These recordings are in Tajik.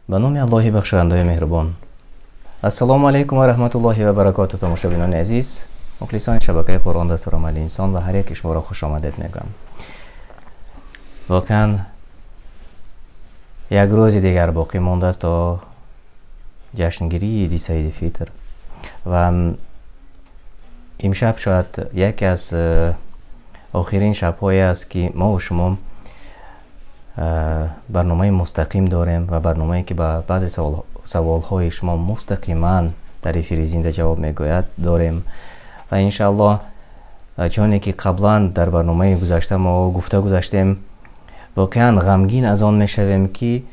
Ба номи Аллоҳи бахшандаи меҳрубон. Ассалому алайкум ва раҳматуллоҳи ва баракоту. Тамошобинони азиз, мухлисони шабакаи Қуръон дастурамали инсон ва ҳар яки шуморо хуш омадед мегӯям. Воқеан як рӯзи дигар боқӣ мондааст то ҷашнгирии иди Саиди Фитр ва имшаб шояд яке аз охирин шабҳое аст, ки мо ва шумо барномаи мустақим дорем ва барномае, ки ба баъзе саволҳои шумо мустақиман дар эфири зинда ҷавоб мегӯяд, дорем. Ва иншааллоҳ, чуне ки қаблан дар барномаи гузашта мо гуфта гузаштем, воқеан ғамгин аз он мешавем, ки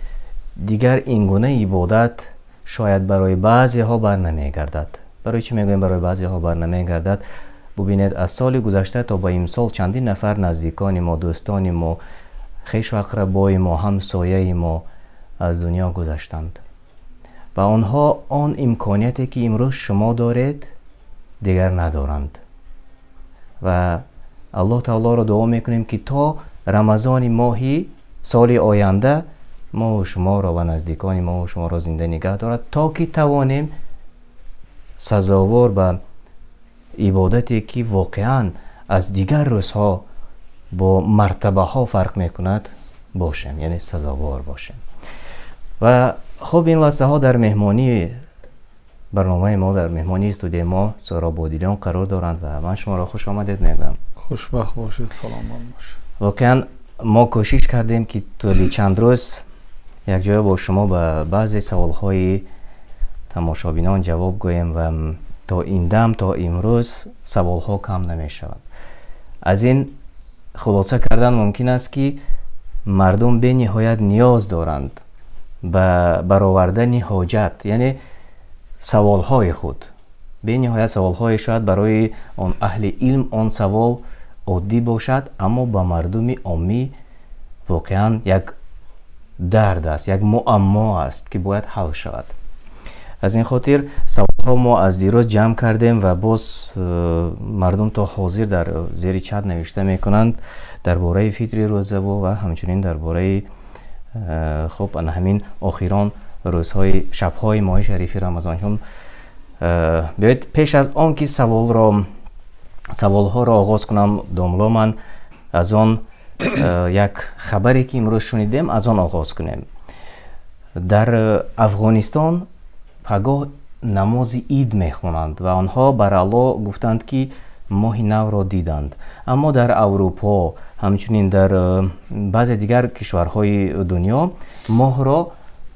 дигар ин гуна ибодат шояд барои баъзеҳо бар намегардад. Барои чӣ мегӯем барои баъзеҳо бар намегардад? Бубинед, аз соли гузашта то ба имсол чандин нафар наздикони мо, дӯстони мо, хешу ақрабои мо, ҳамсояи мо аз дунё гузаштанд ва онҳо он имконияте, ки имрӯз шумо доред, дигар надоранд. Ва Аллоҳ таолоро дуо мекунем, ки то Рамазони моҳи соли оянда мову шуморо ва наздикони мову шуморо зинда нигаҳ дорад, то ки тавонем сазовор ба ибодате, ки воқеан аз дигар рӯзҳо бо мартабаҳо фарқ мекунад, бошем, яъне сазовор бошем. Ва хуб, ин лаҳзаҳо дар меҳмонии барномаи мо, дар меҳмонии студияи мо Соҳроб Бодилиён қарор доранд ва ман шуморо хуш омадед мегӯям. Хушбахт бошед, саломат бошед. Воқеан мо кӯшиш кардем, ки тӯли чанд рӯз якҷоя бо шумо ба баъзе саволҳои тамошобинон ҷавоб гӯем ва то ин дам, то имрӯз саволҳо кам намешавад. Аз ин хулоса кардан мумкин аст, ки мардум бениҳоят ниёз доранд ба баровардани ҳоҷат, яъне саволҳои худ. Бениҳоят саволҳое, шояд барои он аҳли илм он савол оддӣ бошад, аммо ба мардуми оммӣ воқеан як дард аст, як муаммо аст, ки бояд ҳал шавад. Аз ин хотир саволҳо мо аз дирӯз ҷамъ кардем ва боз мардум то ҳозир дар зери чат навишта мекунанд дар бораи фитри рӯзаву ва ҳамчунин дар бораи хуб, ана ҳамин охирон рӯзҳои, шабҳои моҳи шарифи Рамазон. Чун биёед, пеш аз он ки саволҳоро оғоз кунам, домло, ман аз он як хабаре, ки имрӯз шунидем, аз он оғоз кунем. Дар Афғонистон пагоҳ намози ид мехонанд ва онҳо барало гуфтанд, ки моҳи навро диданд, аммо дар Аврупо, ҳамчунин дар баъзе дигар кишварҳои дунё моҳро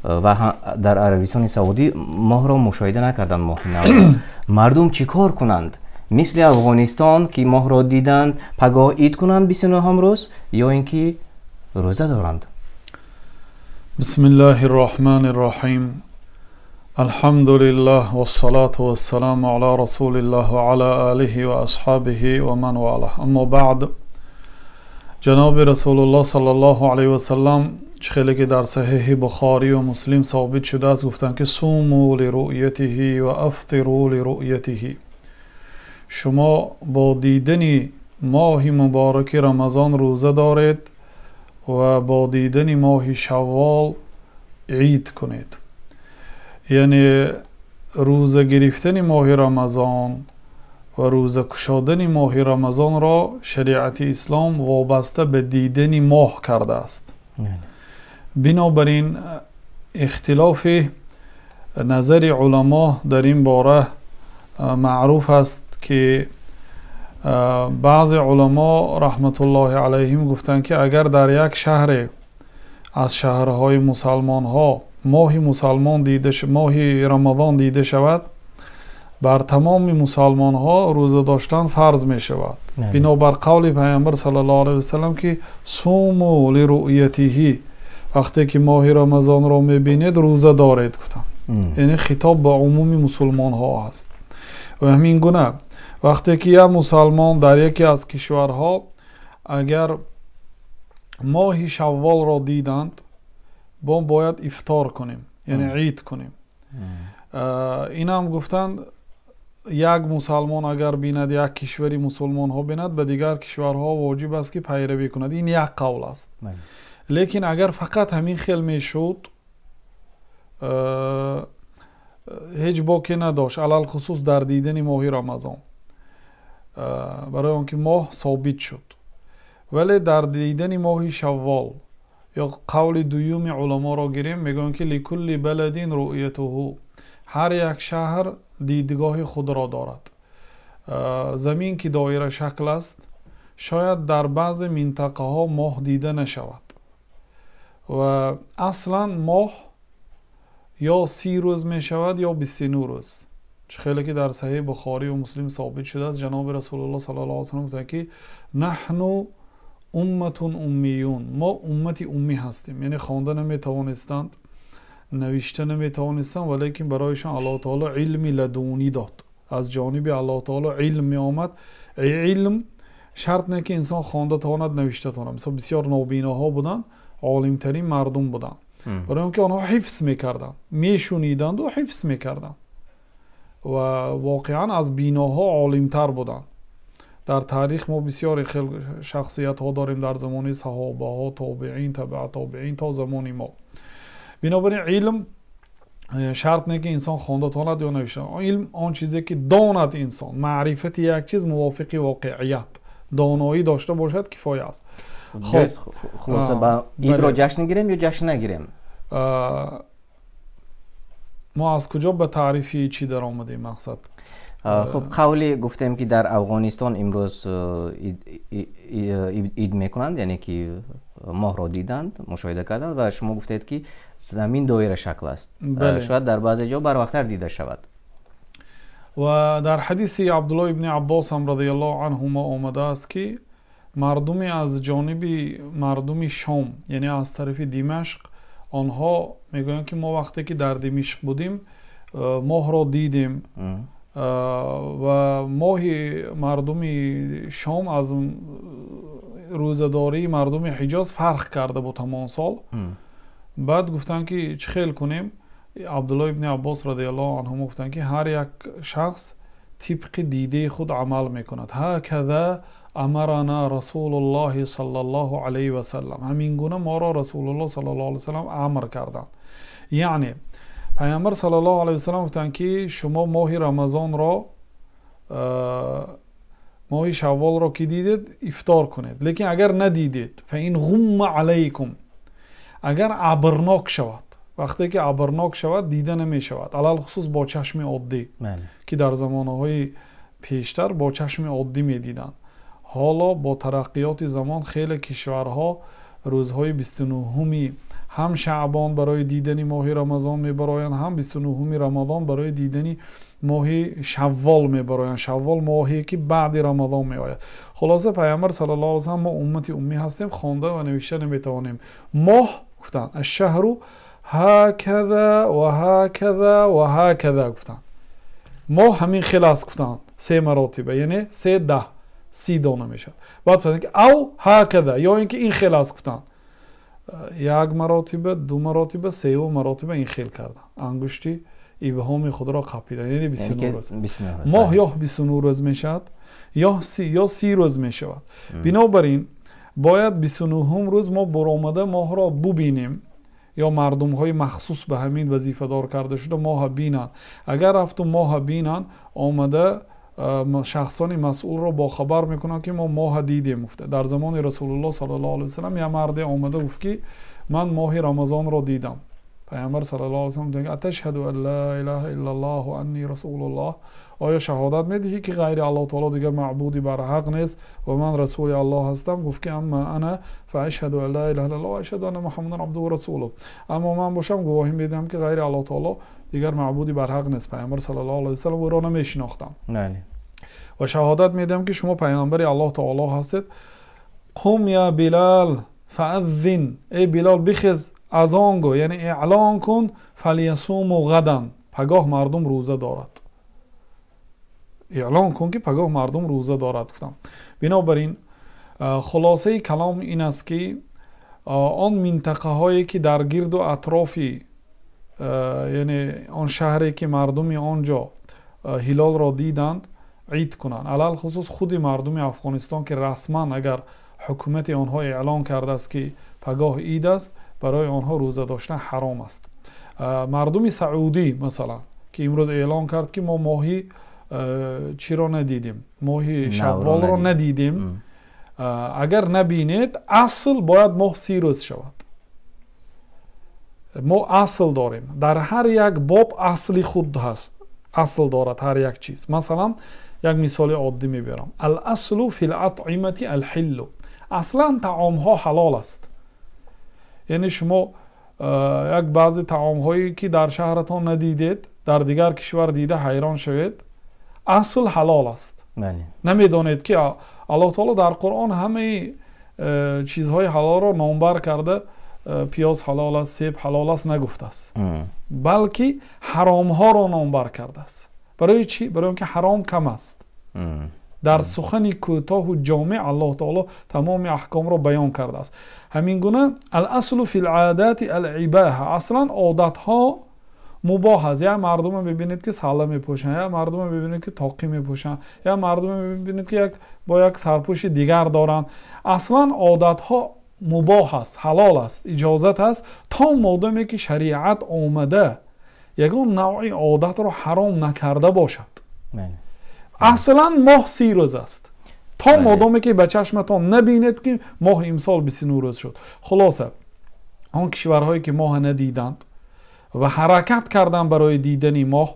ва дар Арабистони Саудӣ моҳро мушоҳида накарданд, моҳи навро. Мардум чӣ кор кунанд? Мисли Афғонистон, ки моҳро диданд, пагоҳ ид кунанд 29-ҳум рӯз ё ин ки рӯза доранд? Бисмиллаҳи рраҳмани рраҳим. Алҳамду лиллаҳ вассалату вассаламу ала расулиллаҳ ва ала олиҳи ва асҳобиҳи ва ман валаҳ. Аммо баъд, ҷаноби Расулуллоҳ саллаллоҳу алайҳи васаллам, чӣ хеле ки дар Саҳеҳи Бухорӣ ва Муслим собит шудааст, гуфтанд, ки суму лируъятиҳи ва афтиру лируъятиҳи. Шумо бо дидани моҳи мубораки Рамазон рӯза доред ва бо дидани моҳи Шаввол ид кунед. Яъне рӯза гирифтани моҳи Рамазон ва рӯза кушодани моҳи Рамазонро шариати ислом вобаста ба дидани моҳ кардааст. Бинобар ин ихтилофи назари уламо дар ин бора маъруф аст, ки баъзе уламо раҳматуллоҳи алайҳим гуфтанд, ки агар дар як шаҳре аз шаҳрҳои мусалмонҳо моҳи мусалмон дида, моҳи Рамазон дида шавад, бар тамоми мусалмонҳо рӯза доштан фарз мешавад, бинобар қавли Пайғамбар саллаллоҳу алайҳи васаллам, ки суму лируъятиҳи, вақте ки моҳи Рамазонро мебинед, рӯза доред, гуфтанд. Яъне хитоб ба умуми мусулмонҳо аст. Ва ҳамин гуна вақте ки як мусалмон дар яке аз кишварҳо агар моҳи Шавволро диданд, мо бояд ифтор кунем, яъне ид кунем. Инам гуфтанд, як мусалмон агар бинад, як кишвари мусулмонҳо бинад, ба дигар кишварҳо воҷиб аст, ки пайравӣ кунад. Ин як қавл аст. Лекин агар фақат ҳамин хел мешуд, Ҳеҷ боке надошт, алалхусус дар дидани моҳи Рамазон, барои он ки моҳ собит шуд. Вале дар дидани моҳи Шаввол ё қавли дуюми уламоро гирем, мегӯянд ки ликулли баладин руъятуҳу, ҳар як шаҳр дидгоҳи худро дорад. Замин ки доира шакл аст, шояд дар баъзе минтақаҳо моҳ дида нашавад ва аслан моҳ ё 30 рӯз мешавад ё 29 рӯз. Чӣ хеле ки дар Саҳеҳи Бухорӣ ва Муслим собит шудааст, ҷаноби Расулуллоҳ саллаллоҳу алайҳи васаллам гуфтанд ки наҳну умматун уммиюн, мо уммати уммӣ ҳастем, яъне хонда наметавонистанд, навишта наметавонистанд, валекин барояшон Аллоҳ таоло илми ладунӣ дод. Аз ҷониби Аллоҳ таоло илм меомад. Илм шарт не ки инсон хонда тавонад, навишта тавонад. Мисол бисёр нобиноҳо буданд, олимтарин мардум буданд, барои он ки онҳо ҳифз мекарданд, мешуниданду ҳифз мекарданд ва воқеан аз биноҳо олимтар буданд. Дар таърих мо бисёре хел шахсиятҳо дорем дар замони саҳобаҳо, тобеин, табаа тобеин то замони мо. Бинобар ин илм шарт не ки инсон хонда тавонад ё навишта. Илм он чизе ки донад инсон, маърифати як чиз мувофиқи воқеият, доноӣ дошта бошад, кифоя аст. Хуб, хулоса ба идро ҷашн гирем ё ҷашн нагирем? Мо аз куҷо ба таърифи чӣ даромадем мақсад? Хуб, қавле гуфтем ки дар Афғонистон имрӯз ид мекунанд, яъне ки моҳро диданд, мушоҳида карданд ва шумо гуфтед ки замин доира шакл аст. Шояд дар баъзе ҷо барвақттар дида шавад. Ва дар ҳадиси Абдуллоҳ ибни Аббос ҳам радиаллоҳу анҳума омадааст ки мардуме аз ҷониби мардуми Шом, яъне аз тарафи Димашқ, онҳо мегӯянд ки мо вақте ки дар Димишқ будем моҳро дидем ва моҳи мардуми Шом аз рӯзадории мардуми Ҳиҷоз фарқ карда буд ҳамон сол. Баъд гуфтанд ки чӣ хел кунем? Абдуллоҳ ибни Аббос радиаллоҳу анҳума гуфтанд ки ҳар як шахс тибқи дидаи худ амал мекунад. Ҳаказа амарана Расулуллоҳи саллаллоҳу алайҳи васаллам, ҳамин гуна моро Расулуллоҳ саллаллоҳу алайҳи васаллам амр карданд. Яъне Пайғамбар саллаллоҳу алайҳи васаллам гуфтанд ки шумо моҳи Рамазонро, моҳи Шавволро ки дидед ифтор кунед, лекин агар надидед, фаин ғумма алайкум, агар абрнок шавад, вақте ки абрнок шавад дида намешавад, алалхусус бо чашми оддӣ, ки дар замонаҳои пештар бо чашми оддӣ медиданд. Ҳоло бо тараққиёти замон хеле кишварҳо рӯзҳои 29-уми ҳам Шаъбон барои дидани моҳи Рамазон мебароянд, ҳам 29-уми Рамазон барои дидани моҳи Шаввол мебароянд. Шаввол моҳе ки баъди Рамазон меояд. Хулоса Пайғамбар саллаллоҳу алайҳи васаллам мо уммати уммӣ ҳастем, хонда ва навишта наметавонем. Моҳ гуфтанд аш-шаҳру ҳаказа ва ҳаказа ва ҳаказа гуфтанд. Моҳ ҳамин хел аст гуфтанд, се маротиба, яъне 3 10 30 дона мешавад. Баъд фармуданд ки ав ҳаказа, ё ин ки ин хел аст гуфтанд. Як маротиба, ду маротиба, сею маротиба ин хел карданд. Ангушти ибҳоми худро қапиданд, яъне 29 рӯз. Моҳ ё 29 рӯз мешавад, ё 30 рӯз мешавад. Бинобар ин бояд 29-ум рӯз мо баромада моҳро бубинем, ё мардумҳои махсус ба ҳамин вазифадор карда шуда моҳа бинанд. Агар рафту моҳа бинанд, омада шахсони масъулро бохабар мекунанд ки мо моҳа дидем. Гуфта дар замони Расулуллоҳ саллаллоҳу алайҳи васаллам як марде омада гуфт ки ман моҳи Рамазонро дидам. Пайғамбар саллаллоҳу алайҳи васаллам гуфт аташҳаду ан ла илаҳа иллаллоҳ ва анни расулуллоҳ, оё шаҳодат медиҳӣ ки ғайри Аллоҳ таоло дигар маъбуди барҳақ нест ва ман расули Аллоҳ ҳастам? Гуфт ки амма ана фаашҳаду ан ла илаҳа иллаллоҳ ва ашҳаду анна муҳаммадан абдуҳу ва расулуҳ, аммо ман бошам гувоҳӣ медиҳам ки ғайри Аллоҳ таоло дигар маъбуди барҳақ нест. Пайғамбар саллаллоҳу алайҳи васаллам ӯро намешинохтам ва шаҳодат медиҳам ки шумо пайғамбари Аллоҳ таоло ҳастед. Қум я Билал фааззин, эй Билол бихез азон гӯ, яъне эълон кун, фалиясуму ғадан, пагоҳ мардум рӯза дорад. Эълон кун ки пагоҳ мардум рӯза дорад гуфтам. Бинобар ин хулосаи калом ин аст ки он минтақаҳое ки дар гирду атрофи, яъне он шаҳре ки мардуми он ҷо ҳилолро диданд, ид кунанд. Алалхусус худи мардуми Афғонистон ки расман агар ҳукумати онҳо эълон кардааст ки пагоҳ ид аст, барои онҳо рӯза доштан ҳаром аст. Мардуми Саудӣ масалан, ки имрӯз эълон кард, ки мо моҳи чиро надидем, моҳи Шавволро надидем. Агар набинед, асл бояд моҳ 30 рӯз шавад. Мо асл дорем. Дар ҳар як боб асли худ ҳаст. Асл дорад ҳар як чиз. Масалан, як мисоли оддӣ мебарам. Ал-аслу фил-атъимати ал-ҳиллу. Аслан таомҳо ҳалол аст. Яъне шумо як баъзе таомҳое ки дар шаҳратон надидед, дар дигар кишвар дида ҳайрон шавед, асл ҳалол аст. Намедонед ки Аллоҳ таоло дар Қуръон ҳамаи чизҳои ҳалолро номбар карда, пиёз ҳалол аст, себ ҳалол аст нагуфтааст, балки ҳаромҳоро номбар кардааст. Барои чӣ? Барои он ки ҳаром кам аст. Дар сухани кӯтоҳу ҷомеъ Аллоҳ таоло тамоми аҳкомро баён кардааст. Ҳамин гуна ал-аслу фил-одати ал-ибоҳа. Аслан одатҳо мубоҳ аст. Як мардуме мебинед, ки салла мепӯшанд, як мардуме мебинед, ки тоқӣ мепӯшанд, як мардуме мебинед, ки як бо як сарпӯши дигар доранд. Аслан одатҳо мубоҳ аст, ҳалол аст, иҷозат аст, то модоме ки шариат омада ягон навъи одатро ҳаром накарда бошад. Аслан моҳ 30 рӯз аст, то модоме ки ба чашматон набинед, ки моҳ имсол 29 рӯз шуд. Хулоса, он кишварҳое ки моҳ надиданд ва ҳаракат карданд барои дидани моҳ,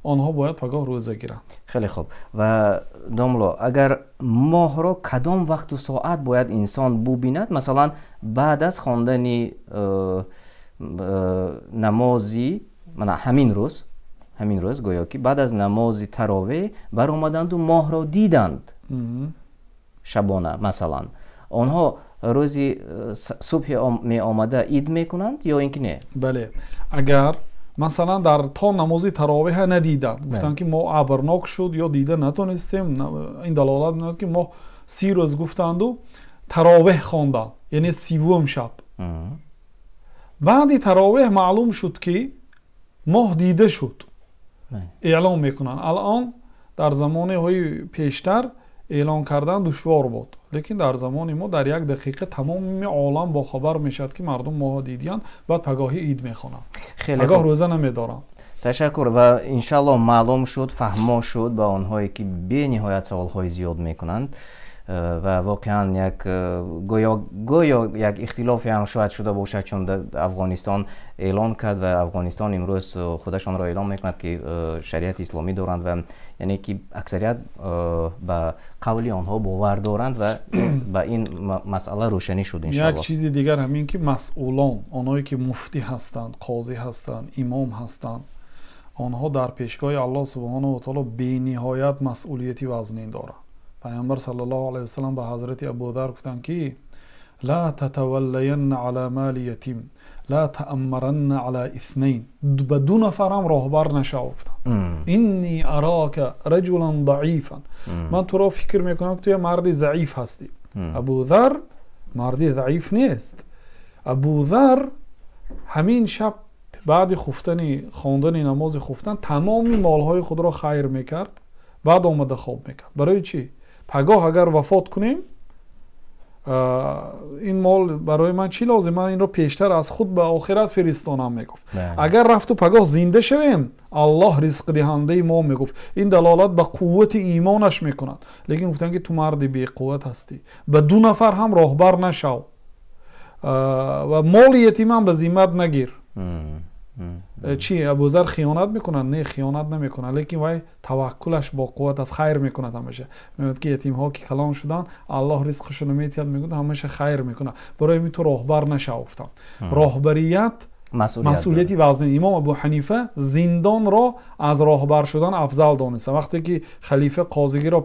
онҳо бояд пагоҳ рӯза гиранд. Хеле хуб. Ва домло, агар моҳро кадом вақту соат бояд инсон бубинад? Масалан, баъд аз хондани намози мана ҳамин рӯз, гӯё ки баъд аз намози таровеҳ баромаданду моҳро диданд шабона, масалан, онҳо рӯзи субҳи меомада ид мекунанд ё ин ки не? Бале, агар масалан дар то намози таровеҳа надиданд, гуфтанд ки мо абрнок шуд ё дида натонистем, ин далолат менамояд, ки мо 30 рӯз гуфтанду таровеҳ хонданд, яъне 30-ум шаб. Баъди таровеҳ маълум шуд, ки моҳ дида шуд, эълон мекунанд. Алон дар замониҳои пештар эълон кардан душвор буд, лекин дар замони мо дар як дақиқа тамоми олам бохабар мешавад, ки мардум моҳ дидиянд, баъд пагоҳи ид мехонанд, пагоҳ рӯза намедоранд. Ташаккур. Ва иншаллоҳ маълум шуд, фаҳмо шуд ба онҳое ки бениҳоят саволҳои зиёд мекунанд ва воқеан як гӯё як ихтилофе ҳам шояд шуда бошад, чун Афғонистон эълон кард ва Афғонистон имрӯз худашонро эълон мекунад, ки шариати исломӣ доранд ва яъне ки аксарият ба қавли онҳо бовар доранд ва ба ин масъала рӯшанӣ шуд иншоаллоҳ. Як чизи дигар ҳамин ки масъулон, онҳое ки муфтӣ ҳастанд, қозӣ ҳастанд, имом ҳастанд, онҳо дар пешгоҳи Аллоҳ субҳонаҳу ва таоло бениҳоят масъулияти вазнин доранд. Пайғамбар саллаллоҳу алайҳи васаллам ба ҳазрати Абудар гуфтанд, ки ла татаваллаянна ала мали ятим, ла тааммаранна ала итhnайн, ба ду нафарам роҳбар нашав, гуфтанд. Инни арака раҷулан даифан, ман туро фикр мекунам, ки ту як марди заиф ҳастӣ. Абудар марди заиф нест. Абудар ҳамин шаб баъди хуфтани хондани намози хуфтан тамоми молҳои худро хайр мекард, баъд омада хоб мекард. Барои чӣ? Пагоҳ агар вафот кунем, ин мол барои ман чӣ лозим? Ман инро пештар аз худ ба охират фиристонам, мегуфт. Агар рафту пагоҳ зинда шавем, Аллоҳ ризқдиҳандаи мо, мегуфт. Ин далолат ба қуввати имонаш мекунад. Лекин гуфтанд, ки ту марди беқувват ҳастӣ, ба ду нафар ҳам роҳбар нашав ва моли ятимам ба зиммат нагир. Чӣ, Абузар хиёнат мекунад? Не, хиёнат намекунад, лекин вай таваккулаш бо қувват аст, хайр мекунад ҳамеша. Мегӯяд, ки ятимҳо ки калон шуданд, Аллоҳ ризқашонро медиҳад, мегӯяд, ҳамеша хайр мекунад. Барои ҳамин ту роҳбар нашав, гуфтам. Роҳбарият масъулияти вазнин. Имом Абу Ҳанифа зиндонро аз роҳбар шудан афзал донист. Вақте ки халифа қозигиро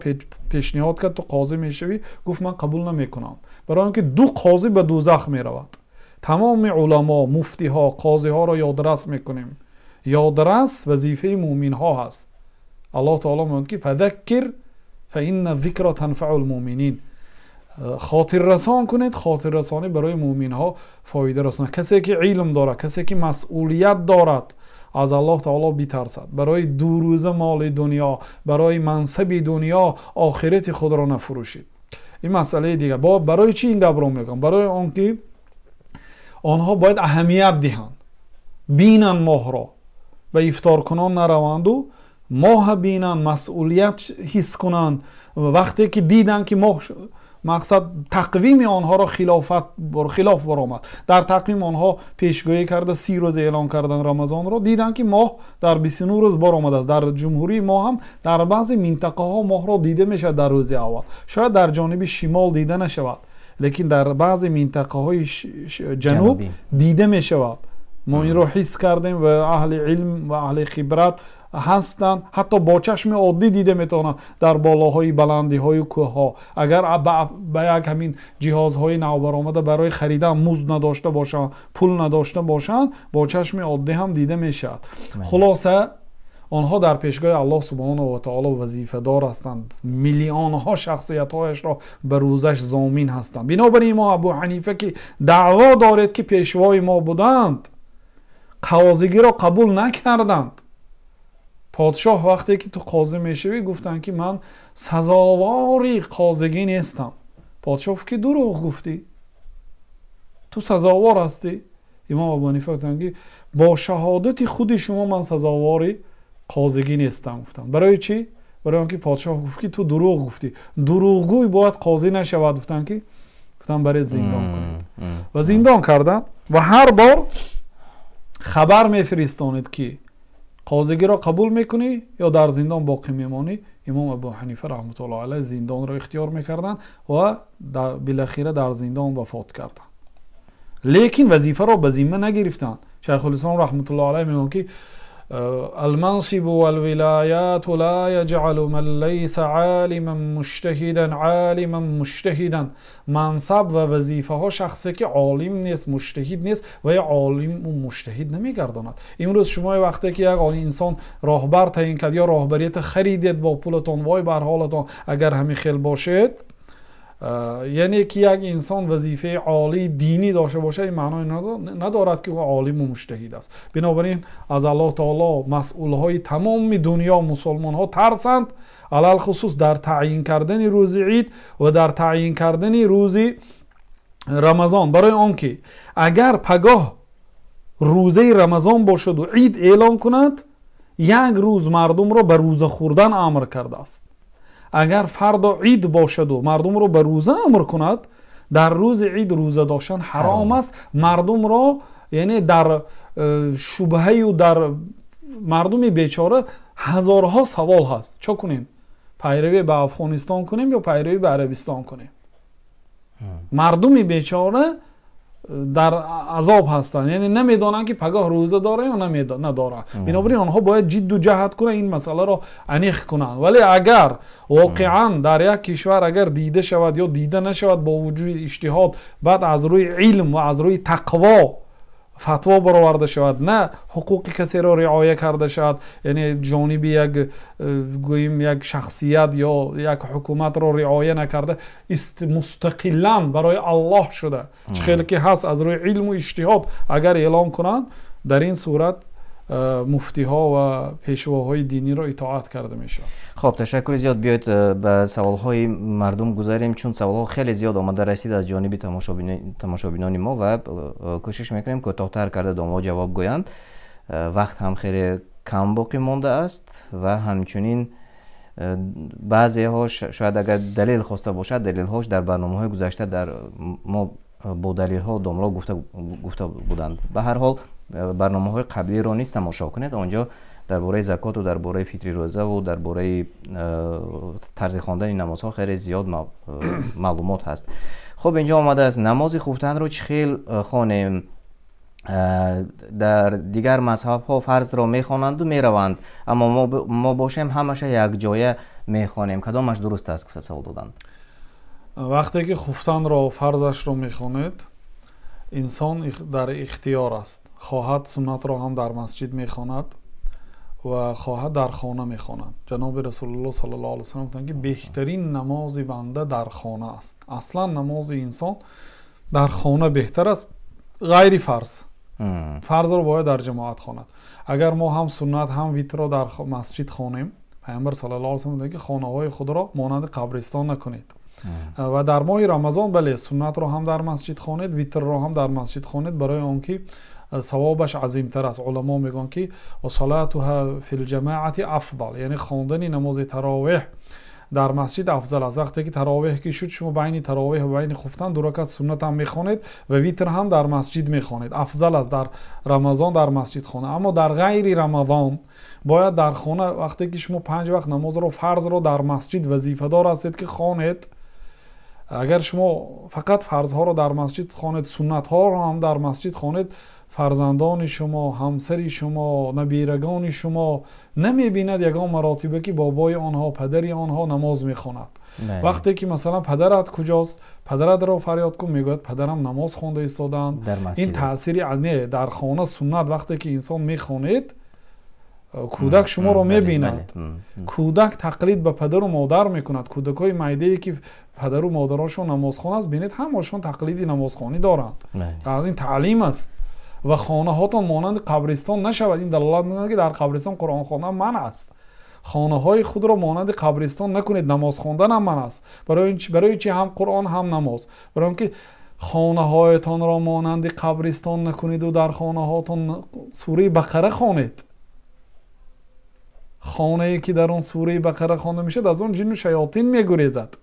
пешниҳод кард, ту қозӣ мешавӣ, гуфт ман қабул намекунам, барои он ки ду қозӣ ба дӯзах меравад. Тамоми уламо, муфтиҳо, қозиҳоро ёдрас мекунем. Ёдрас вазифаи мӯминҳо ҳаст. Аллоҳ таоло мегӯяд, ки фадаккир фа инна зикра танфаъул мӯминин. Хотиррасон кунед, хотиррасонӣ барои мӯминҳо фоида расонад. Касе ки илм дорад, касе ки масъулият дорад, аз Аллоҳ таоло битарсад. Барои ду рӯза моли дунё, барои мансаби дунё охирати худро нафурӯшид. Ин масъалаи дигар. Барои чӣ ин гапро мегӯям? Барои он ки онҳо бояд аҳамият диҳанд. Бинанд моҳро, ба ифторкунон нараванду моҳ бинанд, масъулият ҳис кунанд. Вақте ки диданд ки моҳ, мақсад тақвими онҳоро хилоф баромад. Дар тақвим онҳо пешгӯӣ карда 30 рӯз эълон кардан Рамазонро, диданд ки моҳ дар 29 рӯз баромадааст. Дар ҷумҳурии мо ҳам дар баъзе минтақаҳо моҳро дида мешавад дар рӯзи аввал. Шояд дар ҷониби шимол дида нашавад, лекин дар баъзе минтақаҳои ҷануб дида мешавад. Мо инро ҳис кардем ва аҳли илм ва аҳли хибрат ҳастанд, ҳатто бо чашми оддӣ дида метавонанд дар болоҳои баландиҳои кӯҳҳо. Агар ба як ҳамин ҷиҳозҳои навбаромада барои харидан музд надошта бошанд, пул надошта бошанд, бо чашми оддӣ ҳам дида мешавад. Хулоса, онҳо дар пешгоҳи Аллоҳ субҳонаҳу ва таоло вазифадор ҳастанд. Миллионҳо шахсиятҳояшро ба рӯзаш зомин ҳастанд. Бинобар ин мо Абу Ҳанифа ки даъво доред ки пешвои мо буданд, қозигиро қабул накарданд. Подшоҳ вақте ки ту қозӣ мешавӣ, гуфтанд ки ман сазовори қозигӣ нестам. Подшоҳ гуфт ки дурӯғ гуфтӣ, ту сазовор ҳастӣ. Имом Абу Ҳанифа гуфтанд ки бо шаҳодати худи шумо ман сазовори қозигӣ нестам гуфтанд. Барои чӣ? Барои он ки подшоҳ гуфт ки ту дурӯғ гуфтӣ, дурӯғгӯй бояд қозӣ нашавад. Гуфтанд ки гуфтанд баред зиндон кунед. Ва зиндон карданд. Ва ҳар бор хабар мефиристонед ки қозигиро қабул мекунӣ ё дар зиндон боқӣ мемонӣ. Имом Абу Ҳанифа раҳматуллоҳи алайҳ зиндонро ихтиёр мекарданд ва билахира дар зиндон вафот карданд. Лекин вазифаро ба зимма нагирифтанд. Шайхулислом раҳматуллоҳи алайҳ мегӯяд ки المنصب والولايات لا يجعل من ليس عالما مجتهدا عالما مجتهدا. منصب و وظیفه ها شخصی که عالم نیست، مجتهد نیست و یا عالم و مجتهد نمیگرداند. امروز شما وقتی که یک انسان راهبر تعیین کرد یا راهبریت خریدید با پولتان، وای بر حالتان اگر همین خیل باشد. یعنی که یک انسان وظیفه عالی دینی داشته باشه، این معنای ندارد که او عالم و مجتهد است. بنابراین از الله تعالی مسئولهای تمام دنیا مسلمان ها ترسند، علل خصوص در تعیین کردن روز عید و در تعیین کردن روز رمضان. برای آنکه اگر پگاه روزه رمضان باشد و عید اعلام کند، یک روز مردم را به روزه خوردن امر کرده است. اگر فردا عید باشد و مردم رو به روزه امر کند، در روز عید روزه داشتن حرام است. مردم را یعنی در شبهه و در مردم بیچاره هزارها سوال هست. چه کنیم؟ پیروی به افغانستان کنیم یا پیروی به عربستان کنیم؟ مردم بیچاره در عذاب هستند، یعنی نمیدانند که پگاه روزه داره یا نداره. بنابراین آنها باید جد و جهد کنند، این مسئله را انیق کنند. ولی اگر واقعا در یک کشور اگر دیده شود یا دیده نشود با وجود اجتهاد، بعد از روی علم و از روی تقوا فتوا برآورده شود، نه حقوق کسی را رعایت کرده شود، یعنی جانب یک گوییم یک شخصیت یا یک حکومت را رعایت نکرده، مستقلا برای الله شده، خیلی که هست از روی علم و اجتهاد اگر اعلام کنند، در این صورت مفتی ها و پیشواهای دینی را اطاعت کرده میشه. خب تشکر زیاد. بیاید به سوال های مردم گذاریم، چون سوال ها خیلی زیاد آمده رسید از جانب تماشابینان ما و کوشش میکنیم کوتاه‌تر کرده داملا جواب گویند. وقت هم خیلی کم باقی مانده است و همچنین بعضی ها شاید اگر دلیل خواسته باشد، دلیل هاش در برنامه های گذشته در ما با دلیل ها داملا گفته بودند. به هر حال برنامه‌های قبلی را نیز تماشا کنید، آنجا درباره زکات و درباره فطری روزه و درباره طرز خواندن نمازها خیلی زیاد معلومات هست. خب اینجا آمده است نماز خفتن رو چه خیل خوانیم؟ در دیگر مذهب ها فرض را میخوانند و میروند، اما ما باشیم همشه یک جایه میخوانیم، کدامش درست است؟ گفته سوال دادند. وقتی که خفتن را فرضش را میخوانید، انسان در اختیار است، خواهد سنت را هم در مسجد میخواند و خواهد در خانه میخواند. جناب رسول الله صلی الله علیه و سلم گفتند که بهترین نماز بنده در خانه است. اصلا نماز انسان در خانه بهتر است، غیر فرض. فرض را باید در جماعت خواند. اگر ما هم سنت هم ویتر را در مسجد خوانیم، پیامبر صلی الله علیه و سلم گفتند که خانه های خود را مانند قبرستان نکنید. و در ماه رمضان بله، سنت را هم در مسجد خوانید، ویتر را هم در مسجد خوانید، برای آنکه савобаш азимтар аст. Уламо мегӯянд, ки ва салатуҳа фил ҷамоати афзал, яъне хондани намози таровеҳ дар масҷид афзал аст. Вақте ки таровеҳ ки шуд, шумо байни таровеҳ ва байни хуфтан 2 ракат суннат ҳам мехонед ва витр ҳам дар масҷид мехонед. Афзал аст дар Рамазон дар масҷид хона. Аммо дар ғайри Рамазон бояд дар хона, вақте ки шумо 5 вақт намозро фарзро дар масҷид вазифадор ҳастед ки хонед, агар шумо фақат фарзҳоро дар масҷид хонед, суннатҳоро ҳам дар масҷид хонед, фарзандони шумо, ҳамсари шумо, набирагони шумо намебинад ягон маротиба ки бобои онҳо, падари онҳо намоз мехонад. Вақте ки масалан падарат куҷост, падаратро фарёд кун, мегӯяд падарам намоз хонда истодаанд. Ин таъсири не, дар хона суннат вақте ки инсон мехонед, кӯдак шуморо мебинад. Кӯдак тақлид ба падару модар мекунад. Кӯдакҳои майдае ки падару модарашон намозхон аст, бинед ҳамашон тақлиди намозхонӣ доранд. Ин таълим аст. Ва хонаҳотон монанди қабристон нашавад. Ин далолат мекунад, ки дар қабристон Қуръон хондан манъ аст. Хонаҳои худро монанди қабристон накунед, намоз хондан ҳам манъ аст. Барои чи ҳам Қуръон ҳам намоз? Барои он ки хонаҳоятонро монанди қабристон накунеду дар хонаҳотон сураи Бақара хонед. Хонае ки дар он сураи Бақара хонда мешавад, аз он ҷину шаётин мегурезад.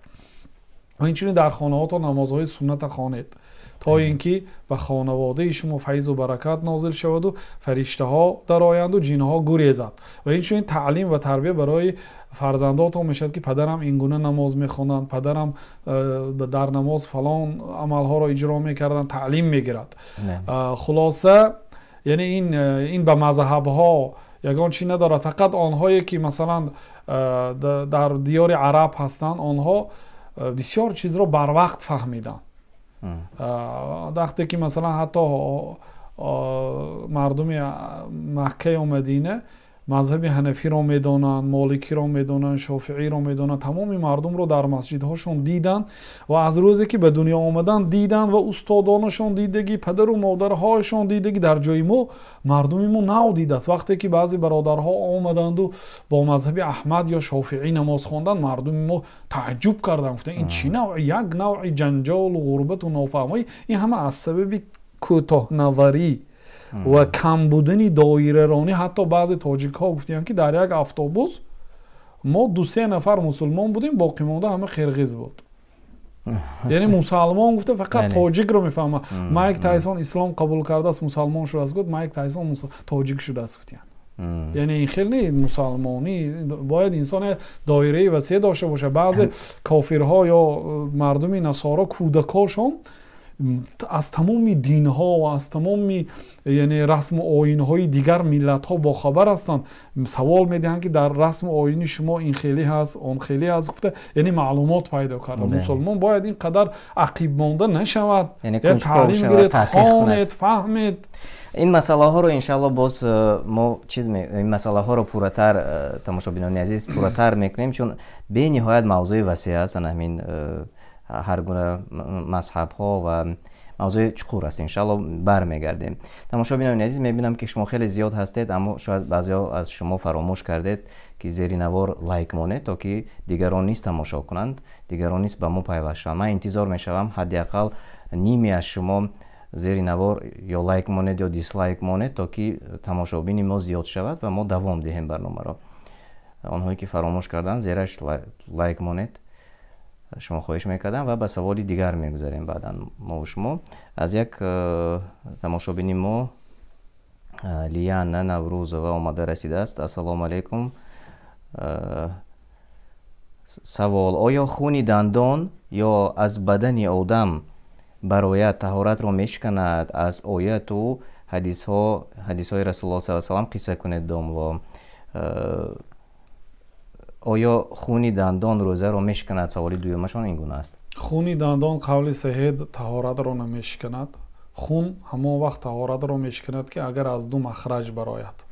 Ва инчунин дар хонаҳотон намозҳои сунната хонед, то ин ки ба хонаводаи шумо файзу баракат нозил шаваду фариштаҳо дароянду ҷинҳо гурезад. Ва инчунин таълим ва тарбия барои фарзандотон мешавад, ки падарам ин гуна намоз мехонанд, падарам дар намоз фалон амалҳоро иҷро мекарданд, таълим мегирад. Хулоса, яъне ин ба мазҳабҳо ягон чи надорад. Фақат онҳое ки масалан дар диёри араб ҳастанд, онҳо бисёр чизро барвақт фаҳмиданд. Вақте ки масалан ҳатто мардуми Макка ё Мадина мазҳаби ҳанафиро медонанд, моликиро медонанд, шофииро медонанд, тамоми мардумро дар масҷидҳошон диданд ва аз рӯзе ки ба дунё омаданд диданд ва устодонашон дидагӣ, падару модарҳояшон дидагӣ. Дар ҷои мо мардуми мо нав дидааст. Вақте ки баъзе бародарҳо омаданду бо мазҳаби Аҳмад ё Шофиӣ намоз хонданд, мардуми мо тааҷҷуб карданд, гуфтанд ин чӣ навъи, як навъи ҷанҷолу ғурбату нофаҳмоӣ. Ин ҳама аз сабаби кӯтоҳнаварӣ ва кам будани доираронӣ. Ҳатто баъзе тоҷикҳо гуфтанд, ки дар як автобус мо 2-3 нафар мусулмон будем, боқимонда ҳама қирғиз буд. Яъне мусалмон гуфта фақат тоҷикро мефаҳмад. Майк Тайсон ислом қабул кардааст, мусалмон шудааст, гуфт Майк Тайсон тоҷик шудааст, гуфтанд. Яъне ин хел не, мусалмонӣ бояд инсон доираи васеъ дошта бошад. Баъзе кофирҳо ё мардуми насоро кӯдакошон аз тамоми динҳо ва аз тамоми яъне расму оинҳои дигар миллатҳо бохабар ҳастанд. Савол медиҳанд, ки дар расму оини шумо ин хеле ҳаст, он хеле ҳаст, гуфта, яъне маълумот пайдо карда. Мусулмон бояд ин қадар ақибмонда нашавад, таълим гиред, хонед, фаҳмед. Ин масъалаҳоро иншаалло боз мо чиз ин масъалаҳоро пурратар, тамошобинони азиз, пурратар мекунем, чун бениҳоят мавзӯи васеъ аст. Ана ҳамин ҳар гуна мазҳабҳо ва мавзӯи чуқур аст. Иншаалло бармегардем. Тамошобинони азиз, мебинам, ки шумо хеле зиёд ҳастед, аммо шояд баъзеҳо аз шумо фаромӯш кардед, ки зери навор лайк монед, то ки дигарон низ тамошо кунанд, дигарон низ ба мо пайваст шаванд. Ман интизор мешавам ҳадди ақал ними аз шумо зери навор ё лайк монед ё дислайк монед, то ки тамошобини мо зиёд шавад ва мо давом диҳем барномаро. Онҳое ки фаромӯш карданд, зераш лайк монед, шумо хоҳиш мекардам. Ва ба саволи дигар мегузарем баъдан мо шумо. Аз як тамошобини мо Лияна Наврӯзова омада расидааст. Ассалому алайкум. Савол: оё хуни дандон ё аз бадани одам барояд таҳоратро мешиканад? Аз ояту ҳадисҳо, ҳадисҳои Расулуллоҳ саллаллоҳу алайҳи васаллам қисса кунед, домло. Оё хуни дандон рӯзаро мешиканад? Саволи дуюмашон ин гуна аст. Хуни дандон қавли саҳеҳ таҳоратро намешиканад. Хун ҳамон вақт таҳоратро мешиканад, ки агар аз ду махраҷ барояд.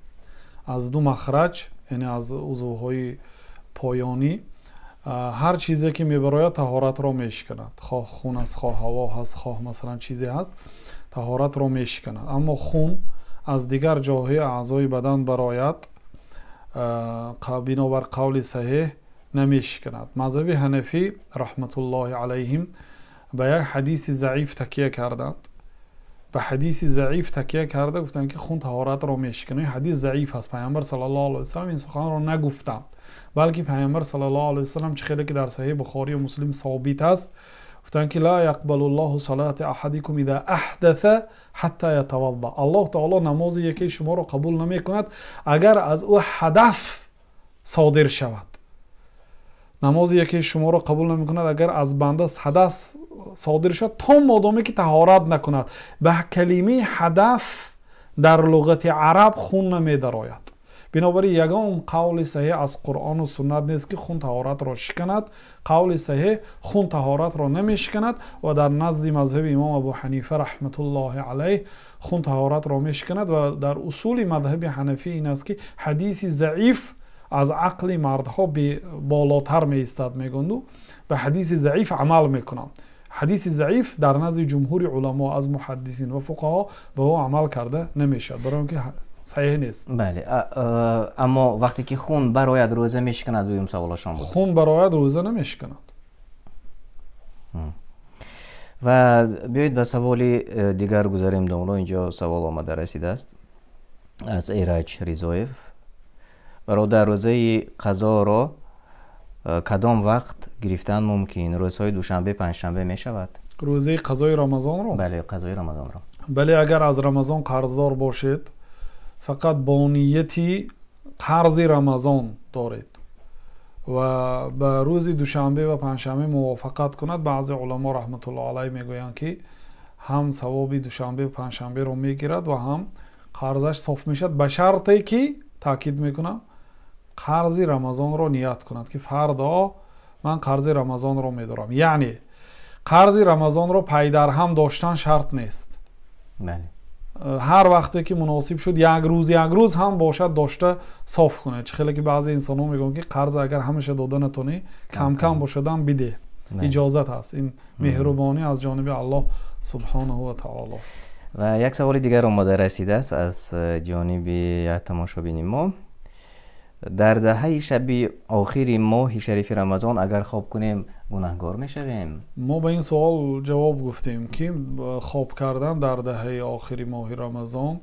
Аз ду махраҷ, яъне аз узвҳои поёнӣ, ҳар чизе ки мебарояд таҳоратро мешиканад. Хоҳ хун аст, хоҳ ҳаво ҳаст, хоҳ масалан чизе ҳаст, таҳоратро мешиканад. Аммо хун аз дигар ҷоҳои аъзои бадан барояд, бинобар қавли саҳеҳ намешиканад. Мазҳаби ҳанафӣ раҳматуллоҳи алайҳим ба як ҳадиси заиф такия карданд, Ба ҳадиси заиф такя карда гуфтанд, ки хун таҳоратро мешиканад. Ин ҳадис заиф аст. Паёмбар саллаллоҳу алайҳи васаллам ин суханро нагуфтанд, балки паёмбар саллаллоҳу алайҳи васаллам, чӣ хеле ки дар Саҳеҳи Бухорӣ ва Муслим собит аст, гуфтанд, ки ла яқбалуллоҳу салата аҳадикум иза аҳдаса ҳатта ятавазза. Аллоҳ таъоло намози яке шуморо қабул намекунад, агар аз ӯ ҳадаф содир шавад. Намози яке шуморо қабул намекунад, агар аз банда ҳадаф содир шавад, то модоме ки таҳорат накунад. Ба калимаи ҳадаф дар луғати араб хун намедарояд. Бинобар ин ягон қавли саҳеҳ аз Қуръону суннат нест, ки хун таҳоратро шиканад. Қавли саҳеҳ, хун таҳоратро намешиканад ва дар назди мазҳаби имом Абу Ҳанифа раҳматуллоҳи алайҳ хун таҳоратро мешиканад. Ва дар усули мазҳаби ҳанафӣ ин аст, ки ҳадиси заиф аз ақли мардҳо болотар меистад, мегӯнду ба ҳадиси заиф амал мекунанд. Ҳадиси заиф дар назди ҷумҳури уламо аз муҳаддисин ва фуқаҳо ба ӯ амал карда намешавад, барои он ки саҳеҳ нест. Бале, аммо вақте ки хун барояд, рӯза мешиканад? Дуюм саволашон буд. Хун барояд, рӯза намешиканад. Ва биёед ба саволи дигар гузарем. Домло, инҷо савол омада расидааст аз Эраҷ Ризоев. Бародар, рӯзаи қазоро кадом вақт гирифтан мумкин? Рӯзҳои душанбе, панҷшанбе мешавад? Рӯзаи қазои Рамазонро? Бале, қазои Рамазонро. Бале, агар аз Рамазон қарздор бошед, фақат бо нияти қарзи Рамазон доред ва ба рӯзи душанбе ва панҷшанбе мувофиқат кунад, баъзе уламо раҳматуллоҳ алайҳ мегӯянд, ки ҳам савоби душанбе ва панҷшанберо мегирад ва ҳам қарзаш соф мешавад, ба шарте ки, таъкид мекунам, қарзи Рамазонро ният кунад, ки фардо ман қарзи Рамазонро медорам. Яъне қарзи Рамазонро пайдарҳам доштан шарт нест. Ҳар вақте ки муносиб шуд, як рӯз, як рӯз ҳам бошад, дошта соф кунад. Чӣ хеле ки баъзе инсонҳо мегӯянд, ки қарз агар ҳамеша дода натонӣ, кам кам бошадам бидеҳ, иҷозат аст. Ин меҳрубонӣ аз ҷониби Аллоҳ субҳонаҳу ва таоло аст. Ва як саволи дигар омада расидааст аз ҷониби як тамошобини мо. Дар даҳаи шаби охири моҳи шарифи Рамазон агар хоб кунем, гунаҳгор мешавем? Мо ба ин савол ҷавоб гуфтем, ки хоб кардан дар даҳаи охири моҳи Рамазон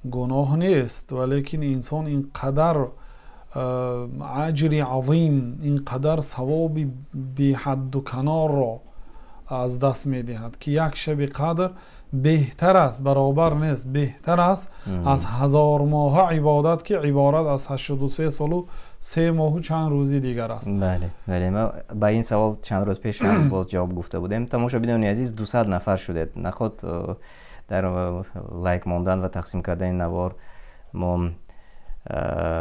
гуноҳ нест, валекин инсон ин қадар аҷри азим, ин қадар савоби беҳадду канорро аз даст медиҳад, ки як шаби қадр беҳтар аст, баробар нест, беҳтар аст аз 1000 моҳ ибодат, ки иборат аз 83 солу 3 моҳу чанд рӯзи дигар аст. Бале, бале, ма ба ин савол чанд рӯз пеш ҳам боз ҷавоб гуфта будем. Тамошобинони азиз, 200 нафар шудед. Наход дар лайк мондан ва тақсим кардани навор мо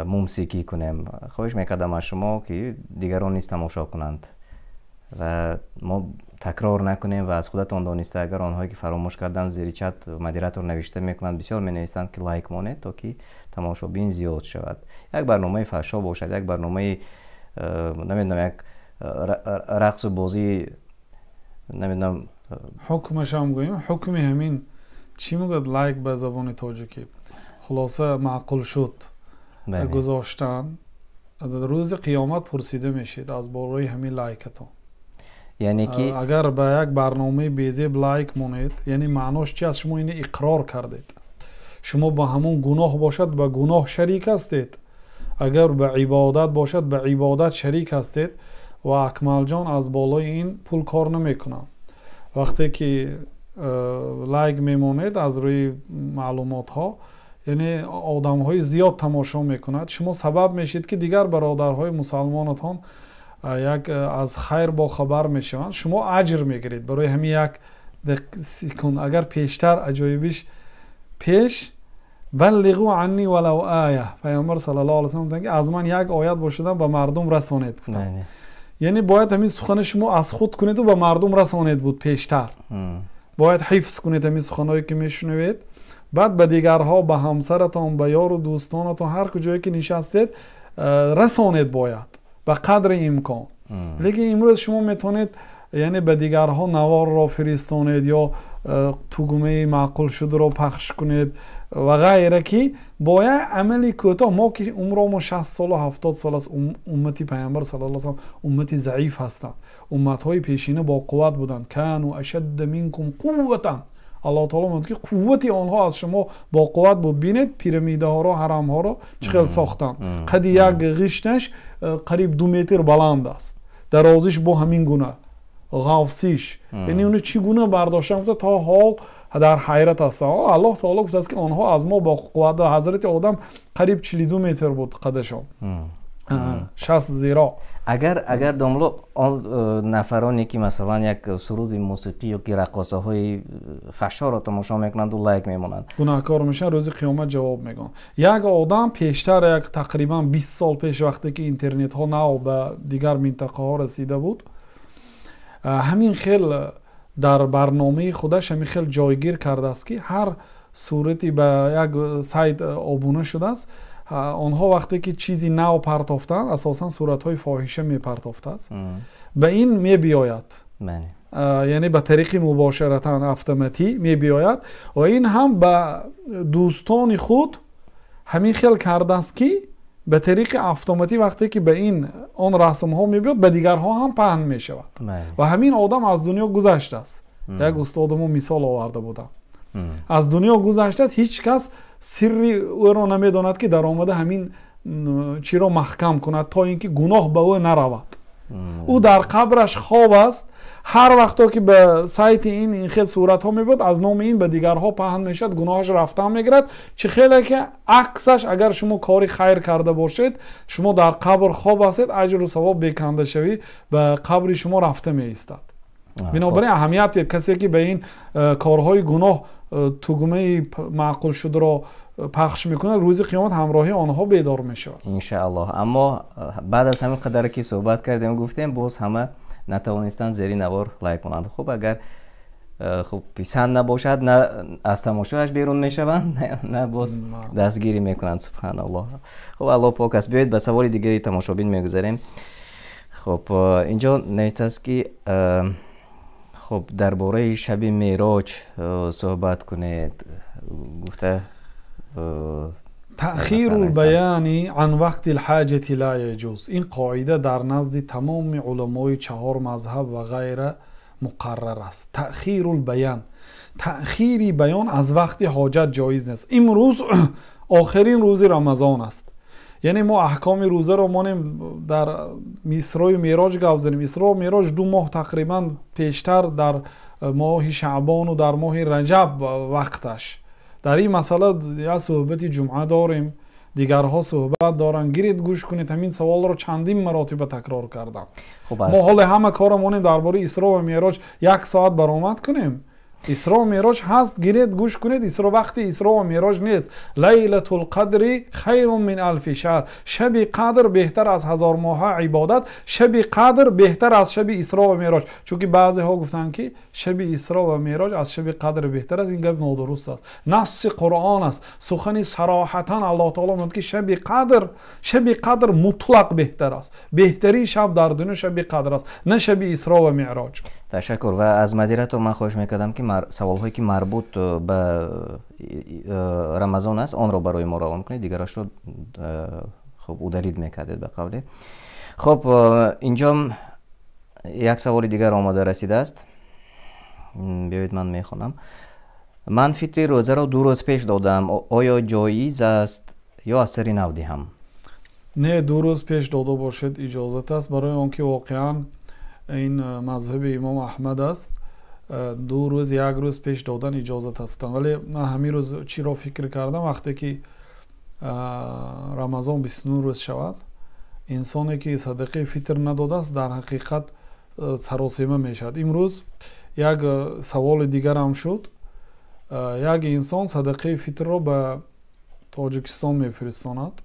мумсикӣ кунем. Хоҳиш мекардам аз шумо, ки дигарон низ тамошо кунанд ва мо такрор накунем ва аз худатон дониста, агар онҳое ки фаромӯш карданд, зери чат модератор навишта мекунанд, бисёр менависанд, ки лайк монед, то ки тамошобин зиёд шавад. Як барномаи фаҳшо бошад, як барномаи намедонам, як рақсу бозӣ, намедонам. Ҳукмашам гӯем, ҳукми ҳамин чӣ мегӯяд лайк ба забони тоҷикӣ? Хулоса, маъқул шуд гузоштан, рӯзи қиёмат пурсида мешед аз бораи ҳамин лайкатон. Яъне ки агар ба як барномаи безеб лайк монед, яъне маънош чи аст? Шумо ини иқрор кардед, шумо ба ҳамон гуноҳ бошад, ба гуноҳ шарик ҳастед, агар ба ибодат бошад, ба ибодат шарик ҳастед. Ва Акмалҷон аз болои ин пул кор намекунад. Вақте ки лайк мемонед, аз рӯи маълумотҳо, яъне одамҳои зиёд тамошо мекунад, шумо сабаб мешед, ки дигар бародарҳои мусалмонатон як аз хайр бохабар мешаванд, шумо аҷр мегиред барои ҳамин як секунд. Агар пештар аҷоибиш пеш баллиғу анни валав оя, Пайғамбар саллаллоҳу алайҳи васаллам гуфтанд, ки аз ман як оят бошадам, ба мардум расонед, гуфтанд. Яъне бояд ҳамин сухани шумо аз худ кунеду ба мардум расонед буд пештар. Бояд ҳифз кунед ҳамин суханҳое ки мешунавед, баъд ба дигарҳо, ба ҳамсаратон, ба ёру дӯстонатон, ҳар куҷое ки нишастед, расонед бояд ба қадри имкон. Лекин имрӯз шумо метавонед, яъне ба дигарҳо наворро фиристонед ё тугмаи маъқул шудро пахш кунед ва ғайра, ки бо як амали кӯтоҳ. Мо ки умромо 60 солу 70 сол аст, уммати Пайғамбар саллаллоҳу алайҳи васаллам уммати заиф ҳастанд. Умматҳои пешина боқувват буданд. Кану ашадда минкум қувватан. Аллоҳ таоло мегӯяд, ки қуввати онҳо аз шумо бо қувват буд. Бинед пирамидаҳоро, ҳарамҳоро чӣ хел сохтанд. Қади як ғишташ қариб 2 метр баланд аст, дарозиш бо ҳамин гуна, ғафсиш. Яъне уно чӣ гуна бардоштан, гуфта то ҳол дар ҳайрат ҳастанд. Аллоҳ таоло гуфтааст, ки онҳо аз мо бо қувват. Ҳазрати Одам қариб 42 метр буд қадашон, 60 зиро. Агар домло, он нафароне ки масалан як суруди мусиқӣ ё ки раққосаҳои фаҳшоро тамошо мекунанду лайк мемонанд, гунаҳкор мешаванд, рӯзи қиёмат ҷавоб мегӯянд. Як одам пештар, як тақрибан 20 сол пеш, вақте ки интернетҳо нав ба дигар минтақаҳо расида буд, ҳамин хел дар барномаи худаш ҳамин хел ҷойгир кардааст, ки ҳар сурати ба як сайт обуна шудааст. Онҳо вақте ки чизи нав партофтанд, асосан суратҳои фоҳиша мепартофтааст, ба ин мебиёяд, яъне ба тариқи мубошаратан автоматӣ мебиёяд. Ва ин ҳам ба дӯстони худ ҳамин хел кардааст, ки ба тариқи автоматӣ вақте ки ба ин он расмҳо мебиёд, ба дигарҳо ҳам паҳн мешавад. Ва ҳамин одам аз дунё гузаштааст. Як устодамо мисол оварда будам, аз дунё гузаштааст, ҳеҷ кас сирри ӯро намедонад, ки даромада ҳамин чиро маҳкам кунад, то ин ки гуноҳ ба ӯ наравад. Ӯ дар қабраш хоб аст. Ҳар вақто ки ба сайти ин хел суратҳо мебуд, аз номи ин ба дигарҳо паҳн мешавад, гуноҳаш рафтан мегирад. Чӣ хеле ки аксаш, агар шумо кори хайр карда бошед, шумо дар қабр хоб ҳастед, аҷру савоб бекандашавӣ ба қабри шумо рафта меистад. Бинобар ин аҳамият диҳед, касе ки ба ин корҳои гуноҳ тугмаи маъқул шудро пахш мекунад, рӯзи қиёмат ҳамроҳи онҳо бедор мешавад, иншааллоҳ. Аммо баъд аз ҳамин қадаре ки суҳбат кардем, гуфтем, боз ҳама натавонистанд зери навор лайк кунанд. Хуб, агар хуб писанд набошад, на аз тамошояш берун мешаванд, на боз дастгирӣ мекунанд. Субҳаналлоҳ. Хуб, Аллоҳ пок аст. Биёед, ба саволи дигари тамошобин мегузарем. Хуб, инҷо навиштааст, ки хуб, дар бораи шаби мероҷ суҳбат кунед, гуфта. Таъхиру лбаяни ан вақти лҳаҷати ла яҷуз. Ин қоида дар назди тамоми уламои чаҳор мазҳаб ва ғайра муқаррар аст. Таъхиру лбаян, таъхири баён аз вақти ҳоҷат ҷоиз нест. Имрӯз охирин рӯзи Рамазон аст, яъне мо аҳкоми рӯзаро монем, дар Исрою Мероҷ гап занем. Исро Мероҷ 2 моҳ тақрибан пештар, дар моҳи Шаъбону дар моҳи Раҷаб вақташ. Дар ин масъала як суҳбати ҷумъа дорем, дигарҳо суҳбат доранд, гиред, гӯш кунед. Ҳамин саволро чандин маротиба такрор кардам. Мо ҳоле ҳама кора монем, дар бораи Исро ва Мероҷ як соат баромад кунем. Исро Мероҷ ҳаст, гиред, гӯш кунед. Исро, вақти Исро ва Мероҷ нест. Лайлатул қадри хайрун мин алфи шаҳр. Шаби қадр беҳтар аз 1000 моҳа ибодат, шаби қадр беҳтар аз шаби Исро ва Мероҷ. Чунки баъзеҳо гуфтанд, ки шаби Исро ва Мероҷ аз шаби қадр беҳтар аст. Ин гап нодуруст аст, насси Қуръон аст, сухани сароҳатан Аллоҳ таоло мегӯяд, ки шаби қадр, шаби қадр мутлақ беҳтар аст. Беҳтарин шаб дар дунё шаби қадр аст, на шаби Исро ва Меъроҷ. Ташаккур. Ва аз модератор ман хоҳиш мекардам, ки саволҳое ки марбут ба Рамазон аст, онро барои мо равон кунед, дигарашро хуб удалить мекардед, ба қавле. Хуб, инҷо як саволи дигар омода расидааст, биёед, ман мехонам. Ман фитри рӯзаро 2 рӯз пеш додам, оё ҷоиз аст ё аз сари нав диҳам? Не, 2 рӯз пеш дода бошед, иҷозат аст, барои он ки воқеан ин мазҳаби имом Аҳмад аст, 2 рӯз, як рӯз пеш додан иҷозат аст. Вале ман ҳамин рӯз чиро фикр кардам: вақте ки Рамазон 29 рӯз шавад, инсоне ки садақаи фитр надодааст, дар ҳақиқат саросема мешавад. Имрӯз як саволи дигарам шуд. Як инсон садақаи фитрро ба Тоҷикистон мефиристонад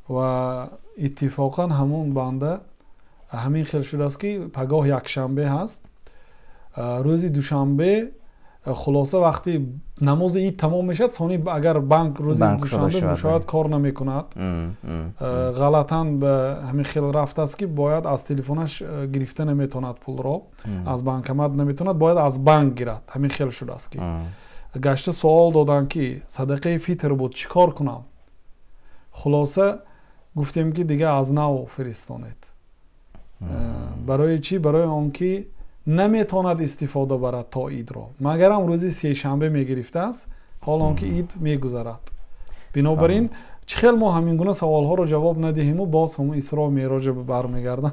ва иттифоқан ҳамон банда ҳамин хел шудааст, ки пагоҳ якшанбе ҳаст, рӯзи душанбе, хулоса, вақти намози ид тамом мешавад, сони агар банк рӯзи душанбе шояд кор намекунад, ғалатан ба ҳамин хел рафтааст, ки бояд аз телефонаш гирифта наметавонад пулро, аз банкомат наметавонад, бояд аз банк гирад. Ҳамин хел шудааст, ки гашта суол доданд, ки садақаи фитр буд, чӣ кор кунам? Хулоса, гуфтем, ки дига аз нав фиристонед. Барои чӣ? Барои он ки Наметавонад истифода барад то идро, магарам рӯзи сешанбе мегирифтааст, ҳол он ки ид мегузарад. Бинобар ин чӣ хел мо ҳамин гуна саволҳоро ҷавоб надиҳему боз ҳамун Исро Мероҷа бармегардам.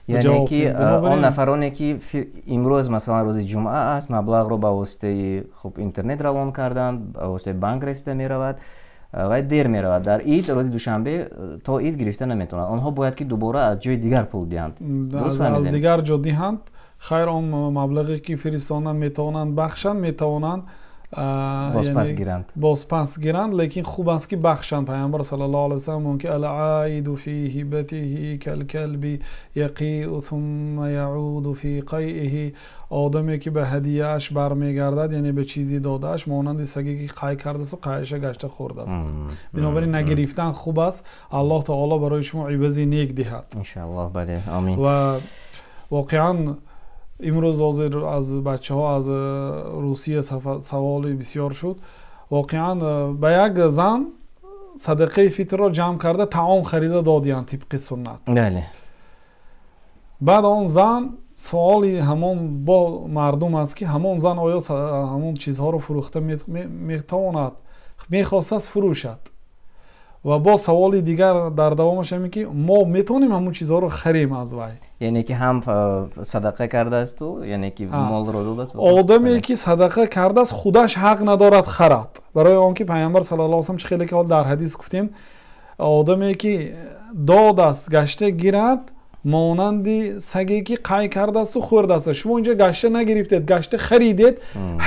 Яъне ки он нафароне ки имрӯз, масалан, рӯзи ҷумъа аст, маблағро ба воситаи хуб интернет равон карданд, ба воситаи банк расида меравад ва дер меравад, дар ид, рӯзи душанбе то ид гирифта наметавонанд. Онҳо бояд ки дубора аз ҷои дигар пул диҳанд. Аз дигар ҷо диҳанд. Хайр, он маблағе ки фиристонанд, метавонанд бахшанд, метавонанд бозпас гиранд, бозпас гиранд, лекин хуб аст ки бахшанд. Пайғамбар саллаллоҳу алайҳи васаллам мегӯяд ки ал-аиду фи ҳибатиҳи кал-калби яқиу сумма яуду фи қайиҳи. Одаме ки ба ҳадияаш бармегардад, яъне ба чизи додааш, монанди саге ки қай кардасту қайиша гашта хӯрдааст. Бинобар ин нагирифтан хуб аст. Аллоҳ таоло барои шумо ивази нек диҳад, иншааллоҳ. Бале, омин. Ва воқеан имрӯз ҳозир аз бачаҳо аз Русия саволи бисёр шуд. Воқеан ба як зан садақаи фитрро ҷамъ карда, таом харида додиянд тибқи суннат. Баъд он зан суоли ҳамон бо мардум аст, ки ҳамон зан оё ҳамон чизҳоро фурӯхта метавонад, мехостааст фурӯшад. Ва боз саволи дигар дар давомаш ҳамин ки мо метавонем ҳамон чизҳоро харем аз вай? Яъне ки ҳам садақа кардаасту, яъне ки молро додааст. Одаме ки садақа кардааст, худаш ҳақ надорад харад, барои он ки Пайғамбар саллаллоҳу алайҳи васаллам, чӣ хеле ки ҳол дар ҳадис гуфтем, одаме ки додааст, гашта гирад, монанди саге ки қай кардасту хӯрдааст. Шумо инҷо гашта нагирифтед, гашта харидед.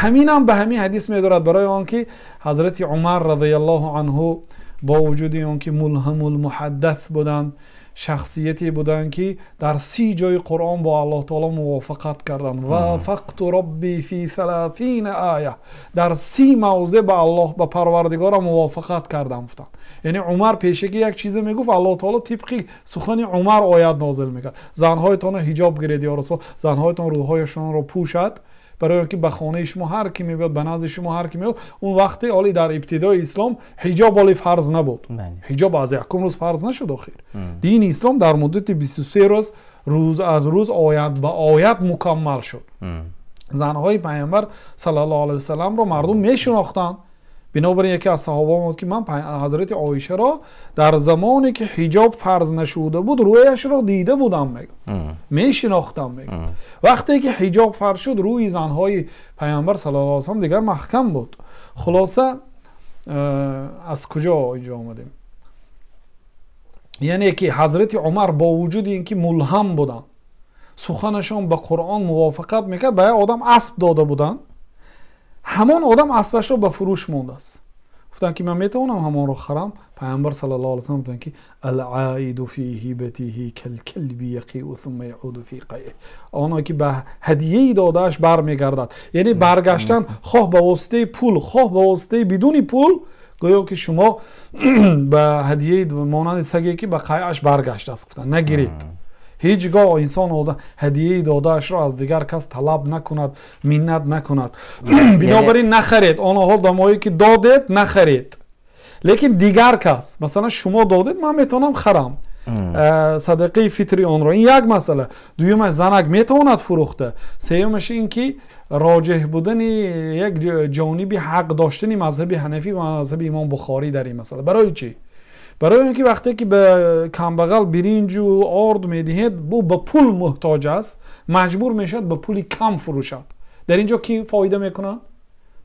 Ҳаминам ба ҳамин ҳадис медорад, барои он ки ҳазрати Умар радиаллоҳу анҳу бо вуҷуди он ки мулҳамул муҳаддас буданд, шахсияте буданд ки дар 30 ҷои Қуръон бо Аллоҳ таоло мувофиқат карданд. Вафақту робби фи саласина оя, дар 30 мавзеъ ба Аллоҳ, ба Парвардигора мувофиқат кардам гуфтанд. Яъне Умар пешакӣ як чизе мегуфт, Аллоҳ таоло тибқи сухани Умар оят нозил мекард. Занҳоятонро ҳиҷоб гиред, ё Расул, занҳоятон рӯҳояшонро пӯшад, барои он ки ба хонаи шумо ҳар ки мебиёд, ба назди шумо ҳар ки меояд. Он вақте оли дар ибтидои ислом ҳиҷоб оли фарз набуд. Ҳиҷоб аз якум рӯз фарз нашуд охир. Дини ислом дар муддати 23 рӯз, рӯз аз рӯз, оят ба оят мукаммал шуд. Занҳои Пайғамбар саллаллоҳу алайҳи васалламро мардум мешинохтанд. Бинобар ин яке аз саҳоба омад ки ман ҳазрати Оишаро дар замоне ки ҳиҷоб фарз нашуда буд, рӯяшро дида будам, мегӯяд, мешинохтам, мегӯяд. Вақте ки ҳиҷоб фарз шуд, рӯи занҳои Пайғамбар саллаллоҳу алайҳи васаллам дигар маҳкам буд. Хулоса, аз куҷо инҷо омадем? Яъне ки ҳазрати Умар бо вуҷуди ин ки мулҳам буданд, суханашон ба Қуръон мувофиқат мекард, ба як одам асп дода буданд. Ҳамон одам аспашро ба фурӯш мондааст. Гуфтанд ки ман метавонам ҳамонро харам? Пайғамбар саллаллоҳу алайҳи васаллам гуфтанд ки ал-аиду фи ҳибатиҳи кал-калби яқиу сумма яуду фи қайиҳ. Оно ки ба ҳадияи додааш бармегардад, яъне баргаштан хоҳ ба воситаи пул, хоҳ ба воситаи бидуни пул, гӯё ки шумо ба ҳадияи монанди саге ки ба қайъаш баргаштааст. Гуфтанд нагиред. Ҳеҷ гоҳ инсон ҳадияи додаашро аз дигар кас талаб накунад, миннат накунад. Бинобар ин нахаред. Онҳо дамое ки додед, нахаред. Лекин дигар кас, масалан, шумо додед, ман метавонам харам садақаи фитри онро. Ин як масъала. Дуюмаш, занак метавонад фурӯхта. Сеюмаш ин ки роҷеҳ будани як ҷониби ҳақ доштани мазҳаби ҳанафӣ ва мазҳаби имом Бухорӣ дар ин масъала. Барои чӣ? Барои он ки вақте ки ба камбағал биринҷу орд медиҳед, ӯ ба пул муҳтоҷ аст, маҷбур мешавад ба пули кам фурӯшад. Дар ин ҷо ки фоида мекунад?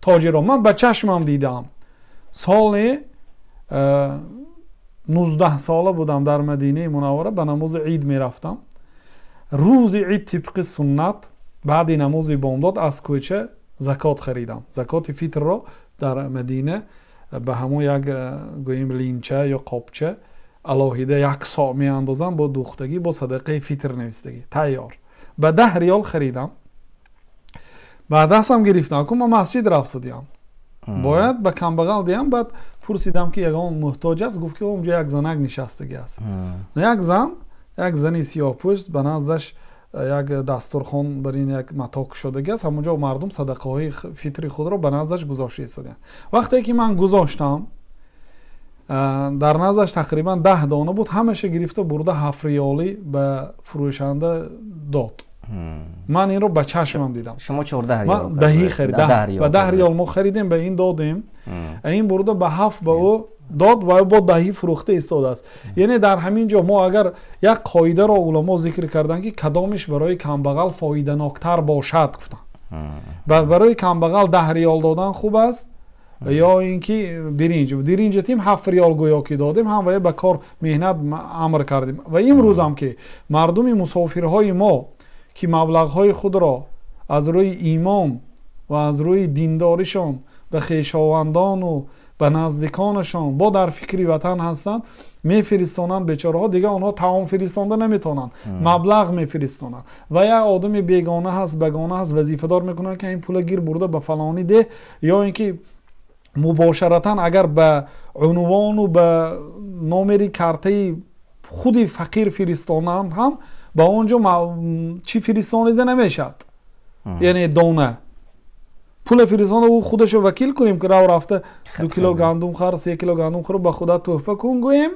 Тоҷиро. Ман ба чашмам дидаам. Соли 19 сола будам, дар Мадинаи Мунаввара ба намози ид мерафтам. Рӯзи ид тибқи суннат баъди намози бомдод аз кӯча закот харидам. Закоти фитрро дар Мадина ба ҳамон як, гӯем, линча ё қобча алоҳида як со меандозам, бо духтагӣ, бо садақаи фитр навистагӣ тайёр, ба 10 риёл харидам, ба дастам гирифтам. Ку ман масҷид рафтудиям, бояд ба камбағал диҳам. Баъд пурсидам ки ягон муҳтоҷ аст? Гуфт ки онҷо як занак нишастагӣ аст. Як зан, як зани сиёҳпӯшт, ба наздаш як дастурхон бар ин як мато кушодагӣ аст. Ҳамонҷо мардум садақаҳои фитри худро ба наздаш гузошта истодианд. Вақте ки ман гузоштам, дар наздаш тақрибан 10 дона буд, ҳамаша гирифта бурда 7 риёлӣ ба фурӯшанда дод. Ман инро ба чашмам дидам. Шумо 14 риёл даҳӣ харид, ба 10 риёл мо харидем, ба ин додем, ин бурда ба 7 ба ӯ дод ва бо даҳӣ фурӯхта истодааст. Яъне дар ҳамин ҷо мо агар як қоидаро уламо зикр карданд, ки кадомиш барои камбағал фоиданоктар бошад, гуфтанд. Барои камбағал 10 риёл додан хуб аст ё ин ки биринҷ. Биринҷ тим 7 риёл гӯё ки додем, ҳам ва ба кор меҳнат амр кардем. Ва имрӯз ҳам ки мардуми мусофирҳои мо ки маблағҳои худро аз рӯи имон ва аз рӯи диндоришон ба хешовандону ба наздиконашон бо дар фикри ватан ҳастанд, мефиристонанд бечораҳо. Дигар онҳо таом фиристонда наметавонанд, маблағ мефиристонанд. Ва як одами бегона ҳаст, бегона ҳаст, вазифадор мекунанд ки ин пула гир бурда ба фалонӣ деҳ, ё ин ки мубошаратан агар ба унвону ба номери картаи худи фақир фиристонанд ҳам ба он ҷо чӣ фиристонида намешавад. Яъне дона пула фиристонда ӯ худашро вакил кунем ки рав рафта 2 кило гандум хар, 3 кило гандум хӯр, ба худат тӯҳфа кун гӯем,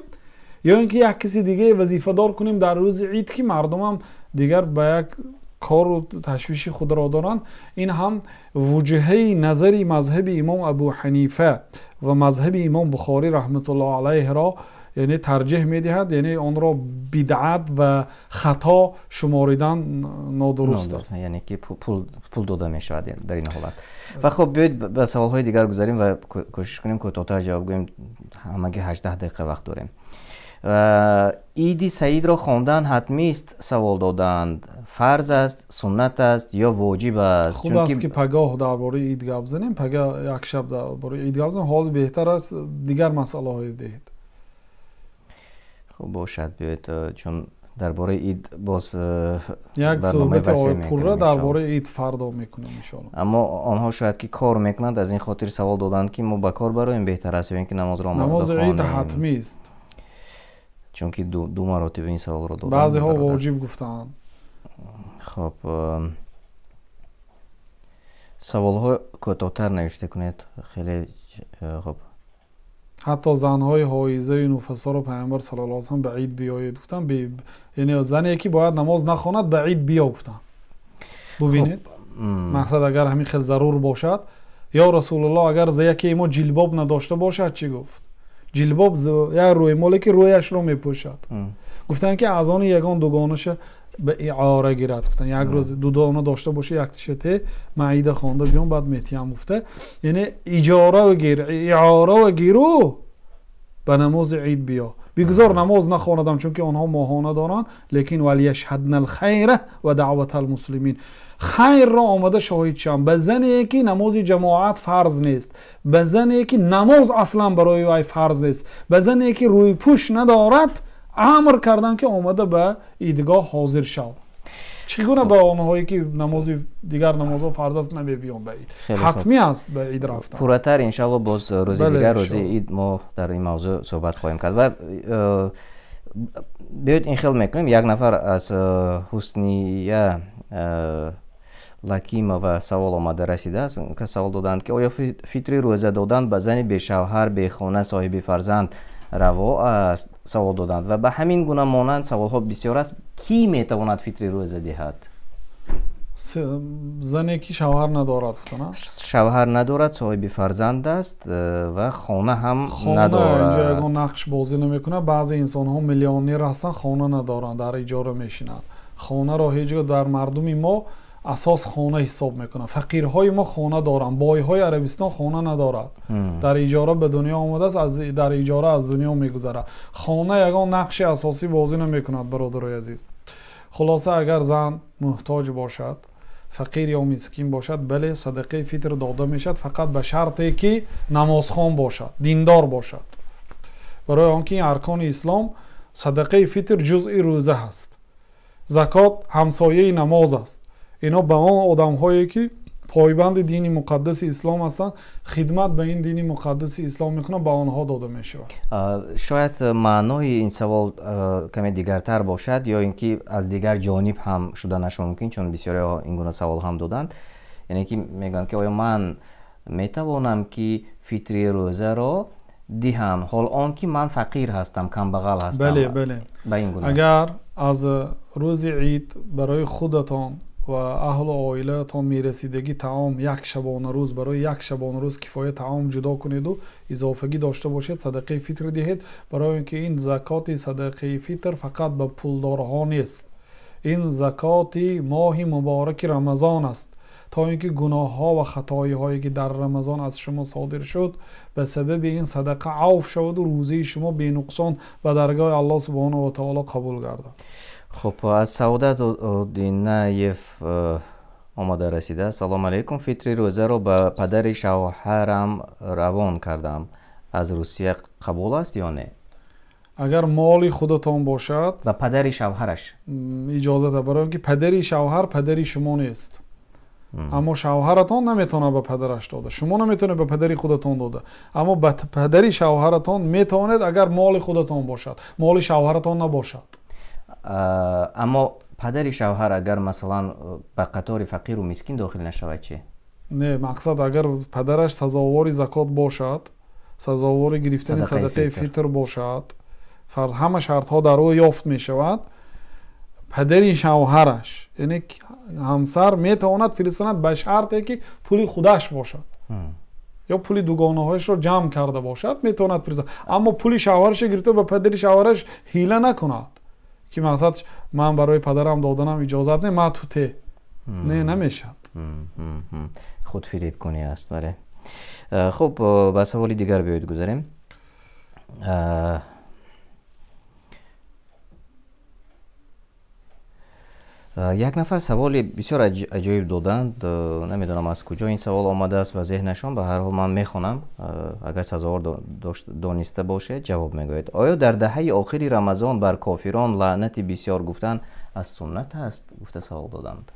ё ин ки як каси дигаре вазифадор кунем дар рӯзи ид, ки мардумам дигар ба як кору ташвиши худро доранд. Ин ҳам вуҷҳаи назари мазҳаби имом Абу Ҳанифа ва мазҳаби имом Бухорӣ раҳматуллоҳ алайҳро яъне тарҷиҳ медиҳад, яъне онро бидъат ва хато шуморидан нодуруст аст. Яъне ки пул дода мешавад дар ин ҳолат. Ва хуб, биёед ба саволҳои дигар гузарем ва кӯшиш кунем кӯтоҳтар ҷавоб гӯем. Ҳамагӣ 18 дақиқа вақт дорем. Иди Саидро хондан ҳатмист, савол доданд. Фарз аст, суннат аст ё воҷиб аст? Хуб аст ки пагоҳ дар бораи ид гап занем, пагоҳ як шаб дар бораи ид гап занем. Ҳол беҳтар аст дигар масъалаҳои диҳед. Хуб бошад, биёед, чун дар бораи ид боз як суҳбати пурра дар бораи ид фардо мекунем иншоаллоҳ. Аммо онҳо шояд ки кор мекунанд, аз ин хотир савол доданд ки мо ба кор бароем беҳтар аст ё ин ки намозро омода хонем. Намози ид ҳатмист, чунки ду маротиба ин саволро доданд. Баъзеҳо воҷиб гуфтаанд. Хуб, саволҳо кӯтоҳтар навишта кунед, хеле хуб. Ҳатто занҳои ҳоизаю нуфасоро Пайғамбар саллаллоҳу алайҳи васаллам ба ид биёед гуфтанд. Яъне зане ки бояд намоз нахонад ба ид биё гуфтанд. Бубинед, мақсад агар ҳамин хел зарур бошад. Ё Расулуллоҳ, агар яке мо ҷилбоб надошта бошад чӣ гуфт? Ҷилбоб як рӯймоле ки рӯяшро мепӯшад. Гуфтанд ки аз они ягон дугонаша ба иора гирад. Гуфтанд як рӯз ду дона дошта боша, яктиша те ман ида хонда биём, баъд метиҳам гуфта. Яъне иҷора гир, иора гиру ба намози ид биё. Бигзор намоз нахонадам, чунки онҳо моҳона доранд, лекин валияшҳадна алхайра ва даъвата алмуслимин, хайрро омада шоҳид шавам. Ба зане ки намози ҷамоат фарз нест, ба зане ки намоз аслан барои вай фарз нест, ба зане ки рӯйпӯш надорад, амр кардан ки омада ба идгоҳ ҳозир шав. Чӣ гуна ба онҳое ки намози дигар намозҳо фарз аст намебиён ба ид? Ҳатмӣ аст ба ид рафтан. Пурратар иншааллоҳ боз рӯзи дигар, рӯзи ид мо дар ин мавзӯъ суҳбат хоҳем кард. Ва биёед ин хел мекунем. Як нафар аз Ҳусния Лакимова савол омада расидааст. Кас савол доданд ки оё фитри рӯза додан ба зани бешавҳар, бехона, соҳиби фарзанд раво аст? Савол доданд. Ва ба ҳамин гуна монанд саволҳо бисёр аст. Кӣ метавонад фитри рӯза диҳад? Зане ки шавҳар надорад, гуфтана? Шавҳар надорад, соҳиби фарзанд аст ва хона ҳам надорад. Инҷо ягон нақш бозӣ намекунад. Баъзе инсонҳо миллионер ҳастанд, хона надоранд, дар иҷора мешинанд. Хонаро ҳеҷ гоҳ дар мардуми мо асос хона ҳисоб мекунанд. Фақирҳои мо хона доранд, бойҳои Арабистон хона надорад. Дар иҷора ба дунё омадааст, дар иҷора аз дунё мегузарад. Хона ягон нақши асосӣ бозӣ намекунад, бародарои азиз. Хулоса, агар зан муҳтоҷ бошад, фақир ё мискин бошад, бале, садақаи фитр дода мешавад, фақат ба шарте ки намозхон бошад, диндор бошад. Барои он ки ин аркони ислом, садақаи фитр ҷузъи рӯза ҳаст, закот ҳамсояи намоз аст. Ино ба он одамҳое ки пойбанди дини муқаддаси ислом ҳастанд, хидмат ба ин дини муқаддаси ислом мекунанд, ба онҳо дода мешавад. Шояд маънои ин савол каме дигартар бошад ё ин ки аз дигар ҷониб ҳам шуданаш мумкин, чун бисёриҳо ин гуна савол ҳам доданд. Яъне ки мегӯянд ки оё ман метавонам ки фитри рӯзаро диҳам, ҳол он ки ман фақир ҳастам, камбағал ҳастам? Бале, бале. Ба ин гуна. Агар Аз рӯзи ид барои худатон ва аҳлу оилаатон мерасидагӣ таом як шабонарӯз, барои як шабонарӯз кифоя таом ҷудо кунеду изофагӣ дошта бошед, садақаи фитр диҳед, барои он ки ин закоти садақаи фитр фақат ба пулдорҳо нест, ин закоти моҳи мубораки Рамазон аст, то ин ки гуноҳҳо ва хатоиҳое ки дар Рамазон аз шумо содир шуд ба сабаби ин садақа авф шавад ва рӯзаи шумо бенуқсон ба даргоҳи Аллоҳ субҳонаҳу ва таоло қабул гардад. Хуб, аз Саодат Одинаев омада расида. Салом алейкум, фитри рӯзаро ба падари шавҳарам равон кардам, аз Русия қабул аст ё не? Агар моли худатон бошад, ба падари шавҳараш иҷозат, барои он ки падари шавҳар падари шумо нест. Аммо шавҳаратон наметавонад ба падараш дода, шумо наметавонед ба падари худатон дода, аммо ба падари шавҳаратон метавонед агар моли худатон бошад, моли шавҳаратон набошад. Аммо падари шавҳар агар масалан ба қатори фақиру мискин дохил нашавад чӣ? Не, мақсад агар падараш сазовори закот бошад, сазовори гирифтани садақаи фитр бошад, ҳама шартҳо дар ӯ ёфт мешавад, падари шавҳараш, яъне ҳамсар метавонад фиристонад ба шарте ки пули худаш бошад ё пули дугонаҳояшро ҷамъ карда бошад, метавонад фиристонад. Аммо пули шавҳарашро гирифта ба падари шавҳараш ҳила накунад ки мақсад ман барои падарам доданам иҷозат не, ман туте. Не, намешавад. Худфиребкунӣ аст. Бале. Хуб, ба саволи дигар биёед гузарем. Як нафар саволи бисёр аҷоиб доданд, намедонам аз куҷо ин савол омадааст ба зеҳнашон, ба ҳар ҳол ман мехонам, агар сазовор дониста бошед ҷавоб мегӯед. Оё дар даҳаи охири Рамазон бар кофирон лаънати бисёр гуфтан аз суннат аст? Гуфта савол доданд.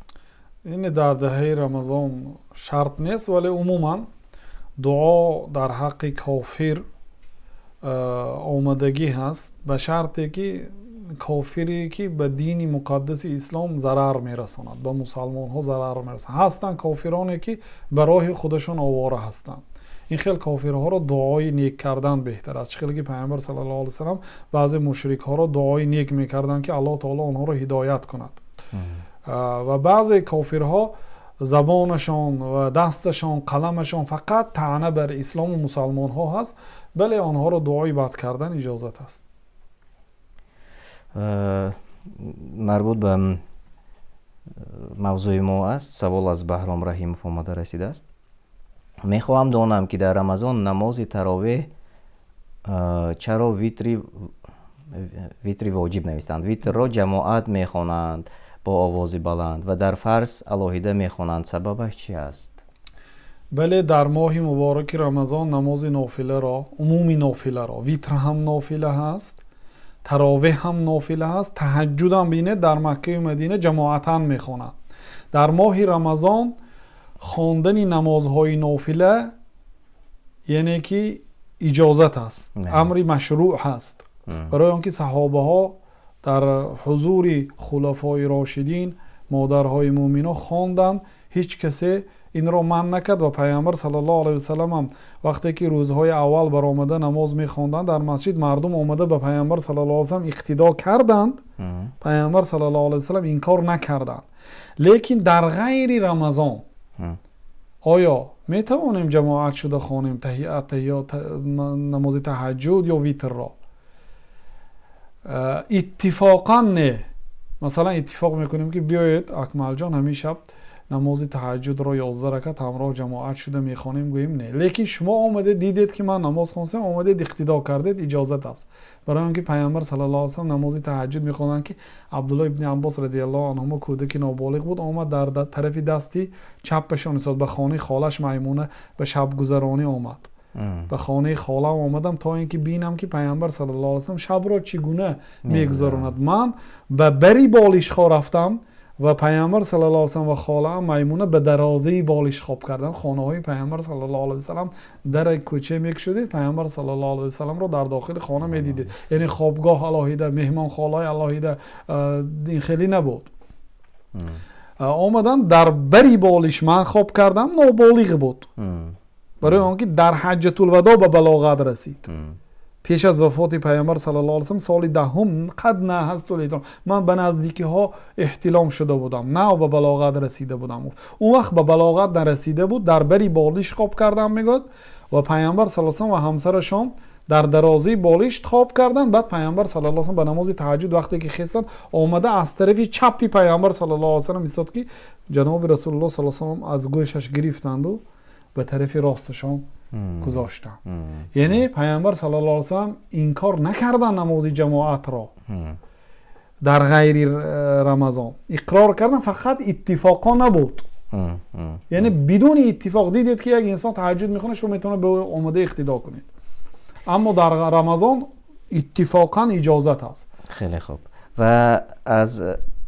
Ин дар даҳаи Рамазон шарт нест, вале умуман дуо дар ҳаққи кофир омадагӣ ҳаст, ба шарте ки кофире ки ба дини муқаддаси ислом зарар мерасонад, ба мусалмонҳо зарар мерасонад. Ҳастанд кофироне ки ба роҳи худашон овора ҳастанд. Ин хел кофирҳоро дуои нек кардан беҳтар аст. Чӣ хеле ки Пайғамбар саллаллоҳу алайҳи васаллам баъзе мушрикҳоро дуои нек мекарданд ки Аллоҳ таоло онҳоро ҳидоят кунад. Ва баъзе кофирҳо забонашон ва дасташон, қаламашон фақат таъна бар ислому мусалмонҳо ҳаст, бале онҳоро дуои бад кардан иҷозат аст. Марбут ба мавзӯи мо аст. Савол аз Баҳром Раҳимов омада расидааст. Мехоҳам донам ки дар Рамазон намози таровеҳ чаро витри воҷиб навистанд? Витрро ҷамоат мехонанд бо овози баланд ва дар фарз алоҳида мехонанд. Сабабаш чи аст? Бале, дар моҳи мубораки Рамазон намози нофиларо, умуми нофиларо, витр ҳам нофила ҳаст, таровеҳ ҳам нофила ҳаст, таҳаҷҷуд ҳам бинед дар Маккаю Мадина ҷамоатан мехонанд. Дар моҳи Рамазон хондани намозҳои нофила яъне ки иҷозат аст, амри машрӯъ ҳаст. Барои он ки саҳобаҳо дар ҳузури хулафои рошидин, модарҳои мӯмино хонданд, ҳеҷ касе инро манъ накард ва Пайғамбар саллаллоҳу алайҳи васаллам ҳам вақте ки рӯзҳои аввал баромада намоз мехонданд дар масҷид, мардум омада ба Пайғамбар саллаллоҳу алайҳи васаллам иқтидо карданд, Пайғамбар саллаллоҳу алайҳи васаллам инкор накарданд. Лекин дар ғайри Рамазон оё метавонем ҷамоат шуда хонем намози таҳаҷҷуд ё витрро? Иттифоқан не. Масалан иттифоқ мекунем ки биёед Акмалҷон ҳамин шаб намози таҳаҷҷудро 11 ракат ҳамроҳ ҷамоат шуда мехонем, гӯем не. Лекин шумо омадед дидед ки ман намоз хондам, омадед иқтидо кардед, иҷозат аст. Барои он ки Пайғамбар саллаллоҳу алайҳи васаллам намози таҳаҷҷуд мехонданд ки Абдуллоҳ ибни Аббос радиаллоҳу анҳумо кӯдаки ноболиғ буд, омад дар тарафи дасти чаппашон истод, ба хонаи холаш Маймуна ба шабгузаронӣ омад. Ба хонаи холам омадам то ин ки бинам ки Пайғамбар саллаллоҳу алайҳи васаллам шабро чӣ гуна мегузаронад. Ман ба бари болишхо рафтам ва Пайғамбар саллаллоҳу алайҳи васаллам ва холаам Маймуна ба дарозаи болиш хоб карданд. Хонаҳои Пайғамбар саллаллоҳу алайҳи васаллам дар кӯча мекушудед, Пайғамбар саллаллоҳу алайҳи васалламро дар дохили хона медидед. Яъне хобгоҳ алоҳида, меҳмонхонаи алоҳида ин хеле набуд. Омадам дар бари болиш ман хоб кардам, ноболиғ буд. Барои он ки дар ҳаҷҷатулвадо ба балоғат расид. Пеш аз вафоти пайғамбар саллаллоҳу алайҳи васаллам соли даҳум қад наҳастул эҳтилом, ман ба наздикиҳо эҳтилом шуда будам, нав ба балоғат расида будам. Он вақт ба балоғат нарасида буд, дар бари болиш хоб кардам, мегӯяд, ва пайғамбар саллаллоҳу алайҳи васаллам ва ҳамсарашон дар дарозии болишт хоб карданд. Баъд пайғамбар саллаллоҳу алайҳи васаллам ба намози таҳаҷҷуд вақте ки хестанд, омада аз тарафи чапи пайғамбар саллаллоҳу алайҳи васаллам истод, ки ҷаноби расулуллоҳ саллаллоҳу алайҳи васаллам аз гӯшаш гирифтанду ба тарафи росташон гузоштанд. Яъне пайғамбар саллаллоҳу алайҳи васаллам инкор накарданд намози ҷамоатро дар ғайри рамазон, иқрор карданд, фақат иттифоқо набуд. Яъне бидуни иттифоқ дидед ки як инсон таҳаҷҷуд мехонад, шумо метавонед ба ӯ омода иқтидо кунед, аммо дар рамазон иттифоқан иҷозат аст. Хеле хуб. Ва аз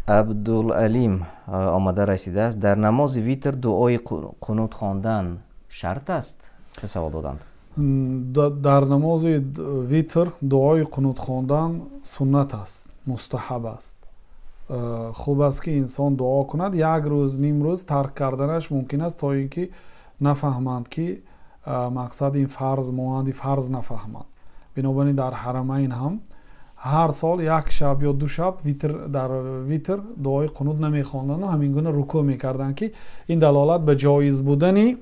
Абдулалим омада расидааст: дар намози витр дуои қунут хондан шарт аст? Чӣ савол доданд? Дар намози витр дуои қунут хондан суннат аст, мустаҳаб аст. Хуб аст ки инсон дуо кунад. Як рӯз, ним рӯз тарк карданаш мумкин аст, то ин ки нафаҳманд ки мақсад ин фарз, монанди фарз нафаҳманд. Бинобар ин дар ҳарамайн ҳам ҳар сол як шаб ё ду шаб витр, дар витр дуои қунут намехонданд ва ҳамин гуна рукӯъ мекарданд, ки ин далолат ба ҷоиз будани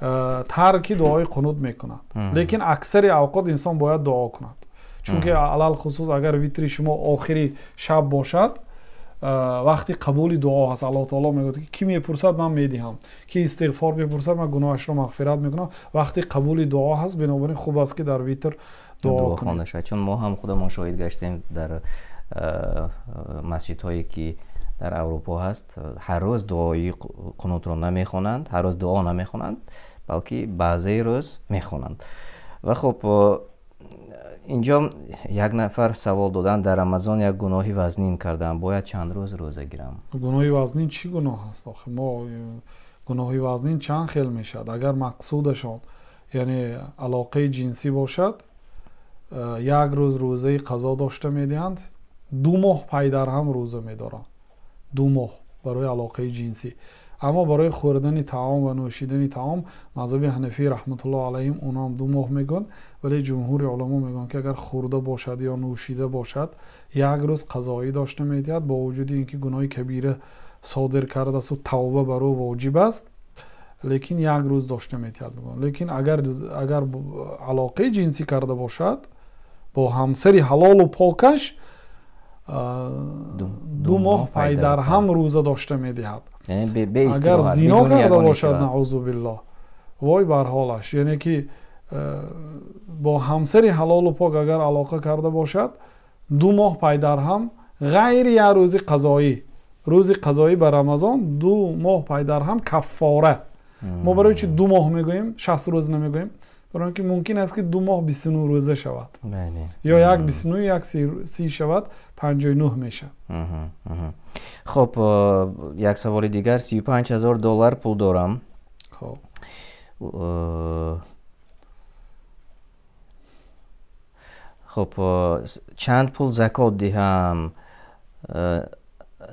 тарки дуои қунут мекунад. Лекин аксари авқот инсон бояд дуо кунад, чунки алалхусус агар витри шумо охири шаб бошад, вақти қабули дуо ҳаст. Аллоҳ таоло мегӯяд ки кӣ мепурсад ман медиҳам, ки истиғфор мепурсад ман гуноҳашро мағфират мекунам. Вақти қабули дуо ҳаст, бинобар ин хуб аст ки дар витр дуо хонда шавад, чун мо ҳам худамон шоҳид гаштем дар масҷидҳое ки дар Аврупо ҳаст, ҳар рӯз дуои қунутро намехонанд, ҳар рӯз дуо намехонанд, балки баъзе рӯз мехонанд. Ва хуб, инҷо як нафар савол доданд: дар рамазон як гуноҳи вазнин кардам, бояд чанд рӯз рӯза гирам? Гуноҳи вазнин чӣ гуноҳ аст? Охир мо гуноҳи вазнин чанд хел мешавад? Агар мақсудашон яъне алоқаи ҷинсӣ бошад, як рӯз рӯзаи қазо дошта медиҳанд, 2 моҳ пайдарҳам рӯза медоранд, 2 моҳ барои алоқаи ҷинсӣ. Аммо барои хӯрдани таом ва нӯшидани таом мазҳаби ҳанафӣ раҳматуллоҳ алайҳим онам 2 моҳ мегӯянд, вале ҷумҳури уламо мегӯянд ки агар хӯрда бошад ё нӯшида бошад, як рӯз қазоӣ дошта медиҳад, бо вуҷуди ин ки гуноҳи кабира содир кардааст ва тавба бар ӯ воҷиб аст, лекин як рӯз дошта медиҳад. Лекин агар алоқаи ҷинсӣ карда бошад бо ҳамсари ҳалолу покаш, 2 моҳ пайдарҳам рӯза дошта медиҳад. Агар зино карда бошад, наъузу биллоҳ, вой бар ҳолаш. Яъне ки бо ҳамсари ҳалолу пок агар алоқа карда бошад, 2 моҳ пайдарҳам ғайри як рӯзи қазоӣ, рӯзи қазоӣ ба рамазон 2 моҳ пайдарҳам каффора. Мо барои чи 2 моҳ мегӯем, 60 рӯз намегӯем? Барои ки мумкин аст ки 2 моҳ 29 рӯза шавад, ё як 29, як 30 шавад, 59 мешавад. Хуб, як саволи дигар: 35 000 доллар пул дорам. Хуб, чанд пул закот диҳам?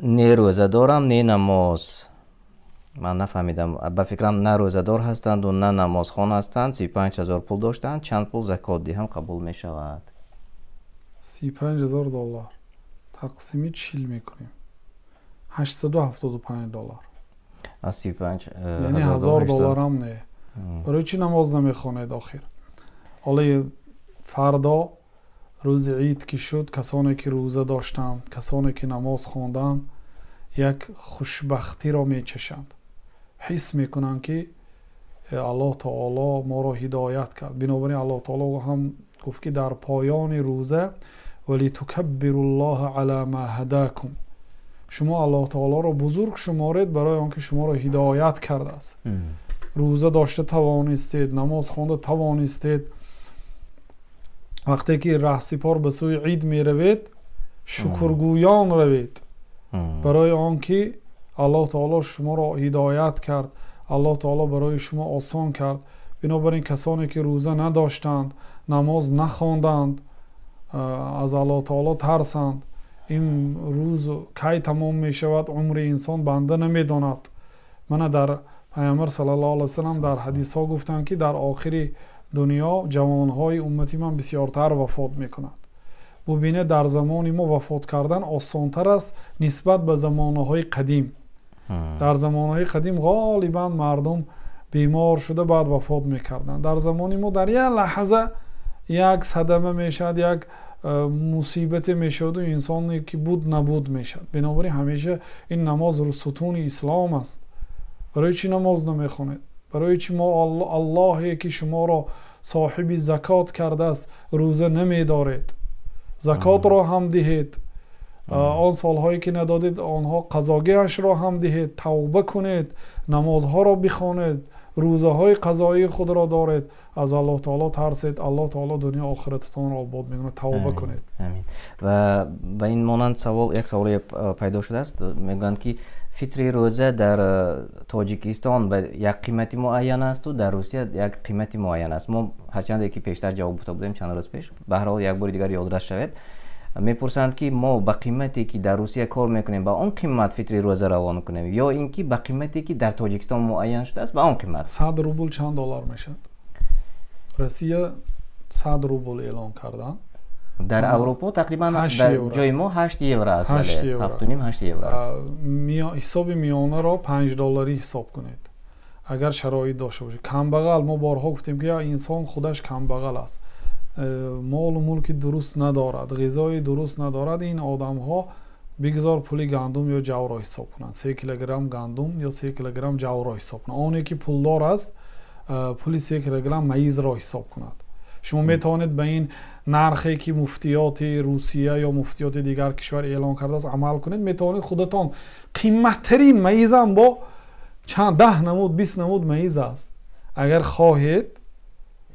Не рӯза дорам, не намоз. Ман нафаҳмидам, ба фикрам на рӯзадор ҳастанду на намозхон ҳастанд. 35 000 пул доштанд, чанд пул закот диҳам қабул мешавад? 35 000 доллар тақсими 40 мекунем, 875 доллар. Аз 35 яъне 1000 долларам не. Барои чӣ намоз намехонед охир? Ҳоло фардо рӯзи ид ки шуд, касоне ки рӯза доштанд, касоне ки намоз хонданд, як хушбахтиро мечашанд, ҳис мекунанд ки аллоҳ таоло моро ҳидоят кард. Бинобар ин аллоҳ таоло ҳам гуфт ки дар поёни рӯза валитукаббируллоҳа ала ма ҳадакум, шумо аллоҳ таолоро бузург шуморед барои он ки шуморо ҳидоят кардааст. Рӯза дошта тавонистед, намоз хонда тавонистед. Вақте ки раҳсипор ба сӯи ид меравед, шукргӯён равед барои он ки аллоҳ таоло шуморо ҳидоят кард, аллоҳ таоло барои шумо осон кард. Бинобар ин касоне ки рӯза надоштанд, намоз нахонданд, аз аллоҳ таоло тарсанд. Ин рӯз кай тамом мешавад, умри инсон банда намедонад. Мана дар пайғамбар саллаллоҳу алайҳи васаллам дар ҳадисҳо гуфтанд ки дар охири дунё ҷавонҳои уммати ман бисёртар вафот мекунад. Бубинед, дар замони мо вафот кардан осонтар аст нисбат ба замонаҳои қадим. Дар замонаҳои қадим ғолибан мардум бемор шуда баъд вафот мекарданд. Дар замони мо дар як лаҳза як садама мешавад, як мусибате мешавад ва инсоне ки буд набуд мешавад. Бинобар ин ҳамеша ин намоз сутуни ислом аст. Барои чӣ намоз намехонед? Барои чӣ мо Аллоҳе ки шуморо соҳиби закот кардааст рӯза намедоред? Закотро ҳам диҳед, он солҳое ки надодед онҳо қазогиашро ҳам диҳед, тавба кунед, намозҳоро бихонед, рӯзаҳои қазоии худро доред, аз Аллоҳ таоло тарсед, Аллоҳ таоло дунё охирататонро обод мекунад. Тавба кунед. Амин. Ва ба ин монанд савол, як саволе пайдо шудааст. Мегӯянд ки фитри рӯза дар Тоҷикистон ба як қимати муайян аст ва дар Русия як қимати муайян аст. Мо ҳарчанде ки пештар ҷавоб гуфта будем чанд рӯз пеш, ба ҳар ҳол як бори дигар ёдрас шавед. Мепурсанд ки мо ба қимате ки дар Русия кор мекунем ба он қимат фитри рӯза равон кунем ё ин ки ба қимате ки дар Тоҷикистон муайян шудааст ба он қимат? 100 рубл чанд доллар мешавад? Россия 100 рубл эълон карданд. Дар Аврупо тақрибан дар ҷои мо 8 евро аст, бале, 7.5-8 евро аст. Ҳисоби миёнаро 5 долларӣ ҳисоб кунед агар шароит дошта бошед. Камбағал, мо борҳо гуфтем ки инсон худаш камбағал аст, молу мулки дуруст надорад, ғизои дуруст надорад. Ин одамҳо бигзор пули гандум ё ҷавро ҳисоб кунанд, 3 килограмм гандум ё 3 килограмм ҷавро ҳисоб кунанд. Оне ки пулдор аст пули 3 килограмм маизро ҳисоб кунад. Шумо метавонед ба ин нархе ки муфтиёти Русия ё муфтиёти дигар кишвар эълон кардааст амал кунед. Метавонед худатон қиматтарин маизам бо чанд 10 намуд 20 намуд маиз аст, агар хоҳед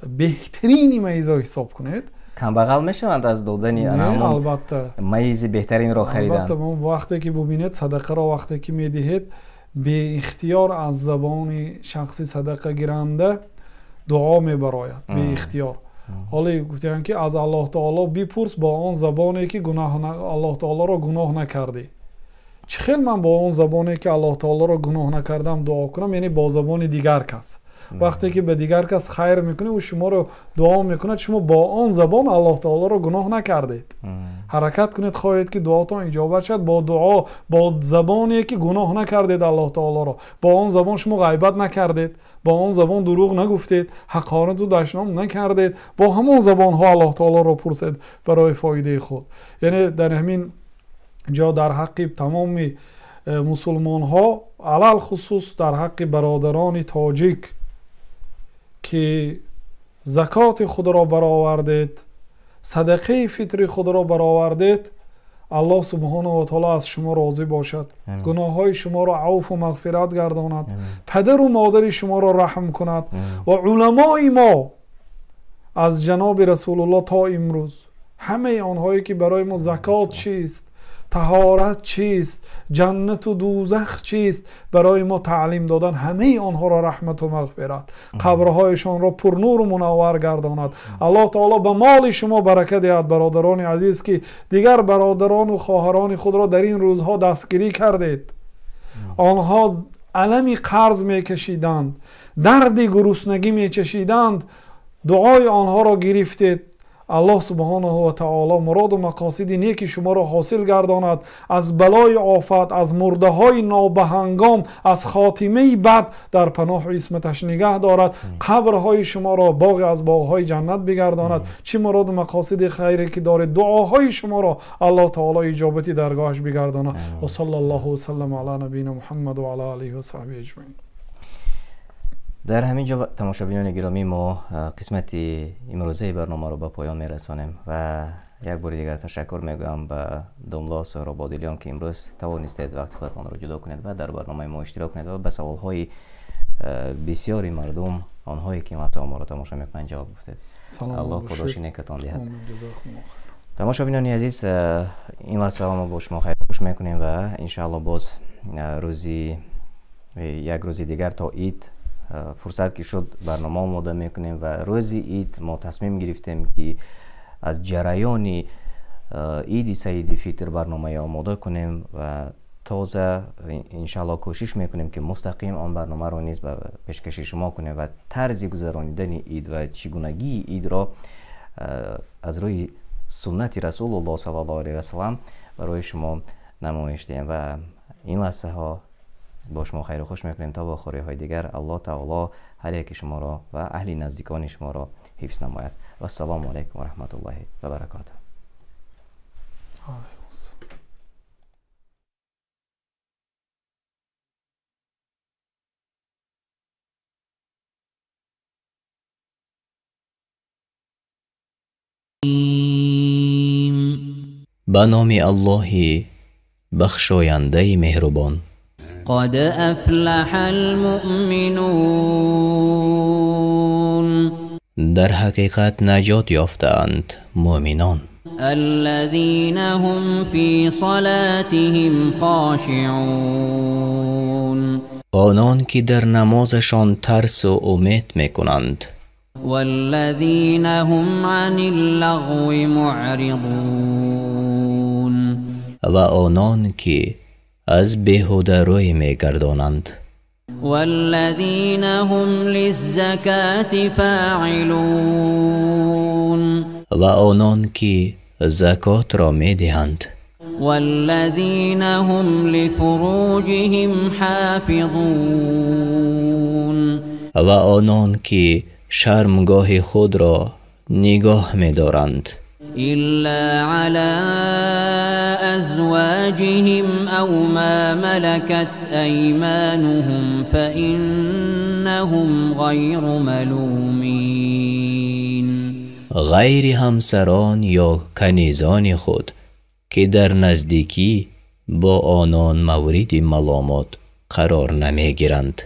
беҳтарини маизро ҳисоб кунед. Камбағал мешаванд аз додани албатта маизи беҳтаринро харидан. Албатта, вақте ки бубинед садақаро вақте ки медиҳед беихтиёр аз забони шахси садақагиранда дуо мебарояд, беихтиёр. Ҳоле гуфтаанд ки аз Аллоҳ таоло бипурс бо он забоне ки Аллоҳ таолоро гуноҳ накардӣ. Чӣ хел ман бо он забоне ки Аллоҳ таолоро гуноҳ накардам дуо кунам? Яъне бо забони дигар кас. Вақте ки ба дигар кас хайр мекунед, ӯ шуморо дуо мекунад, шумо бо он забон Аллоҳ таолоро гуноҳ накардед. Ҳаракат кунед, хоҳед ки дуотон иҷобат шавад, бо дуо, бо забоне ки гуноҳ накардед Аллоҳ таолоро, бо он забон шумо ғайбат накардед, бо он забон дурӯғ нагуфтед, ҳақорату дашном накардед, бо ҳамон забонҳо Аллоҳ таолоро пурсед барои фоидаи худ. Яъне дар ҳамин ҷо дар ҳаққи тамоми мусулмонҳо, алалхусус дар ҳаққи бародарони тоҷик ки закоти худро баровардед, садақаи фитри худро баровардед, Аллоҳ субҳонаҳу ва таоло аз шумо розӣ бошад, гуноҳҳои шуморо авфу мағфират гардонад, падару модари шуморо раҳм кунад ва уламои мо аз ҷаноби Расулуллоҳ то имрӯз ҳамаи онҳое ки барои мо закот чист, таҳорат чист, ҷаннату дӯзах чист барои мо таълим додан, ҳамаи онҳоро раҳмату мағфират, қабрҳояшонро пурнуру мунаввар гардонад. Аллоҳ таоло ба моли шумо барака диҳад, бародарони азиз, ки дигар бародарону хоҳарони худро дар ин рӯзҳо дастгирӣ кардед. Онҳо алами қарз мекашиданд, дарди гуруснагӣ мечашиданд, дуои онҳоро гирифтед. Аллоҳ субҳонаҳу ва таоло муроду мақосиди неки шуморо ҳосил гардонад, аз балои офат, аз мурдаҳои нобаҳангом, аз хотимаи бад дар паноҳу исматаш нигаҳ дорад, қабрҳои шуморо боғе аз боғҳои ҷаннат бигардонад. Чӣ муроду мақосиди хайре ки доред, дуоҳои шуморо Аллоҳ таоло иҷобати даргоҳаш бигардонад. Ва саллаллоҳу васаллам ала набийна Муҳаммад ва ала алиҳи ва саҳбиҳи аҷмаин. Дар ҳамин ҷо тамошобинони гиромӣ мо қисмати имрӯзаи барномаро ба поён мерасонем ва як бори дигар ташаккур мегӯям ба домло Соҳроб Одилён ки имрӯз тавонистед вақти худатонро ҷудо кунед ва дар барномаи мо иштирок кунед ва ба саволҳои бисёри мардум, онҳое ки ин моро тамошо мекунанд, ҷавоб гуфтед. Аллоҳ подоши некатон диҳад. Тамошобинони азиз, ин лаҳза мо бо шумо хайрхуш мекунем ва иншааллоҳ боз рӯзи як рӯзи дигар то ид фурсат ки шуд барнома омода мекунем ва рӯзи ид мо тасмим гирифтем ки аз ҷараёни иди саиди фитр барномае омода кунем ва Тоза иншааллоҳ кӯшиш мекунем, ки мустақим он барномаро низ ба пешкаши шумо кунем ва тарзи гузаронидани ид ва чигунагии идро аз рӯи суннати Расулуллоҳ саллаллоҳу алайҳи васаллам барои шумо намоиш диҳем. Ва ин лаҳзаҳо бо шумо хайру хуш мекунем то вохӯриҳои дигар. Аллоҳ таоло ҳар яки шуморо ва аҳли наздикони шуморо ҳифз намояд. Вассалому алайкум ва раҳматуллоҳи ва баракотуҳ. Ба номи Аллоҳи бахшояндаи меҳрубон. Қад афлаҳал муъминун. Дар ҳақиқат наҷот ёфтаанд муъминон. Аллазина ҳум фи салатиҳим хошиун. Онон ки дар намозашон тарсу умед мекунанд. والذين هم عن اللغو معرضون. و آنان که از بیهوده روی میگردانند. والذین هم للزکاة فاعلون. و آنان که زکات را میدهند. والذین هم لفروجهم حافظون. و آنان که شرمگاه خود را نگاه می‌دارند. إلا على أزواجهم أو ما ملكت أيمانهم فإنهم غير ملومين. غیر همسران یا کنیزان خود که در نزدیکی با آنان مورد ملامت قرار نمی‌گیرند.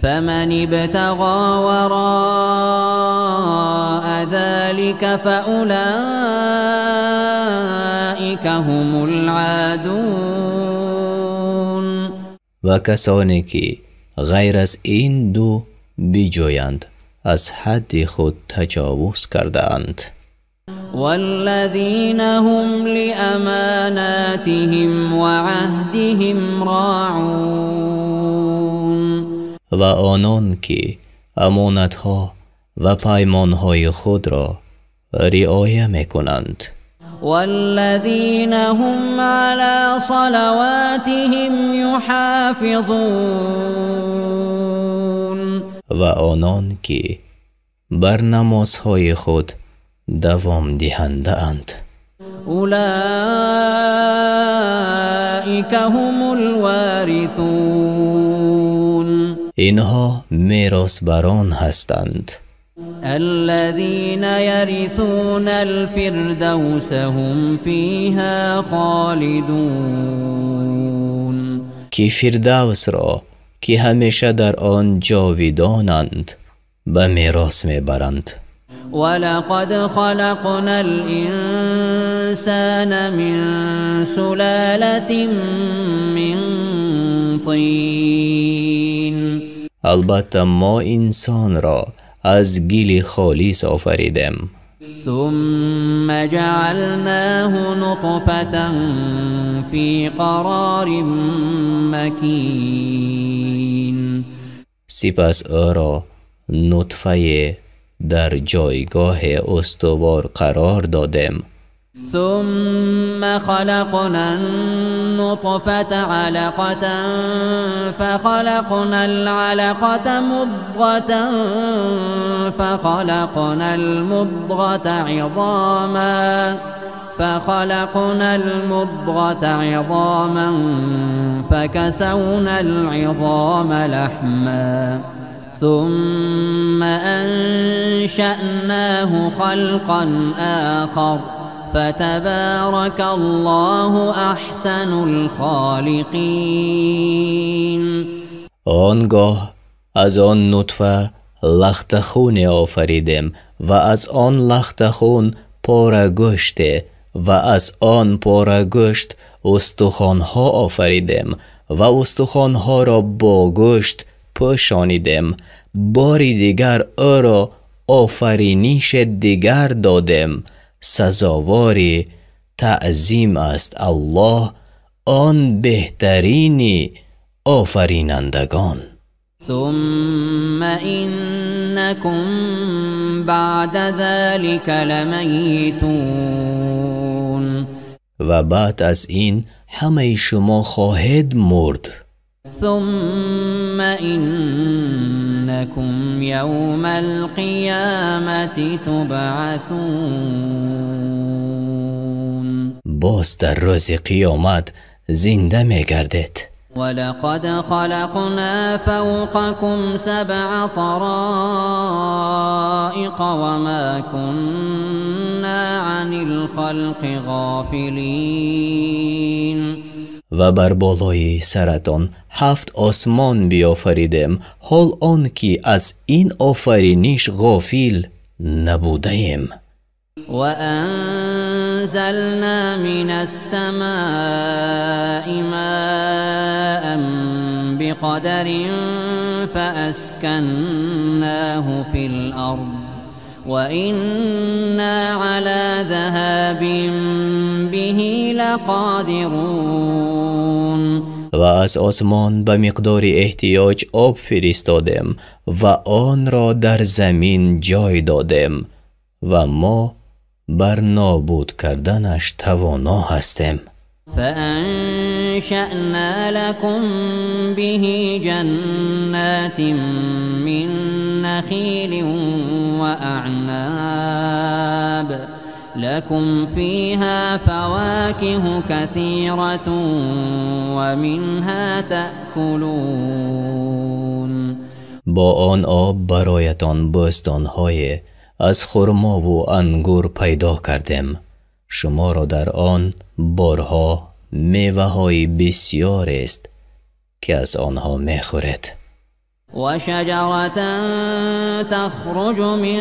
فمن ابتغى وراء ذلك فأولئك هم العادون. و کسانی که غیر از این دو بجویند از حد خود تجاوز کرده‌اند. والذین هم لأماناتهم وعهدهم راعون. و آنان که امانتها و پیمانهای خود را رعایت میکنند. والذین هم علی صلواتهم یحافظون. و آنان که بر نمازهای خود دوام دهنده اند. اولئک هم الوارثون. اینها میراثبران هستند. الذين يرثون الفردوس هم فيها خالدون. که فردوس را که همیشه در آن جاویدانند به میراث میبرند. ولقد خلقنا الإنسان من سلالة من طين. البته ما انسان را از گل خالص آفریدیم. ثم جعلناه نطفة في قرار مكين. سپس او را نطفه در جایگاه استوار قرار دادیم. ثم خلقنا النطفة علقة فخلقنا العلقة مضغة فخلقنا المضغة عظاما فكسونا العظام لحما ثم أنشأناه خلقا آخر فتبارك الله أحسن الخالقین. آنگاه از آن نطفه لخت خون آفریدیم و از آن لخت خون پاره گوشت و از آن پاره گوشت استخوانها آفریدیم و استخوانها را با گوشت پوشانیدیم. باری دیگر او را آفرینش دیگر دادیم. سزاوار تعظیم است الله، Он беҳтарини офаринандагон. ثم إنكم بعد ذلك لميتون. Ва баъд аз ин ҳамаи шумо хоҳед мурд. ثم إنكم يوم القيامة تبعثون. Боз дар рӯзи қиёмат зинда мегардед. ولقد خلقنا فوقكم 7 طرائق وما كنا عن الخلق غافلين. Ва бар болои саратон 7 осмон биёфаридем, ҳол он ки аз ин офариниш ғофил набудаем. وأنزلنا من السماء ماء بقدر فأسكناه في الأرض وإنا على ذهاب به لقادرون. Ва аз осмон ба миқдори эҳтиёҷ об фиристодем ва онро дар замин ҷой додем ва мо бар нобуд карданаш тавоно ҳастем. فأنشأنا لكم به جنات من نخيل وأعناب لكم فيها فواكه كثيرة ومنها تأكلون. Бо он об бароятон бӯстонҳое аз хурмову ангур пайдо кардем. Шуморо дар он борҳо меваҳои бисёрест, ки аз онҳо мехӯред. وشجرة تخرج من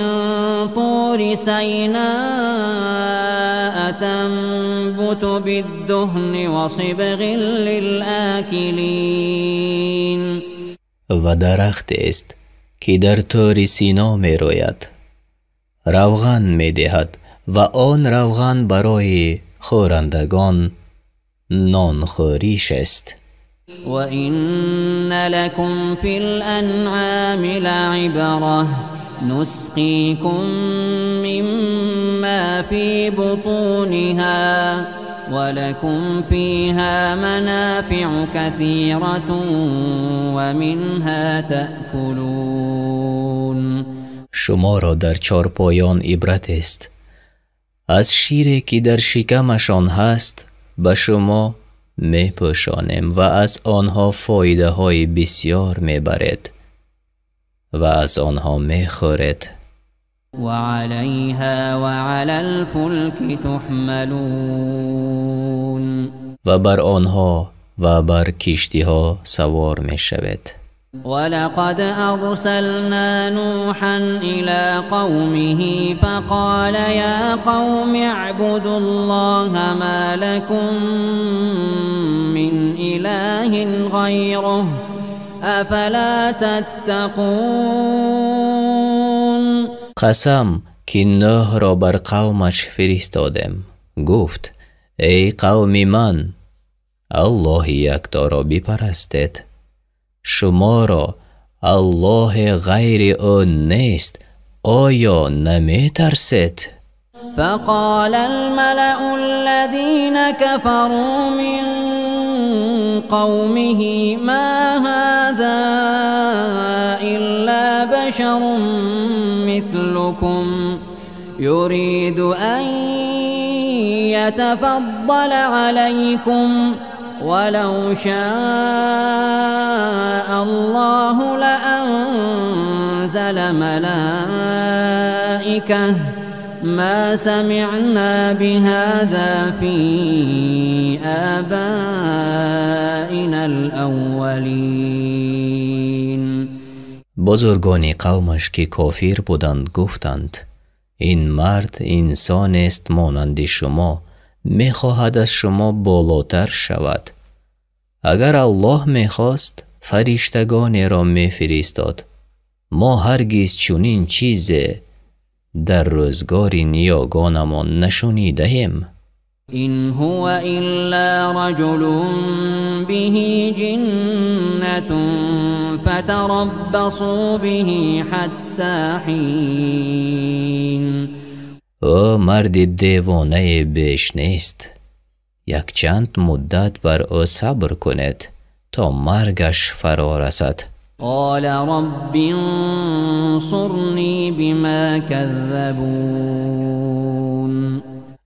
طور سيناء تنبت بالدهن وصبغ للآكلين. Ва дарахтест, ки дар Тури Сино мерӯяд, равған медиҳад ва он равған барои хӯрандагон нонхӯриш аст. وإن لكم في الأنعام لعبرة نسقيكم مما في بطونها ولكم فيها منافع كثيرة ومنها تأكلون. Шуморо дар чорпоён ибрат аст. Аз шире, ки дар шикамашон ҳаст, ба шумо мепӯшонем ва аз онҳо фоидаҳои бисёр мебаред ва аз онҳо мехӯред. وعليها وعلى الفلك تحملون. Ва бар онҳо ва бар киштиҳо савор мешавед. ولقد أرسلنا نوحا إلى قومه فقال يا قوم اعبدوا الله ما لكم من إله غيره أفلا تتقون. Қасам, ки Нӯҳро бар қавмаш фиристодем. Гуфт: эй қавми ман, Аллоҳи якторо бипарастед. Шуморо Аллоҳи ғайри ӯ нест, оё наметарсед? فقال الملأ الذين كفروا من قومه ما هذا إلا بشر مثلكم يريد أن يتفضل عليكم ولو شاء الله لأنزل ملائكة ما سمعنا بهذا في آبائنا الأولين. Бузургони қавмаш, ки кофир буданд, гуфтанд: ин мард инсонест монанди шумо, мехоҳад аз шумо болотар шавад. Агар Аллоҳ мехост, фариштагонеро мефиристод. Мо ҳаргиз чунин чизе дар рӯзгори ниёгонамон нашунидаем. إن هو إلا رجل به جنة فتربصوا به حتى حين. Ӯ марди девонае беш нест. Якчанд муддат бар ӯ сабр кунед, то маргаш фаро расад. قال رب انصرني بما كذبون.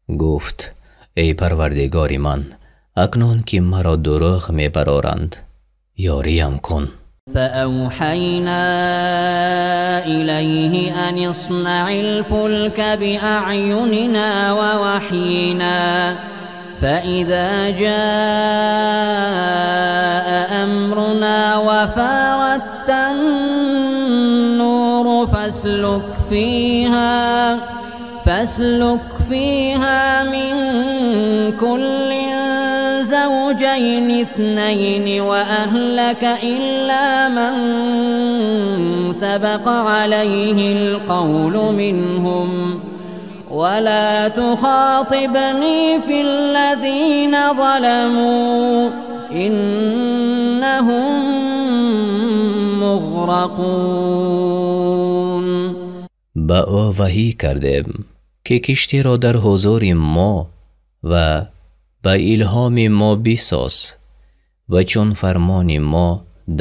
Гуфт: эй Парвардигори ман, акнун ки маро дурӯғ мебароранд, ёриям кун. فأوحينا إليه أن اصنع الفلك بأعيننا ووحينا فإذا جاء أمرنا وفارت النور فاسلك فيها من كل زوجين اثنين وأهلك إلا من سبق عليه القول منهم ولا تخاطبني في الذين ظلموا إنهم مغرقون. Ба ӯ ваҳӣ кардем, ки киштиро дар ҳузури мо ва ба илҳоми мо бисоз, ва чун фармони мо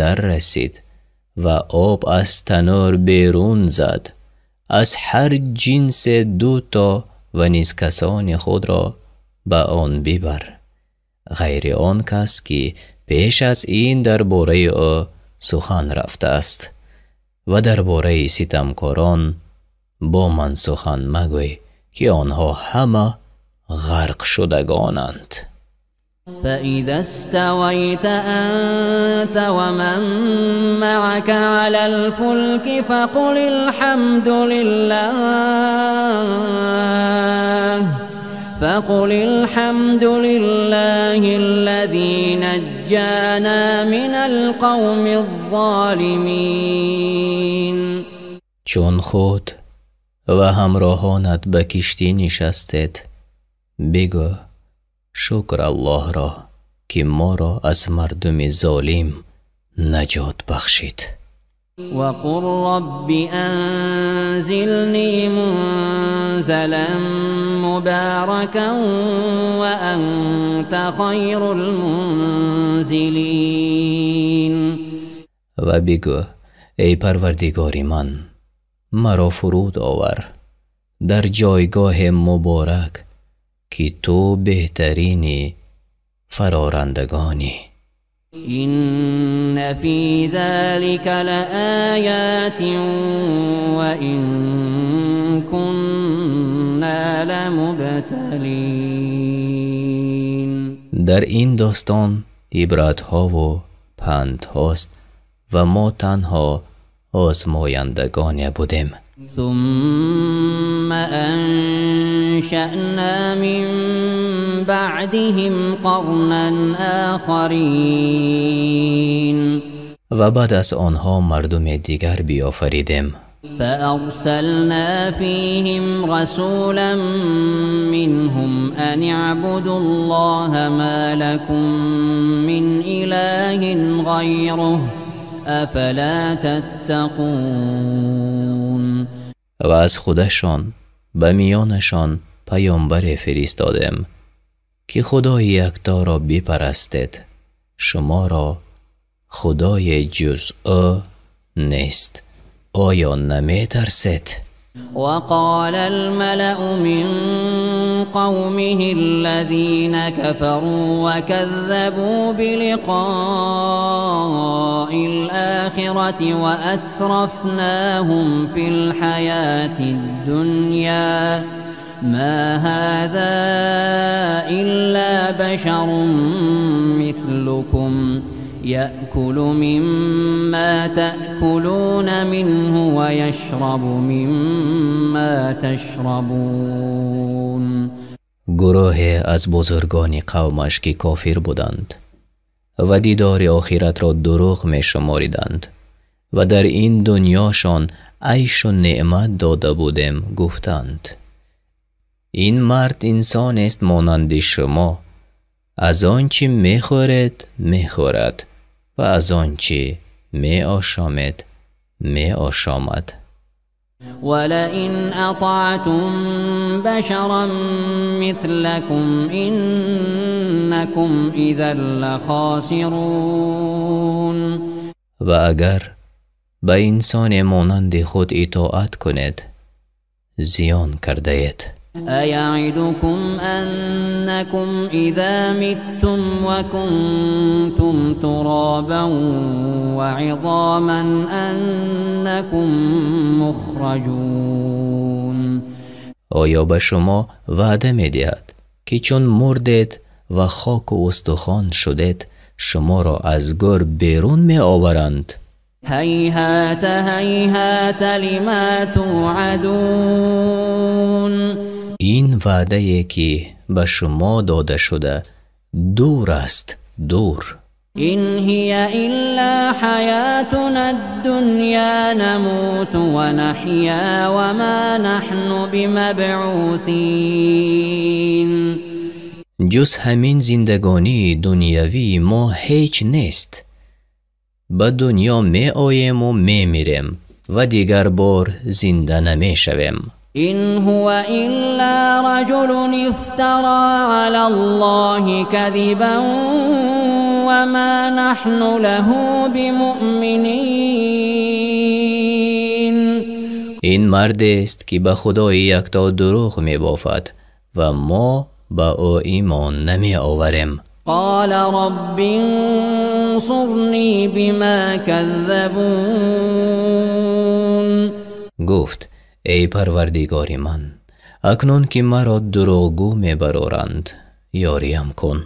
дар расид ва об аз танӯр берун зад, аз ҳар ҷинсе ду то ва низ касони худро ба он бибар, ғайри он кас ки пеш аз ин дар бораи ӯ сухан рафтааст, ва дар бораи ситамкорон бо ман сухан магӯй, ки онҳо ҳама ғарқ шудагонанд. فإذا استويت أنت ومن معك على الفلك فقل الحمد لله الذي نجانا من القوم الظالمين. Чун худ ва ҳамроҳонат ба киштӣ нишастед, бигӯ: шукр Аллоҳро, ки моро аз мардуми золим наҷот бахшид. وقل رب أنزلني منزلا مباركا وأنت خير المنزلين. Ва бигӯ: эй Парвардигори ман, маро фуруд овар дар ҷойгоҳи муборак, ки ту беҳтарини фарорандагонӣ. إن في ذلك لآيات وإن كنا لمبتلين. Дар ин достон ибратҳову пандҳост, ва мо танҳо озмояндагоне будем. ثم أنشأنا من بعدهم قرنا آخرين. Ва баъд аз онҳо мардуми дигар биёфаридем. فأرسلنا فيهم رسولا منهم أن اعبدوا الله ما لكم من إله غيره أفلا تتقون. Ва аз худашон ба миёнашон паёмбаре фиристодем, ки Худои якторо бипарастед, шуморо Худои ҷуз ӯ нест, оё наметарсед? وقال الملأ من قومه الذين كفروا وكذبوا بلقاء الآخرة وأترفناهم في الحياة الدنيا ما هذا إلا بشر مثلكم يأكل مما تأكلون منه ويشرب مما تشربون. Гурӯҳе аз бузургони қавмаш, ки кофир буданд ва дидори охиратро дурӯғ мешумориданд ва дар ин дунёшон айшу неъмат дода будем, гуфтанд: Ин мард инсонест монанди шумо, аз он чӣ мехӯред мехӯрад ва аз он чӣ меошомед меошомад. ولئن أطعتم بشرا مثلكم إنكم إذا لخاسرون. و агар ба инсоне монанди худ итоат кунед, зиён кардаед. أيعدكم أنكم إذا متم وكنتم ترابا وعظاما أنكم مخرجون. оё ба шумо ваъда медиҳад, ки чун мурдед ва хоку устухон шудед, шуморо аз гӯр берун меоваранд? هيهات هيهات لما توعدون. ин ваъдае ки ба шумо дода шуда дур аст, дур. إن هي إلا حياتنا الدنيا نموت ونحيا وما نحن بمبعوثين. ҷуз ҳамин зиндагонии дунявии мо ҳеҷ нест. Ба дунё меоему мемирем ва дигар бор зинда намешавем. إن هو إلا رجل افترى على الله كذبا وما نحن له بمؤمنين. ин мардест, ки ба Худои якто дурӯғ мебофад ва мо ба ӯ имон намеоварем. قال رب انصرني بما كذبون. Гуфт: эй Парвардигори ман, акнун ки маро дурӯғгӯ мебароранд, ёриям кун.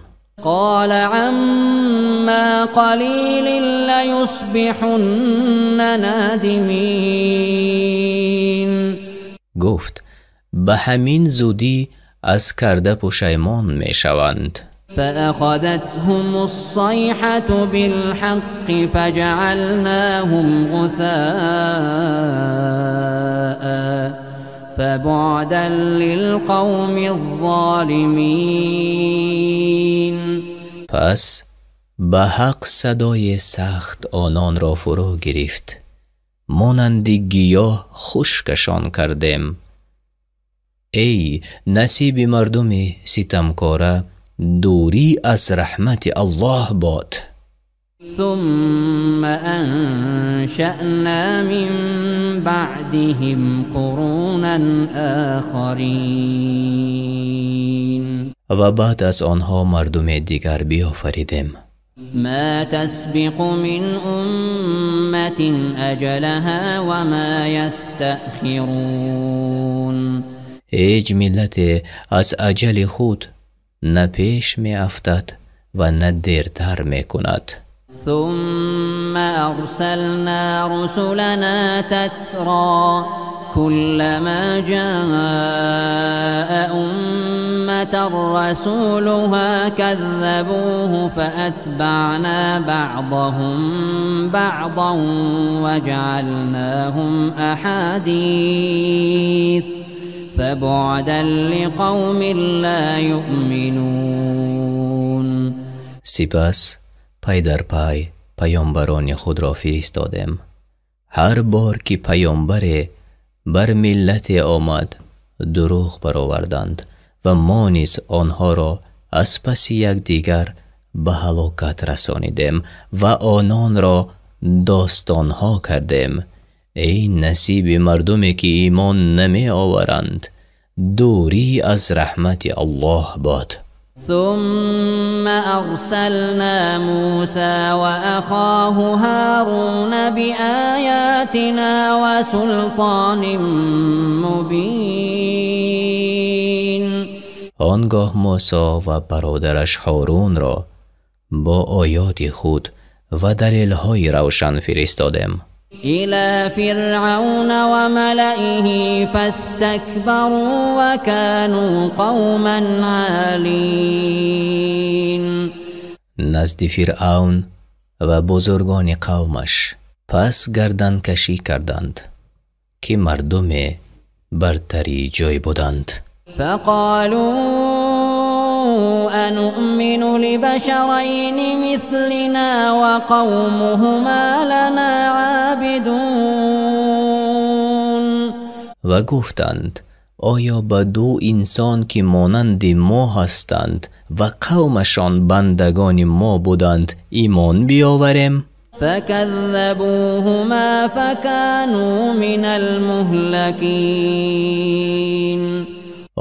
قال عما قليل ليصبحن نادمين. Гуфт: ба ҳамин зудӣ аз карда пушаймон мешаванд. فأخذتهم الصيحة بالحق فجعلناهم غثاء فبعدا للقوم الظالمين. Пас ба ҳақ садои сахт ононро фурӯ гирифт, монанди гиёҳ хушкашон кардем. Эй насиби мардуми ситамкора дурӣ аз раҳмати Аллоҳ бод. ثم أنشأنا من بعدهم قرونا آخرين. Ва баъд аз онҳо мардуме дигар биёфаридем. ما تسبق من أمة أجلها وما يستأخرون. Ҳеҷ миллате аз аҷали худ на пеш меафтад ва на дертар мекунад. ثم أرسلنا رسلنا تترى كلما جاء أمة رسولها كذبوه فأتبعنا بعضهم بعضا وجعلناهم أحاديث فبعدا لقوم لا يؤمنون. Сипас пай дар пай паёмбарони худро фиристодем. Ҳар бор ки паёмбаре бар миллате омад, дурӯғ бароварданд ва мо низ онҳоро аз паси якдигар ба ҳалокат расонидем ва ононро достонҳо кардем. Эй насиби мардуме ки имон намеоваранд, дурӣ аз раҳмати Аллоҳ бод. ثم أرسلنا موسى وأخاه هارون بآياتنا وسلطان مبين. Он гоҳ Мусо ва бародараш Ҳорунро бо оёти худ ва далелҳои равшан фиристодем. إلى فرعون وملئه فاستكبروا وكانوا قوما عالين. Назди Фиръавн ва бузургони қавмаш, пас гарданкашӣ карданд, ки мардуме бартарии ҷой буданд. فقالوا أنؤمن لبشرين مثلنا وقومهما لنا عابدون. Ва гуфтанд: оё ба ду инсон, ки монанди мо ҳастанд ва қавмашон бандагони мо буданд, имон биёварем? فكذبوهما فكانوا من المهلكين.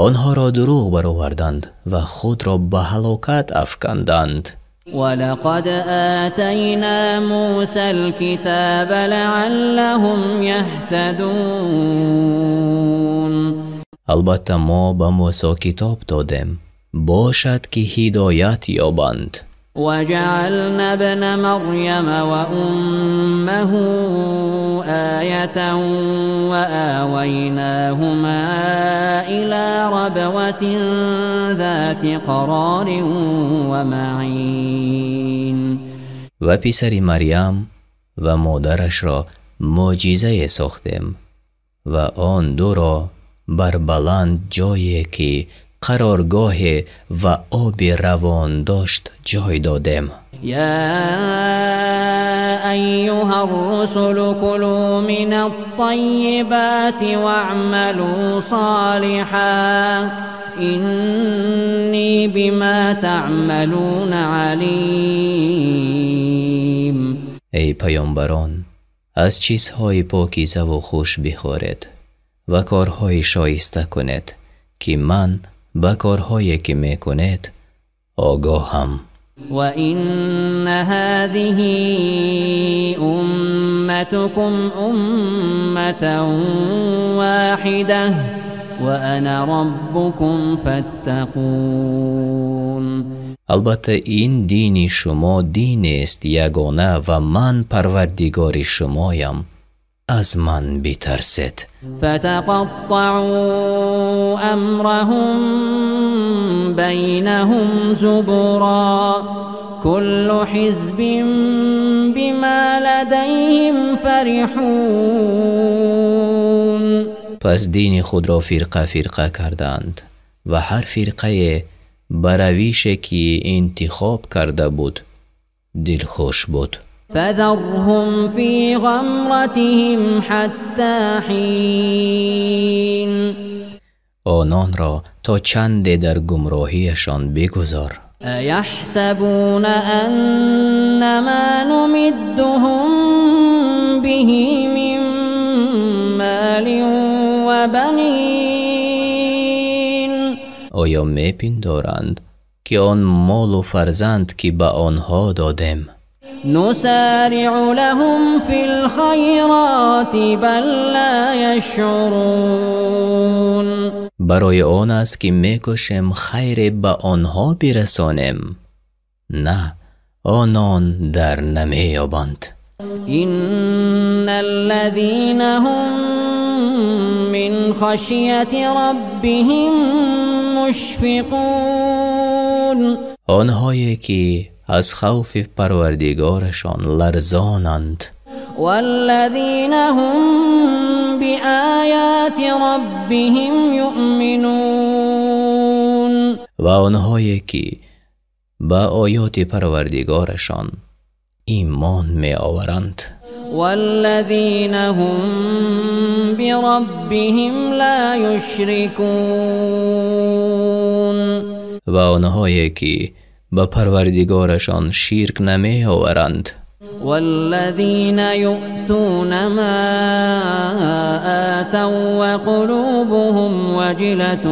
Онҳоро дурӯғ бароварданд ва худро ба ҳалокат афканданд. ولقد آتينا موسى الكتاب لعلهم يهتدون. Албатта, мо ба Мусо китоб додем, бошад ки ҳидоят ёбанд. وجعلنا ابن مريم وأمه آية وآويناهما إلى ربوة ذات قرار ومعين. Ва писари Марьям ва модарашро мӯъҷизае сохтем ва он дуро бар баланд ҷое, ки қароргоҳе ва оби равон дошт, ҷой додем. يا أيها الرسل كلوا من الطيبات واعملوا صالحا إني بما تعملون عليم. Эй паёмбарон, аз чизҳои покизаву хуш бихӯред ва корҳои шоиста кунед, ки ман ба корҳое, ки мекунед, огоҳам. وإن هذه أمتكم أمة واحدة وأنا ربكم فاتقون. Албатта, ин дини шумо динест ягона ва ман парвардигори шумоям, аз ман битарсед. فتقطعوا أمرهم بينهم زبرا كل حزب بما لديهم فرحون. Пас дини худро фирқа фирқа карданд ва ҳар фирқае ба равише, ки интихоб карда буд, дилхуш буд. فذرهم في غمرتهم حتى حين. Ононро то чанде дар гумроҳиашон бигузор. أيحسبون أن ما نمدهم به من مال وبنين Оё мепиндоранд, ки он молу фарзанд, ки ба онҳо додем, نسارع لهم في الخيرات بل لا يشعرون. Барои он аст, ки мекӯшем хайре ба онҳо бирасонем? На, онон дар намеёбанд. إن الذين هم من خشية ربهم مشفقون. Онҳое ки аз хавфи парвардигорашон ларзонанд, والذين هم بآيات ربهم يؤمنون. Ва онҳое ки ба оёти парвардигорашон имон меоваранд, والذين هم بربهم لا يشركون. Ва онҳое ки ба парвардигорашон ширк намеоваранд, والذين يؤتون ما آتوا وقلوبهم وجلة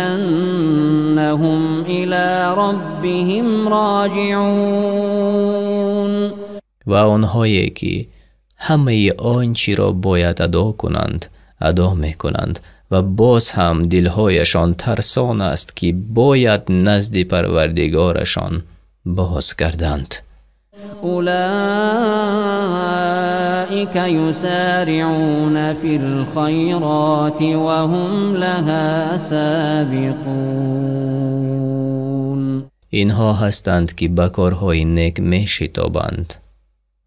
أنهم إلى ربهم راجعون. Ва онҳое ки ҳамаи он чиро бояд адо кунанд, адо мекунанд ва боз ҳам дилҳояшон тарсон аст, ки бояд назди парвардигорашон бозгарданд. أولئك يسارعون في الخيرات وهم لها سابقون. Инҳо ҳастанд, ки ба корҳои нек мешитобанд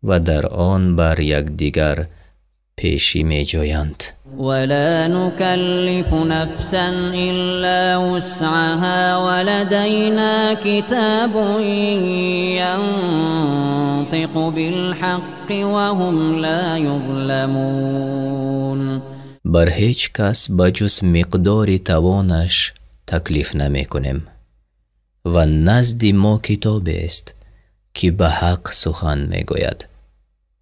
ва дар он бар якдигар пешӣ меҷӯянд. ولا نكلف نفسا إلا وسعها ولدينا كتاب ينطق بالحق وهم لا يظلمون. Бар ҳеҷ кас ба ҷуз миқдори тавонаш таклиф намекунем ва назди мо китобест, ки ба ҳақ сухан мегӯяд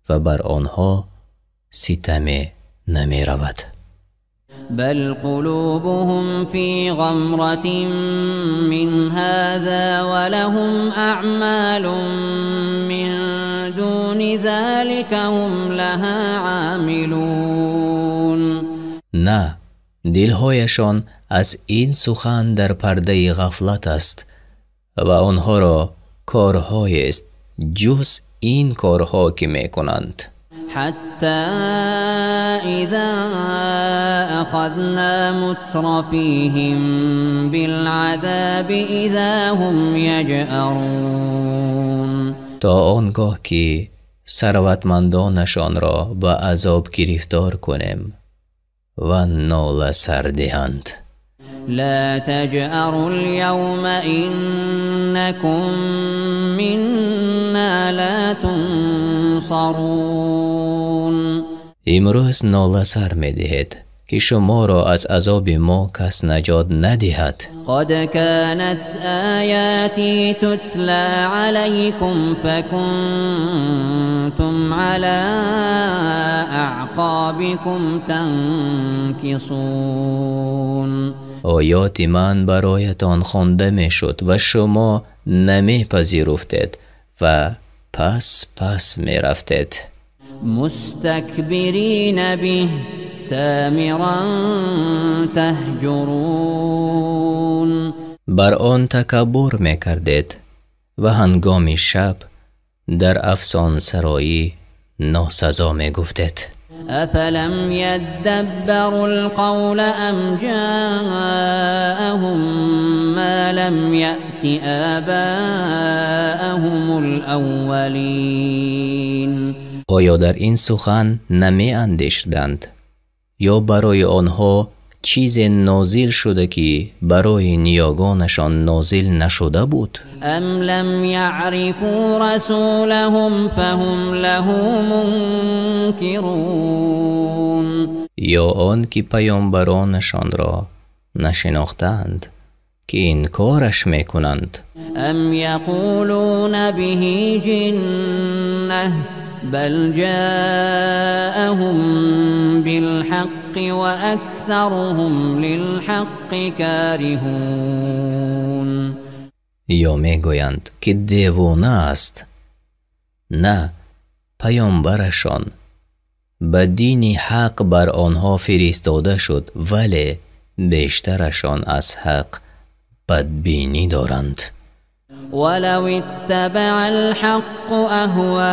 ва бар онҳо ситаме намеравад. بل قلوبهم في غمرة من هذا ولهم أعمال من دون ذلك هم لها عاملون. На, дилҳояшон аз ин сухан дар пардаи ғафлат аст ва онҳоро корҳоест ҷуз ин корҳо, ки мекунанд. حتى إذا أخذنا مترفيهم بالعذاب إذا هم يجأرون. То он гоҳ ки сарватмандонашонро ба азоб гирифтор кунем ва нола сар диҳанд. لا تجأروا اليوم إنكم منا لا تنصرون. Имрӯз нола сар медиҳед, ки шуморо аз азоби мо кас наҷот надиҳад. قد كانت آياتي تتلى عليكم فكنتم على أعقابكم تنكصون. Оёти ман бароятон хонда мешуд ва шумо намепазируфтед ва пас пас мерафтед. مستكبرين به سامرا تهجرون. Бар он такаббур мекардед ва ҳангоми шаб дар афсонсароӣ носазо мегуфтед. أفلم يدبروا القول أم جاءهم ما لم يأت آباءهم الأولين. Оё дар ин сухан намеандешиданд ё барои онҳо чизе нозил шуда, ки барои ниёгонашон нозил нашуда буд? أم لم يعرفوا رسولهم فهم له منكرون. Ё он ки паёмбаронашонро нашинохтаанд, ки инкораш мекунанд? أم يقولون به جنة بل جاءهم بالحق وأكثرهم للحق كارهون. Ё мегӯянд, ки девона аст? На, паёмбарашон ба дини ҳақ бар онҳо фиристода шуд, вале бештарашон аз ҳақ бадбинӣ доранд. ولو اتبع الحق أهواءهم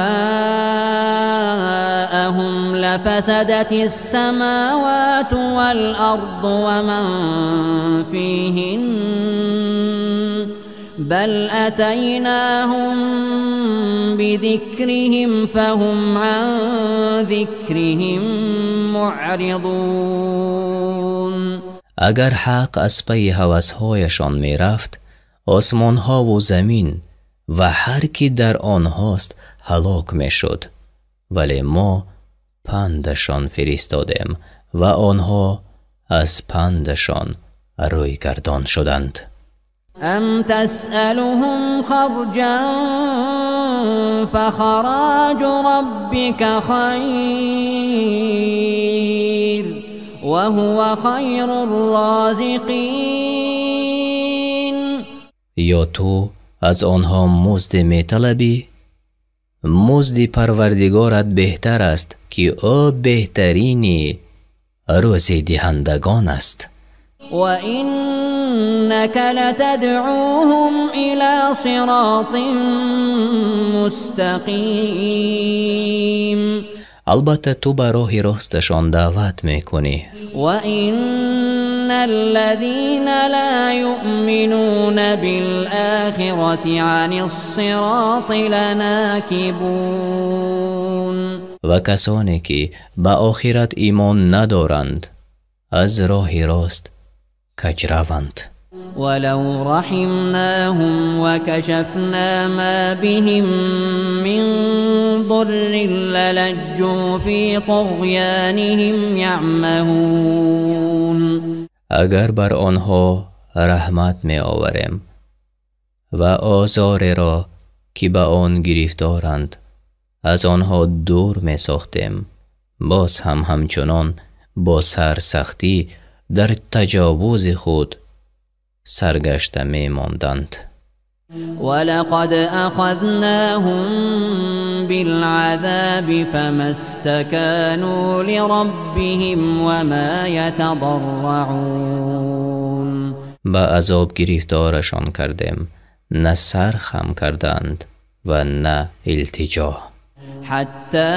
لفسدت السماوات والأرض ومن فيهن بل أتيناهم بذكرهم فهم عن ذكرهم معرضون. Агар ҳақ аз пайи ҳавасҳояшон мерафт, осмонҳову замин ва ҳар ки дар онҳост ҳалок мешуд, вале мо пандашон фиристодем ва онҳо аз пандашон рӯйгардон шуданд. أم تسألهم خرجا فخراج ربك خير وهو خير الرازقين. Ё ту аз онҳо музде металабӣ? Музди Парвардигорат беҳтар аст, ки ӯ беҳтарини рӯзидиҳандагон аст. وإنك لتدعوهم إلى صراط مستقيم. Албатта, ту ба роҳи росташон даъват мекунӣ. وإن الذين لا يؤمنون بالآخرة عن الصراط لناكبون. Ва касоне ки ба охират имон надоранд аз роҳи рост каҷраванд. ولو رحمناهم وكشفنا ما بهم من ضر للجوا في طغيانهم يعمهون. Агар бар онҳо раҳмат меоварем ва озореро ки ба он гирифторанд аз онҳо дур месохтем, боз ҳам ҳамчунон бо сарсахтӣ дар таҷовузи худ саргашта мемонданд. ولقد أخذناهم بالعذاب فما استكانوا لربهم وما يتضرعون. Ба азоб гирифторашон кардем, на сар хам карданд ва на илтиҷо. حتى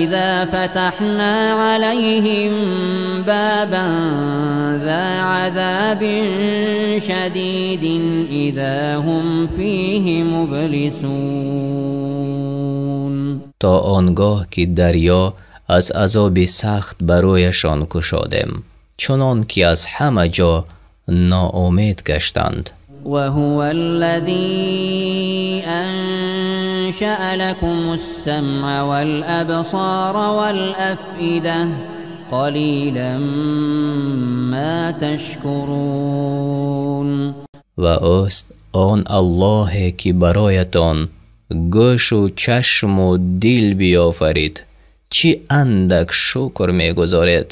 إذا فتحنا عليهم بابا ذا عذاب شديد إذا هم فيه مبلسون. То он гоҳ ки дарё аз азоби сахт барояшон кушодем, чунон ки аз ҳама ҷо ноумед гаштанд. وهو الذي أنشأ لكم السمع والأبصار والأفئدة قليلا ما تشكرون. Ва ӯст он Аллоҳе ки бароятон гӯшу чашму дил биёфарид, чӣ андак шукр мегузоред.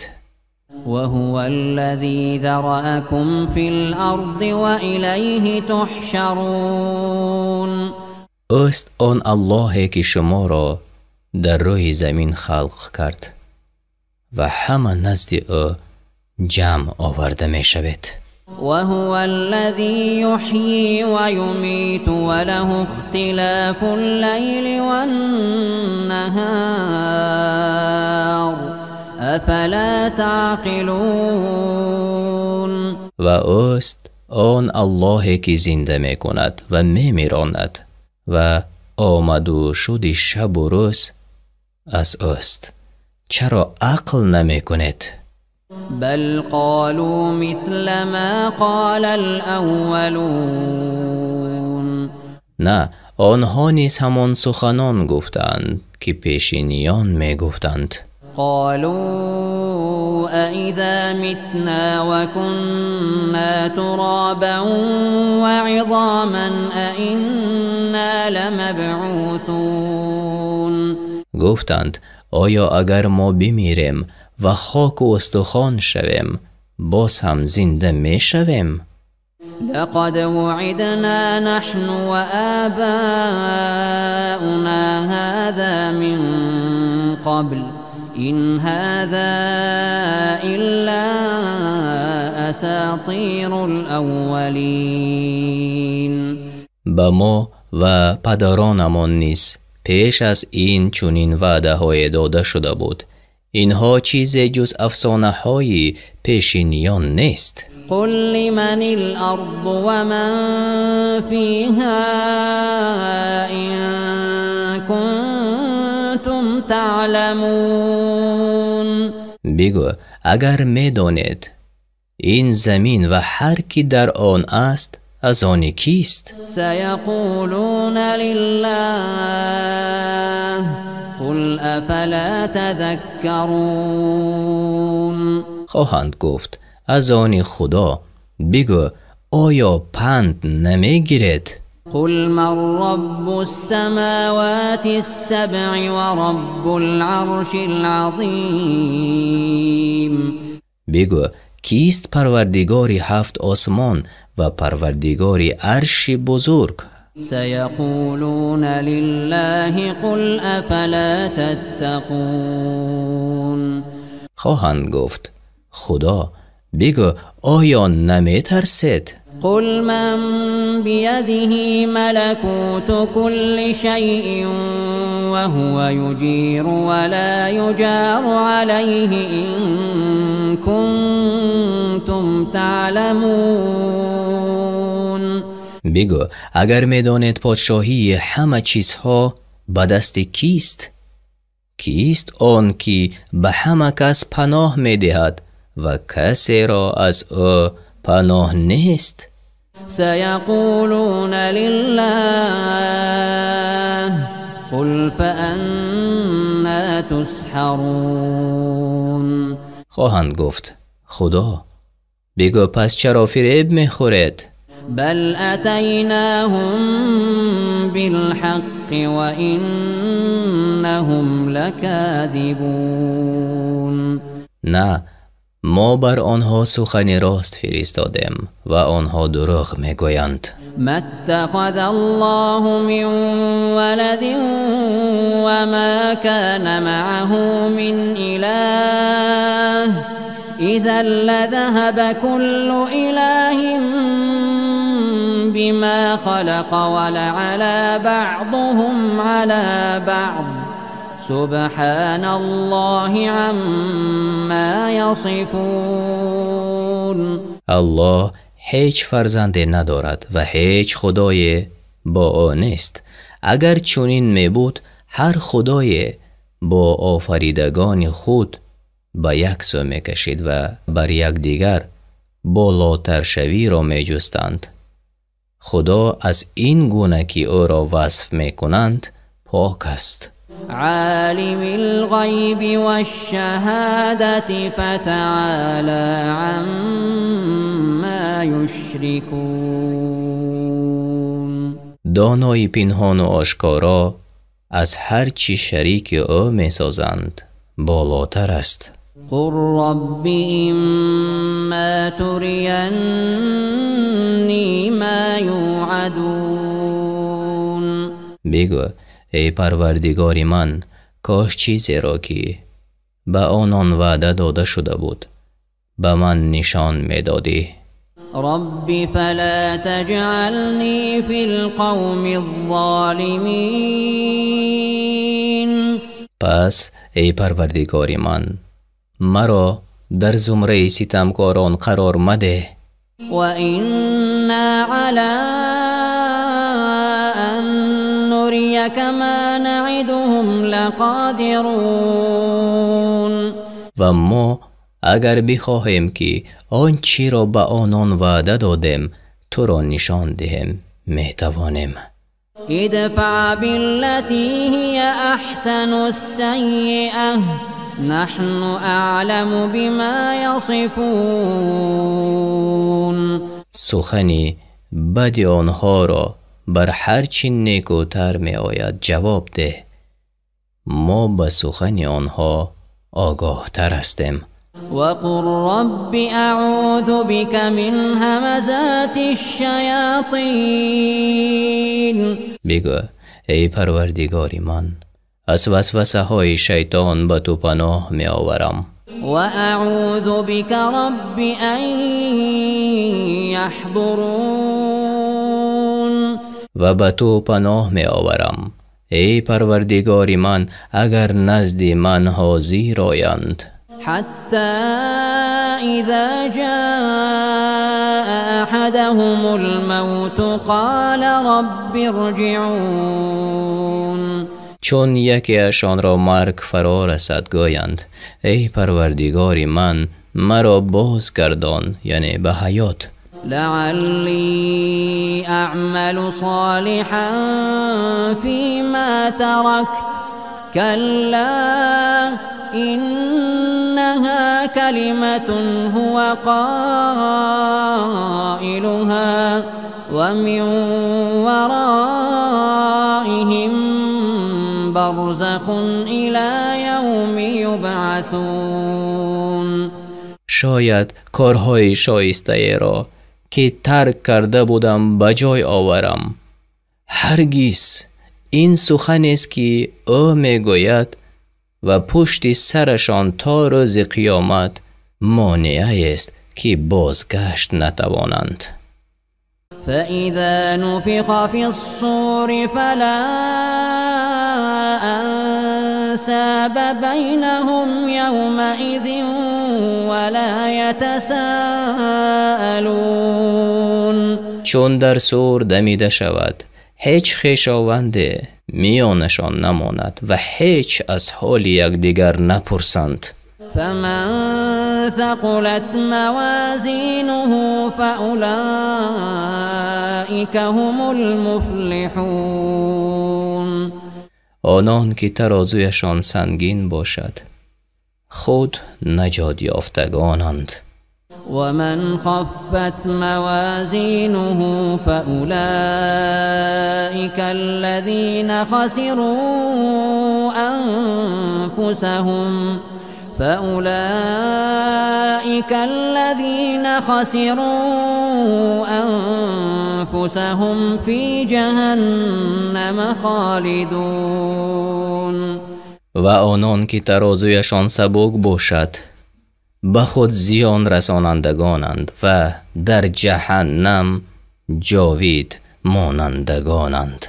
وهو الذي ذرأكم في الأرض وإليه تحشرون. Ӯст он Аллоҳе ки шуморо дар рӯи замин халқ кард ва ҳама назди ӯ ҷамъ оварда мешавед. وهو الذي يحيي ويميت وله اختلاف الليل والنهار أفلا تعقلون. Ва ӯст он Аллоҳе ки зинда мекунад ва мемиронад ва омаду шуди шабу рӯз аз ӯст. Чаро ақл намекунед? بل قالوا مثل ما قال الأولون. На, онҳо низ ҳамон суханон гуфтанд ки пешиниён мегуфтанд. قالوا أإذا متنا وكنا ترابا وعظاما أإنا لمبعوثون. Гуфтанд, оё агар мо бимирем ва хоку устухон шавем, боз ҳам зинда мешавем? لقد وعدنا نحن وآباؤنا هذا من قبل إن هذا إلا أساطير الأولين. Ба мо ва падаронамон низ пеш аз ин чунин ваъдаҳое дода шуда буд. Инҳо чизе ҷуз афсонаҳои пешиниён нест. قل لمن الأرض ومن فيها إن كنتم تعلمون. Бигӯ, агар медонед, ин замин ва ҳар ки дар он аст аз они кист? سيقولون لله قل أفلا تذكرون. Хоҳанд гуфт, аз они Худо. Бигӯ, оё панд намегиред? قل من رب السماوات السبع ورب العرش العظيم. Бигӯ, кист парвардигори ҳафт осмон ва парвардигори арши бузург? سيقولون لله قل أفلا تتقون. Хоҳанд гуфт, Худо. Бигӯ, оё наметарсед? قل من بيده ملكوت كل شيء وهو يجير ولا يجار عليه إن كنتم تعلمون. Бигӯ, агар медонед подшоҳии ҳама чизҳо ба дасти кист Кист он ки ба ҳама кас паноҳ медиҳад ва касеро аз ӯ паноҳ нест? سيقولون لله قل فأنا تسحرون. Хоҳанд гуфт: Худо. Бигӯ: пас чаро фиреб мехӯред? بل أتيناهم بالحق وإنهم لكاذبون. На, мо бар онҳо сухани рост фиристодем ва онҳо дурӯғ мегӯянд. ما اتخذ الله من ولد وما كان معه من إله إذا لذهب كل إله بما خلق ولعلى بعضهم على بعض سبحان الله عما يصفون. Аллоҳ ҳеҷ фарзанде надорад ва ҳеҷ худое бо ӯ нест. Агар чунин мебуд, ҳар худое бо офаридагони худ ба як сӯ мекашид ва бар якдигар болотаршавиро меҷустанд. Худо аз ин гуна ки ӯро васф мекунанд пок аст. عالم الغيب والشهادة فتعالى عما يشركون. Донои пинҳону ошкоро аз ҳар чӣ шарики ӯ месозанд болотар аст. قل رب إما تريني ما يوعدون. Бигӯ: эй Парвардигори ман, кош чизеро ки ба онон ваъда дода шуда буд ба ман нишон медодӣ. رب فلا تجعلني في القوم الظالمين. Пас эй Парвардигори ман, маро дар зумраи ситамкорон қарор мадеҳ. وإنا على أن نريك ما نعدهم لقادرون. Ва мо агар бихоҳем ки он чиро ба онон ваъда додем туро нишон диҳем, метавонем. ادفع بالتي هي أحسن السيئة نحن أعلم بما يصفون. Сухани бади онҳоро бар ҳар чӣ некӯтар меояд ҷавоб деҳ. Мо ба сухани онҳо огоҳтар ҳастем. وقل رب أعوذ بك من همزات الشياطين. Бигӯ: эй Парвардигори ман, аз васвасаҳои шайтон ба ту паноҳ меоварам. وأعوذ بك رب أن يحضرون. Ва ба ту паноҳ меоварам, эй Парвардигори ман, агар назди ман ҳозир оянд. حتى إذا جاء أحدهم الموت قال رب ارجعون. Чун якеашонро марг фаро расад, гӯянд: эй Парвардигори ман, маро бозгардон, яъне ба ҳаёт. لعلي أعمل صالحا فيما تركت كلا إنها كلمة هو قائلها ومن ورائهم برزخ إلى يوم يبعثون. Шояд корҳои шоистаеро ки тарк карда будам ба ҷой оварам. Ҳаргиз, ин суханест ки ӯ мегӯяд ва пушти сарашон то рӯзи қиёмат монеаест ки бозгашт натавонанд. فإذا نفخ في الصور فلا أنساب بينهم يومئذ ولا يتساءلون. Чун дар сур дамида шавад, Ҳеҷ хешованде миёнашон намонад ва ҳеҷ аз ҳоли якдигар напурсанд. فمن ثقلت موازينه فأولئك هم المفلحون. Онон ки тарозуяшон сангин бошад, худ наҷот ёфтагонанд. ومن خفت موازينه فأولئك الذين خسروا أنفسهم فأولئك الذين خسروا أنفسهم في جهنم خالدون. Ва онон ки тарозуяшон сабук бошад, ба худ зиён расонандагонанд ва дар ҷаҳаннам ҷовид монандагонанд.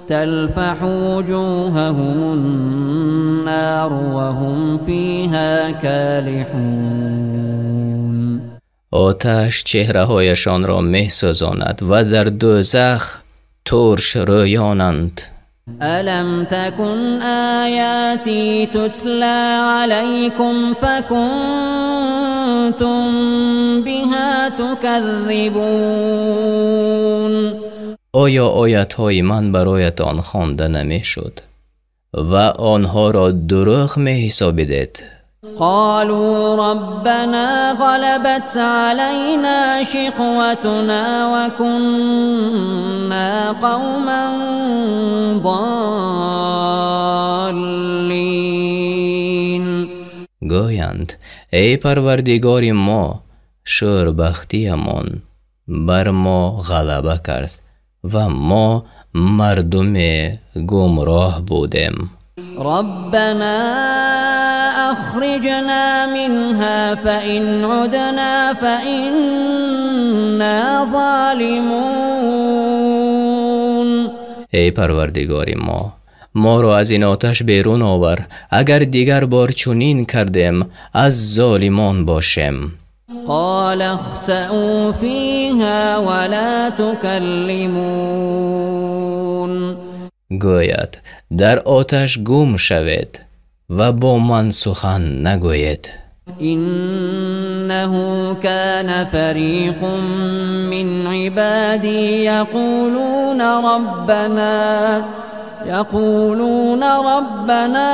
تلفح وجوههم النار وهم فيها كالحون. Оташ чеҳраҳояшонро месӯзонад ва дар дӯзах турш рӯёнанд. ألم تكن آياتي تتلى عليكم فكنتم بها تكذبون. Оё оятҳои ман бароятон хонда намешуд ва онҳоро дурӯғ меҳисобидед? قالوا ربنا غلبت علينا شقوتنا وكنا قوما ضالين. Гӯянд: эй Парвардигори мо, шӯрбахтиямон бар мо ғалаба кард ва мо мардуме гумроҳ будем. ربنا أخرجنا منها فإن عدنا فإنا ظالمون. Эй Парвардигори мо, моро аз ин оташ берун овар, агар дигар бор чунин кардем, аз золимон бошем. قال اخسأوا فيها ولا تكلمون. Гӯяд: дар оташ гум шавед ва бо ман сухан нагӯед. إنه كان فريق من عبادي يقولون ربنا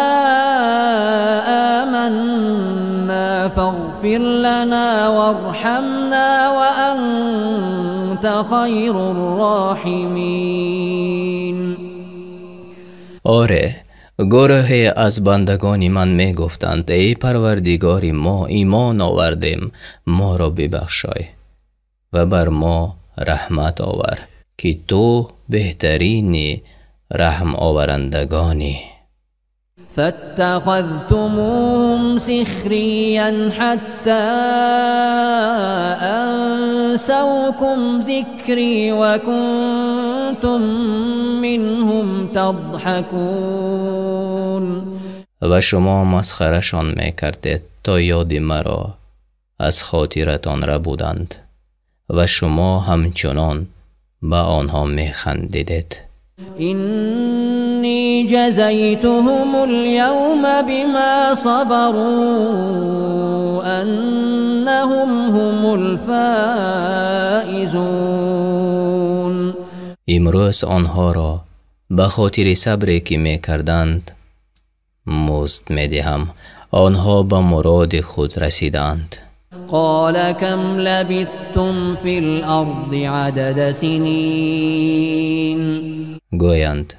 آمنا فاغفر لنا وارحمنا وأنت خير الراحمين. Оре, гурӯҳе аз бандагони ман мегуфтанд: эй Парвардигори мо, имон овардем, моро бибахшой ва бар мо раҳмат овар, ки ту беҳтарини раҳмоварандагонӣ. فاتخذتموهم سخريا حتى أنسوكم ذكري وكنتم منهم تضحكون. Ва шумо масхарашон мекардед, то ёди маро аз хотиратон рабуданд ва шумо ҳамчунон ба онҳо механдидед. إني جزيتهم اليوم بما صبروا أنهم هم الفائزون. Имрӯз онҳоро ба хотири сабре ки мекарданд музд медиҳам. Онҳо ба муроди худ расиданд. قال كم لبثتم في الأرض عدد سنين. Гӯянд: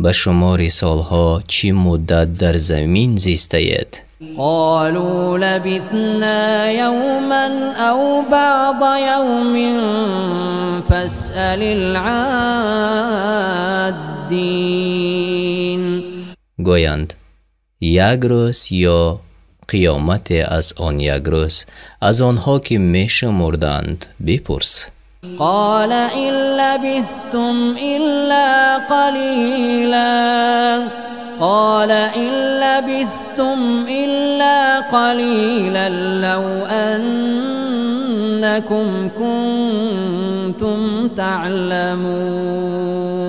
ба шумори солҳо чӣ муддат дар замин зистаед? قالوا لبثنا يوما أو بعض يوم فاسأل العادين. Гӯянд: як рӯз ё қиёмате аз он як рӯз, аз онҳо ки мешумурданд бипурс. قال إن لبثتم إلا قليلا قال إن لبثتم إلا قليلا لو أنكم كنتم تعلمون.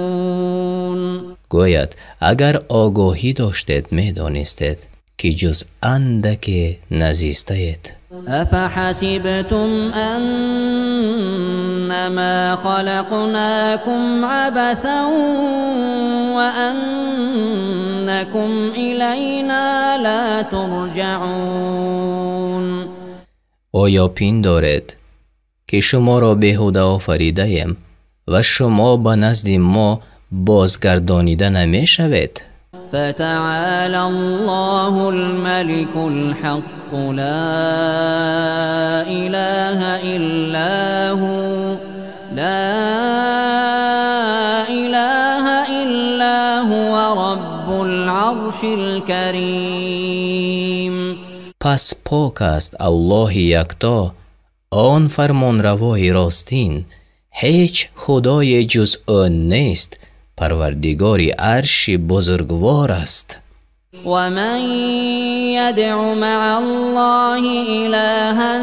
Гӯяд агар огоҳӣ доштед медонистед ки ҷуз андаке назистаед. أفحسبتم أنما خلقناكم عبثا وأنكم إلينا لا ترجعون. Оё пиндоред ки шуморо беҳуда офаридаем ва шумо ба назди мо бозгардонида намешавед? فتعالى الله الملك الحق لا إله إلا هو لا إله إلا هو رب العرش الكريم. پس پاک است الله یکتا، آن فرمانروای راستین، هیچ خدای جز او نیست، پروردگار عرش بزرگوار است. ومن يدع مع الله إلها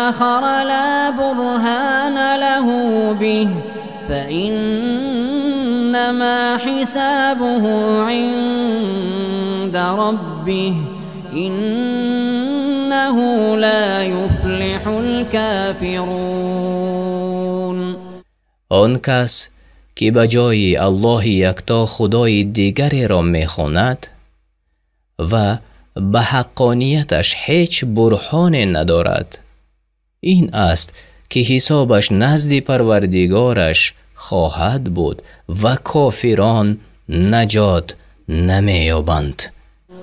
آخر لا برهان له به فإنما حسابه عند ربه إنه لا يفلح الكافرون. آن کس که به جای الله یکتا خدای دیگری را میخواند و به حقانیتش هیچ برهان ندارد، این است که حسابش نزد پروردگارش خواهد بود و کافران نجات نمییابند.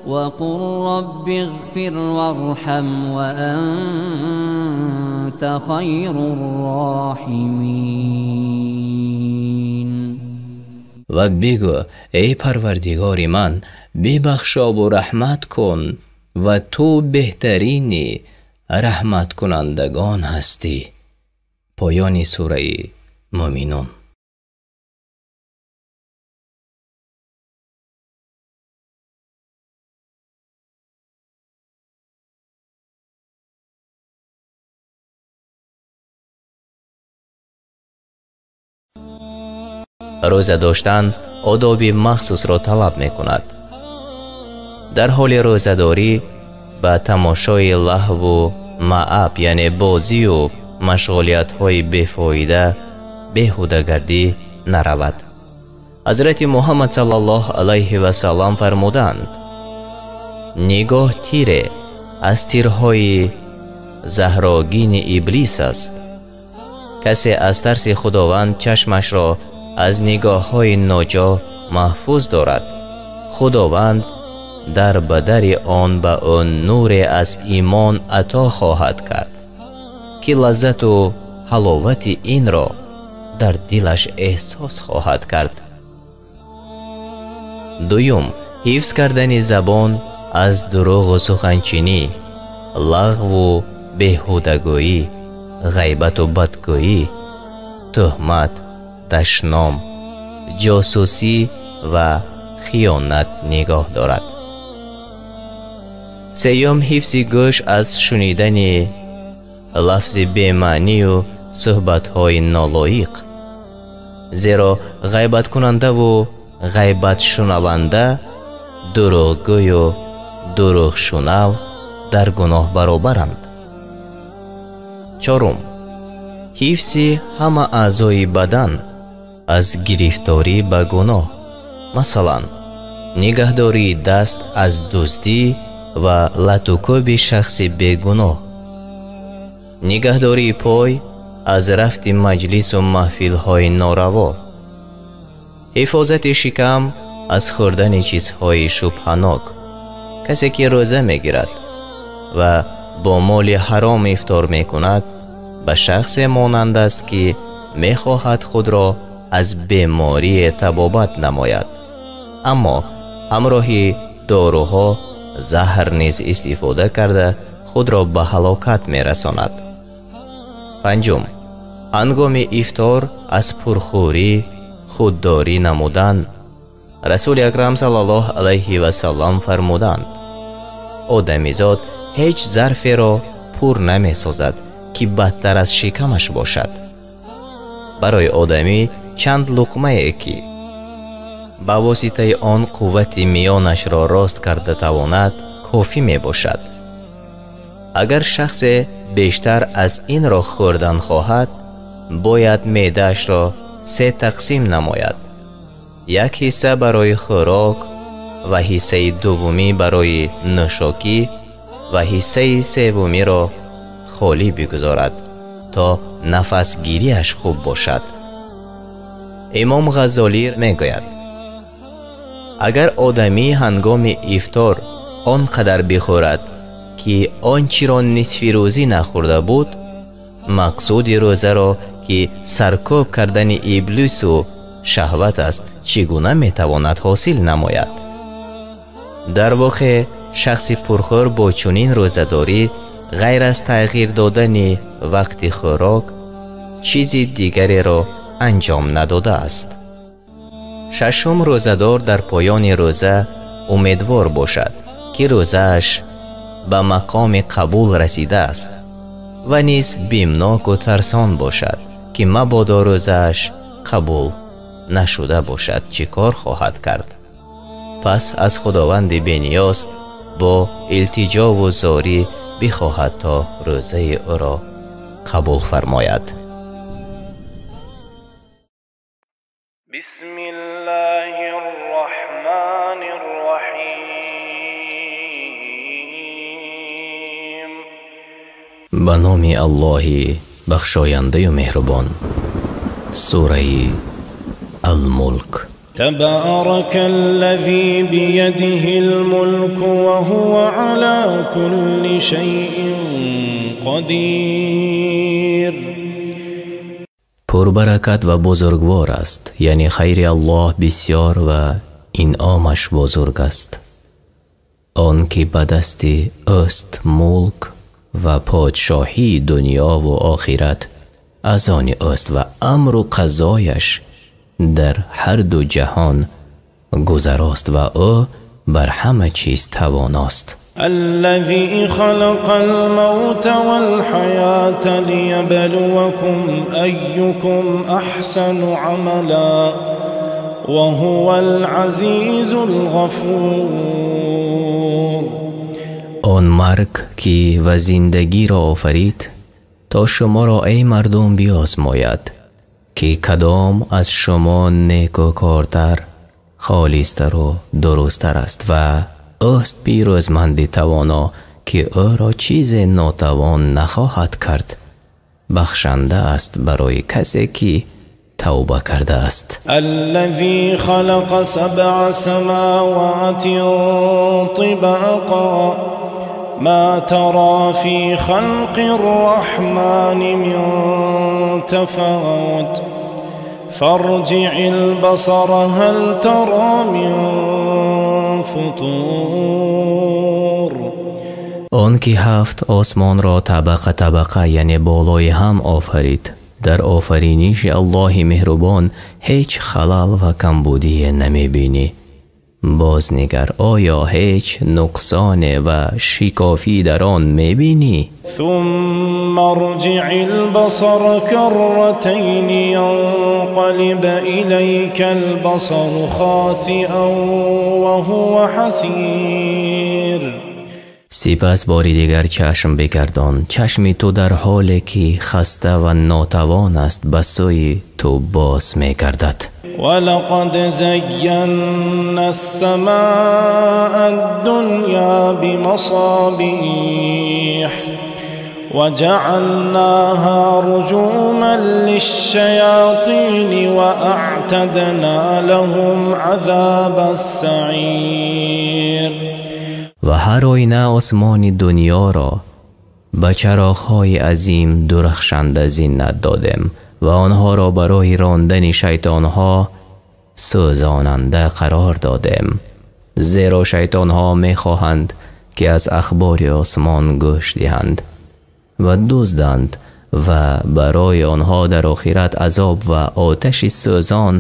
وقل رب اغفر وارحم وأنت خیر الراحمین. و بگو ای پروردگار من، ببخشا و رحمت کن و تو بهترین رحمت کنندگان هستی. پایان سوره مؤمنون. рӯза доштан одоби махсусро талаб мекунад. Дар ҳоли рӯзадорӣ ба тамошои лаҳву маъаб, яъне бозию машғулиятҳои бефоида, беҳудагардӣ наравад. Ҳазрати Муҳаммад саллаллоҳу алайҳи васаллам фармуданд: нигоҳ тире аз тирҳои заҳрогини иблис аст. Касе аз тарси Худованд чашмашро аз нигоҳҳои ноҷо маҳфуз дорад, Худованд дар бадари он ба ӯ нуре аз имон ато хоҳад кард, ки лаззату ҳаловати инро дар дилаш эҳсос хоҳад кард. Дуюм, ҳифз кардани забон аз дурӯғу суханчинӣ, лағву беҳудагӯӣ, ғайбату бадгӯӣ, тӯҳмат, дашном, ҷосусӣ ва хиёнат нигоҳ дорад. Сеюм, ҳифзи гӯш аз шунидани лафзи бемаънию суҳбатҳои нолоиқ, зеро ғайбаткунандаву ғайбатшунаванда, дурӯғгӯю дурӯғшунав дар гуноҳ баробаранд. Чорум, ҳифзи ҳама аъзои бадан аз гирифторӣ ба гуноҳ, масалан нигаҳдории даст аз дуздӣ ва латукӯби шахси бегуноҳ, нигаҳдории пой аз рафти маҷлису маҳфилҳои нораво, ҳифозати шикам аз хӯрдани чизҳои шубҳанок. Касе ки рӯза мегирад ва бо моли ҳаром ифтор мекунад, ба шахсе монанд аст ки мехоҳад худро аз беморие табобат намояд, аммо ҳамроҳи доруҳо заҳр низ истифода карда худро ба ҳалокат мерасонад. Панҷум, ҳангоми ифтор аз пурхӯрӣ худдорӣ намудан. Расули Акрам саллаллоҳу алайҳи васаллам фармуданд: одамизод ҳеҷ зарферо пур намесозад ки бадтар аз шикамаш бошад. Барои одамӣ чанд луқмае ки ба воситаи он қуввати миёнашро рост карда тавонад, кофӣ мебошад. Агар шахсе бештар аз инро хӯрдан хоҳад, бояд меъдаашро се тақсим намояд: як ҳисса барои хӯрок ва ҳиссаи дуввумӣ барои нӯшокӣ ва ҳиссаи севумиро холӣ бигузорад, то нафасгириаш хуб бошад. Имом Ғаззолӣ мегӯяд: агар одамӣ ҳангоми ифтор он қадар бихӯрад, ки он чиро нисфи рӯзӣ нахӯрда буд, мақсуди рӯзаро, ки саркӯб кардани иблису шаҳват аст, чӣ гуна метавонад ҳосил намояд? Дар воқеъ шахси пурхӯр бо чунин рӯзадорӣ ғайр аз тағйир додани вақти хӯрок чизи дигареро анҷом надодааст. Шашум, рӯзадор дар поёни рӯза умедвор бошад, ки рӯзааш ба мақоми қабул расидааст ва низ бимноку тарсон бошад, ки мабодо рӯзааш қабул нашуда бошад, чӣ кор хоҳад кард? Пас аз Худованди бениёз бо илтиҷову зорӣ бихоҳад, то рӯзаи ӯро қабул фармояд. Ба номи Аллоҳи бахшояндаю меҳрубон. Сураи Ал-Мулк. تبارك الذي بيده الملك وهو على كل شيء قدير. Пурбаракат ва бузургвор аст, яъне хайри Аллоҳ бисёр ва инъомаш бузург аст. Он ки ба дасти ӯст мулк ва подшоҳии дунёву охират аз они ӯст ва амру қазояш дар ҳар ду ҷаҳон гузарост ва ӯ бар ҳама чиз тавоност. الذي خلق الموت والحياة ليبلوكم أيكم أحسن عملا وهو العزيز الغفور. Он марг ки ва зиндагиро офарид, то шуморо эй мардум биозмояд, ки кадом аз шумо некӯкортар, холистару дурусттар аст, ва ӯст пирӯзманди тавоно, ки ӯро чизе нотавон нахоҳад кард, бахшанда аст барои касе ки тавба кардааст. الذي خلق سبع سماوات طباقا ما ترى في خلق الرحمن من تفاوت فارجع البصر هل ترى من فطور. Он ки ҳафт осмонро табақа табақа, яъне болои ҳам офарид, дар офариниши Аллоҳи меҳрубон ҳеҷ халал ва камбудие намебинӣ. Боз нигар, оё ҳеҷ нуқсоне ва шикофӣ дар он мебинӣ? ثم ارجع البصر كرتين ينقلب إليك البصر خاسئا وهو حسير. Сипас бори дигар чашм бигардон, чашми ту дар ҳоле ки хаста ва нотавон аст ба сӯи ту боз мегардад. ولقد زينا السماء الدنيا بمصابيح وجعلناها رجوما للشياطين وأعتدنا لهم عذاب السعير. Ва ҳар оина осмони дунёро ба чароғҳои азим дурахшанда зинат додем ва онҳоро барои рондани шайтонҳо сӯзонанда қарор додем, зеро шайтонҳо мехоҳанд ки аз ахбори осмон гӯш диҳанд ва дузданд, ва барои онҳо дар охират азоб ва оташи сӯзон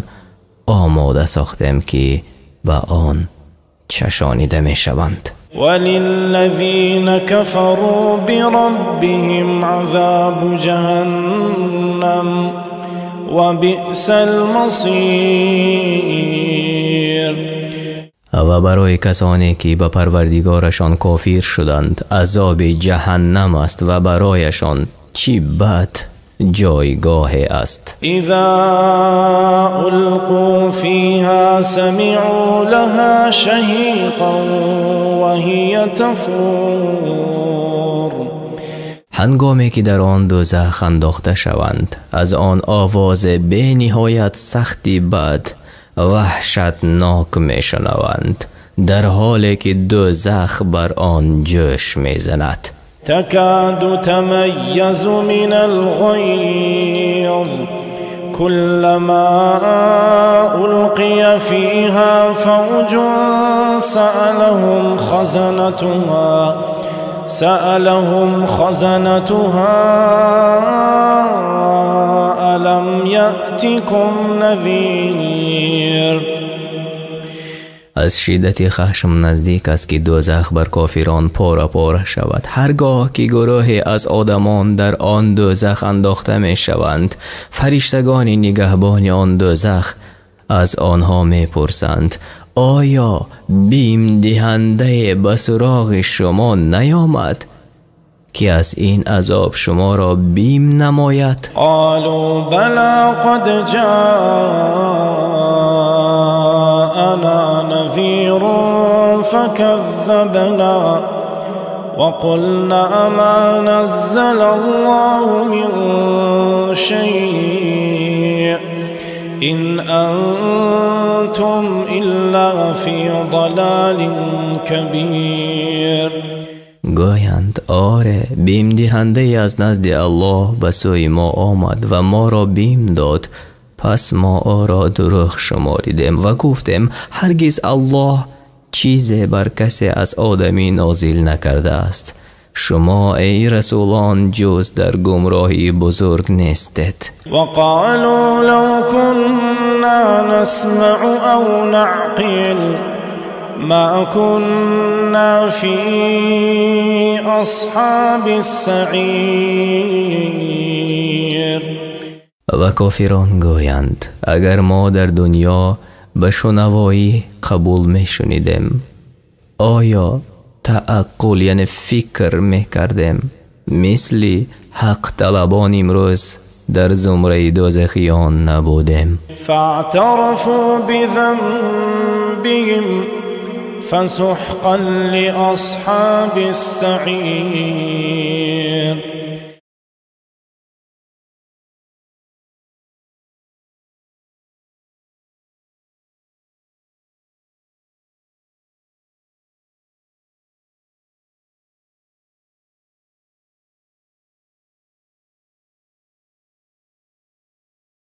омода сохтем, ки ба он чашонида мешаванд. وللذين كفروا بربهم عذاب جهنم وبئس المصير. Ва барои касоне ки ба Парвардигорашон кофир шуданд, азоби ҷаҳаннам аст ва барояшон чӣ бад ҷойгоҳе аст. إذا ألقوا فيها سمعوا لها شهيقا وهي تفور. Ҳангоме ки дар он дӯзах андохта шаванд, аз он овози бениҳоят сахти бад ваҳшатнок мешунаванд, дар ҳоле ки дӯзах бар он ҷӯш мезанад. تكاد تميز من الغيظ كلما ألقي فيها فوج سألهم خزنتها ألم يأتكم نذير. Аз шиддати хашм наздик аст ки дӯзах бар кофирон пора пора шавад. Ҳаргоҳ ки гурӯҳе аз одамон дар он дӯзах андохта мешаванд, фариштагони нигаҳбони он дӯзах аз онҳо мепурсанд: оё бимдиҳандае ба суроғи шумо наёмад ки аз ин азоб шуморо бим намояд? قالوا بلى قد جاءنا نذير فكذبنا وقلنا ما نزل الله من شيء إن أنتم إلا في ضلال كبير. Гӯянд: оре, бимдиҳандае аз назди Аллоҳ ба сӯи мо омад ва моро бим дод, пас мо ӯро дурӯғ шуморидем ва гуфтем: ҳаргиз Аллоҳ чизе бар касе аз одамӣ нозил накардааст. Шумо эй расулон ҷуз дар гумроҳии бузург нестед. وقالوا لو كنا نسمع أو نعقل ما كنا في أصحاب السعير. Ва кофирон гӯянд: агар мо дар дунё ба шунавоӣ қабул мешунидем, оё тааққул яъне фикр мекардем, мисли ҳақталабон имрӯз дар зумраи дӯзахиён набудем. فاعترفوا بذنبهم فسحقا لأصحاب السعير.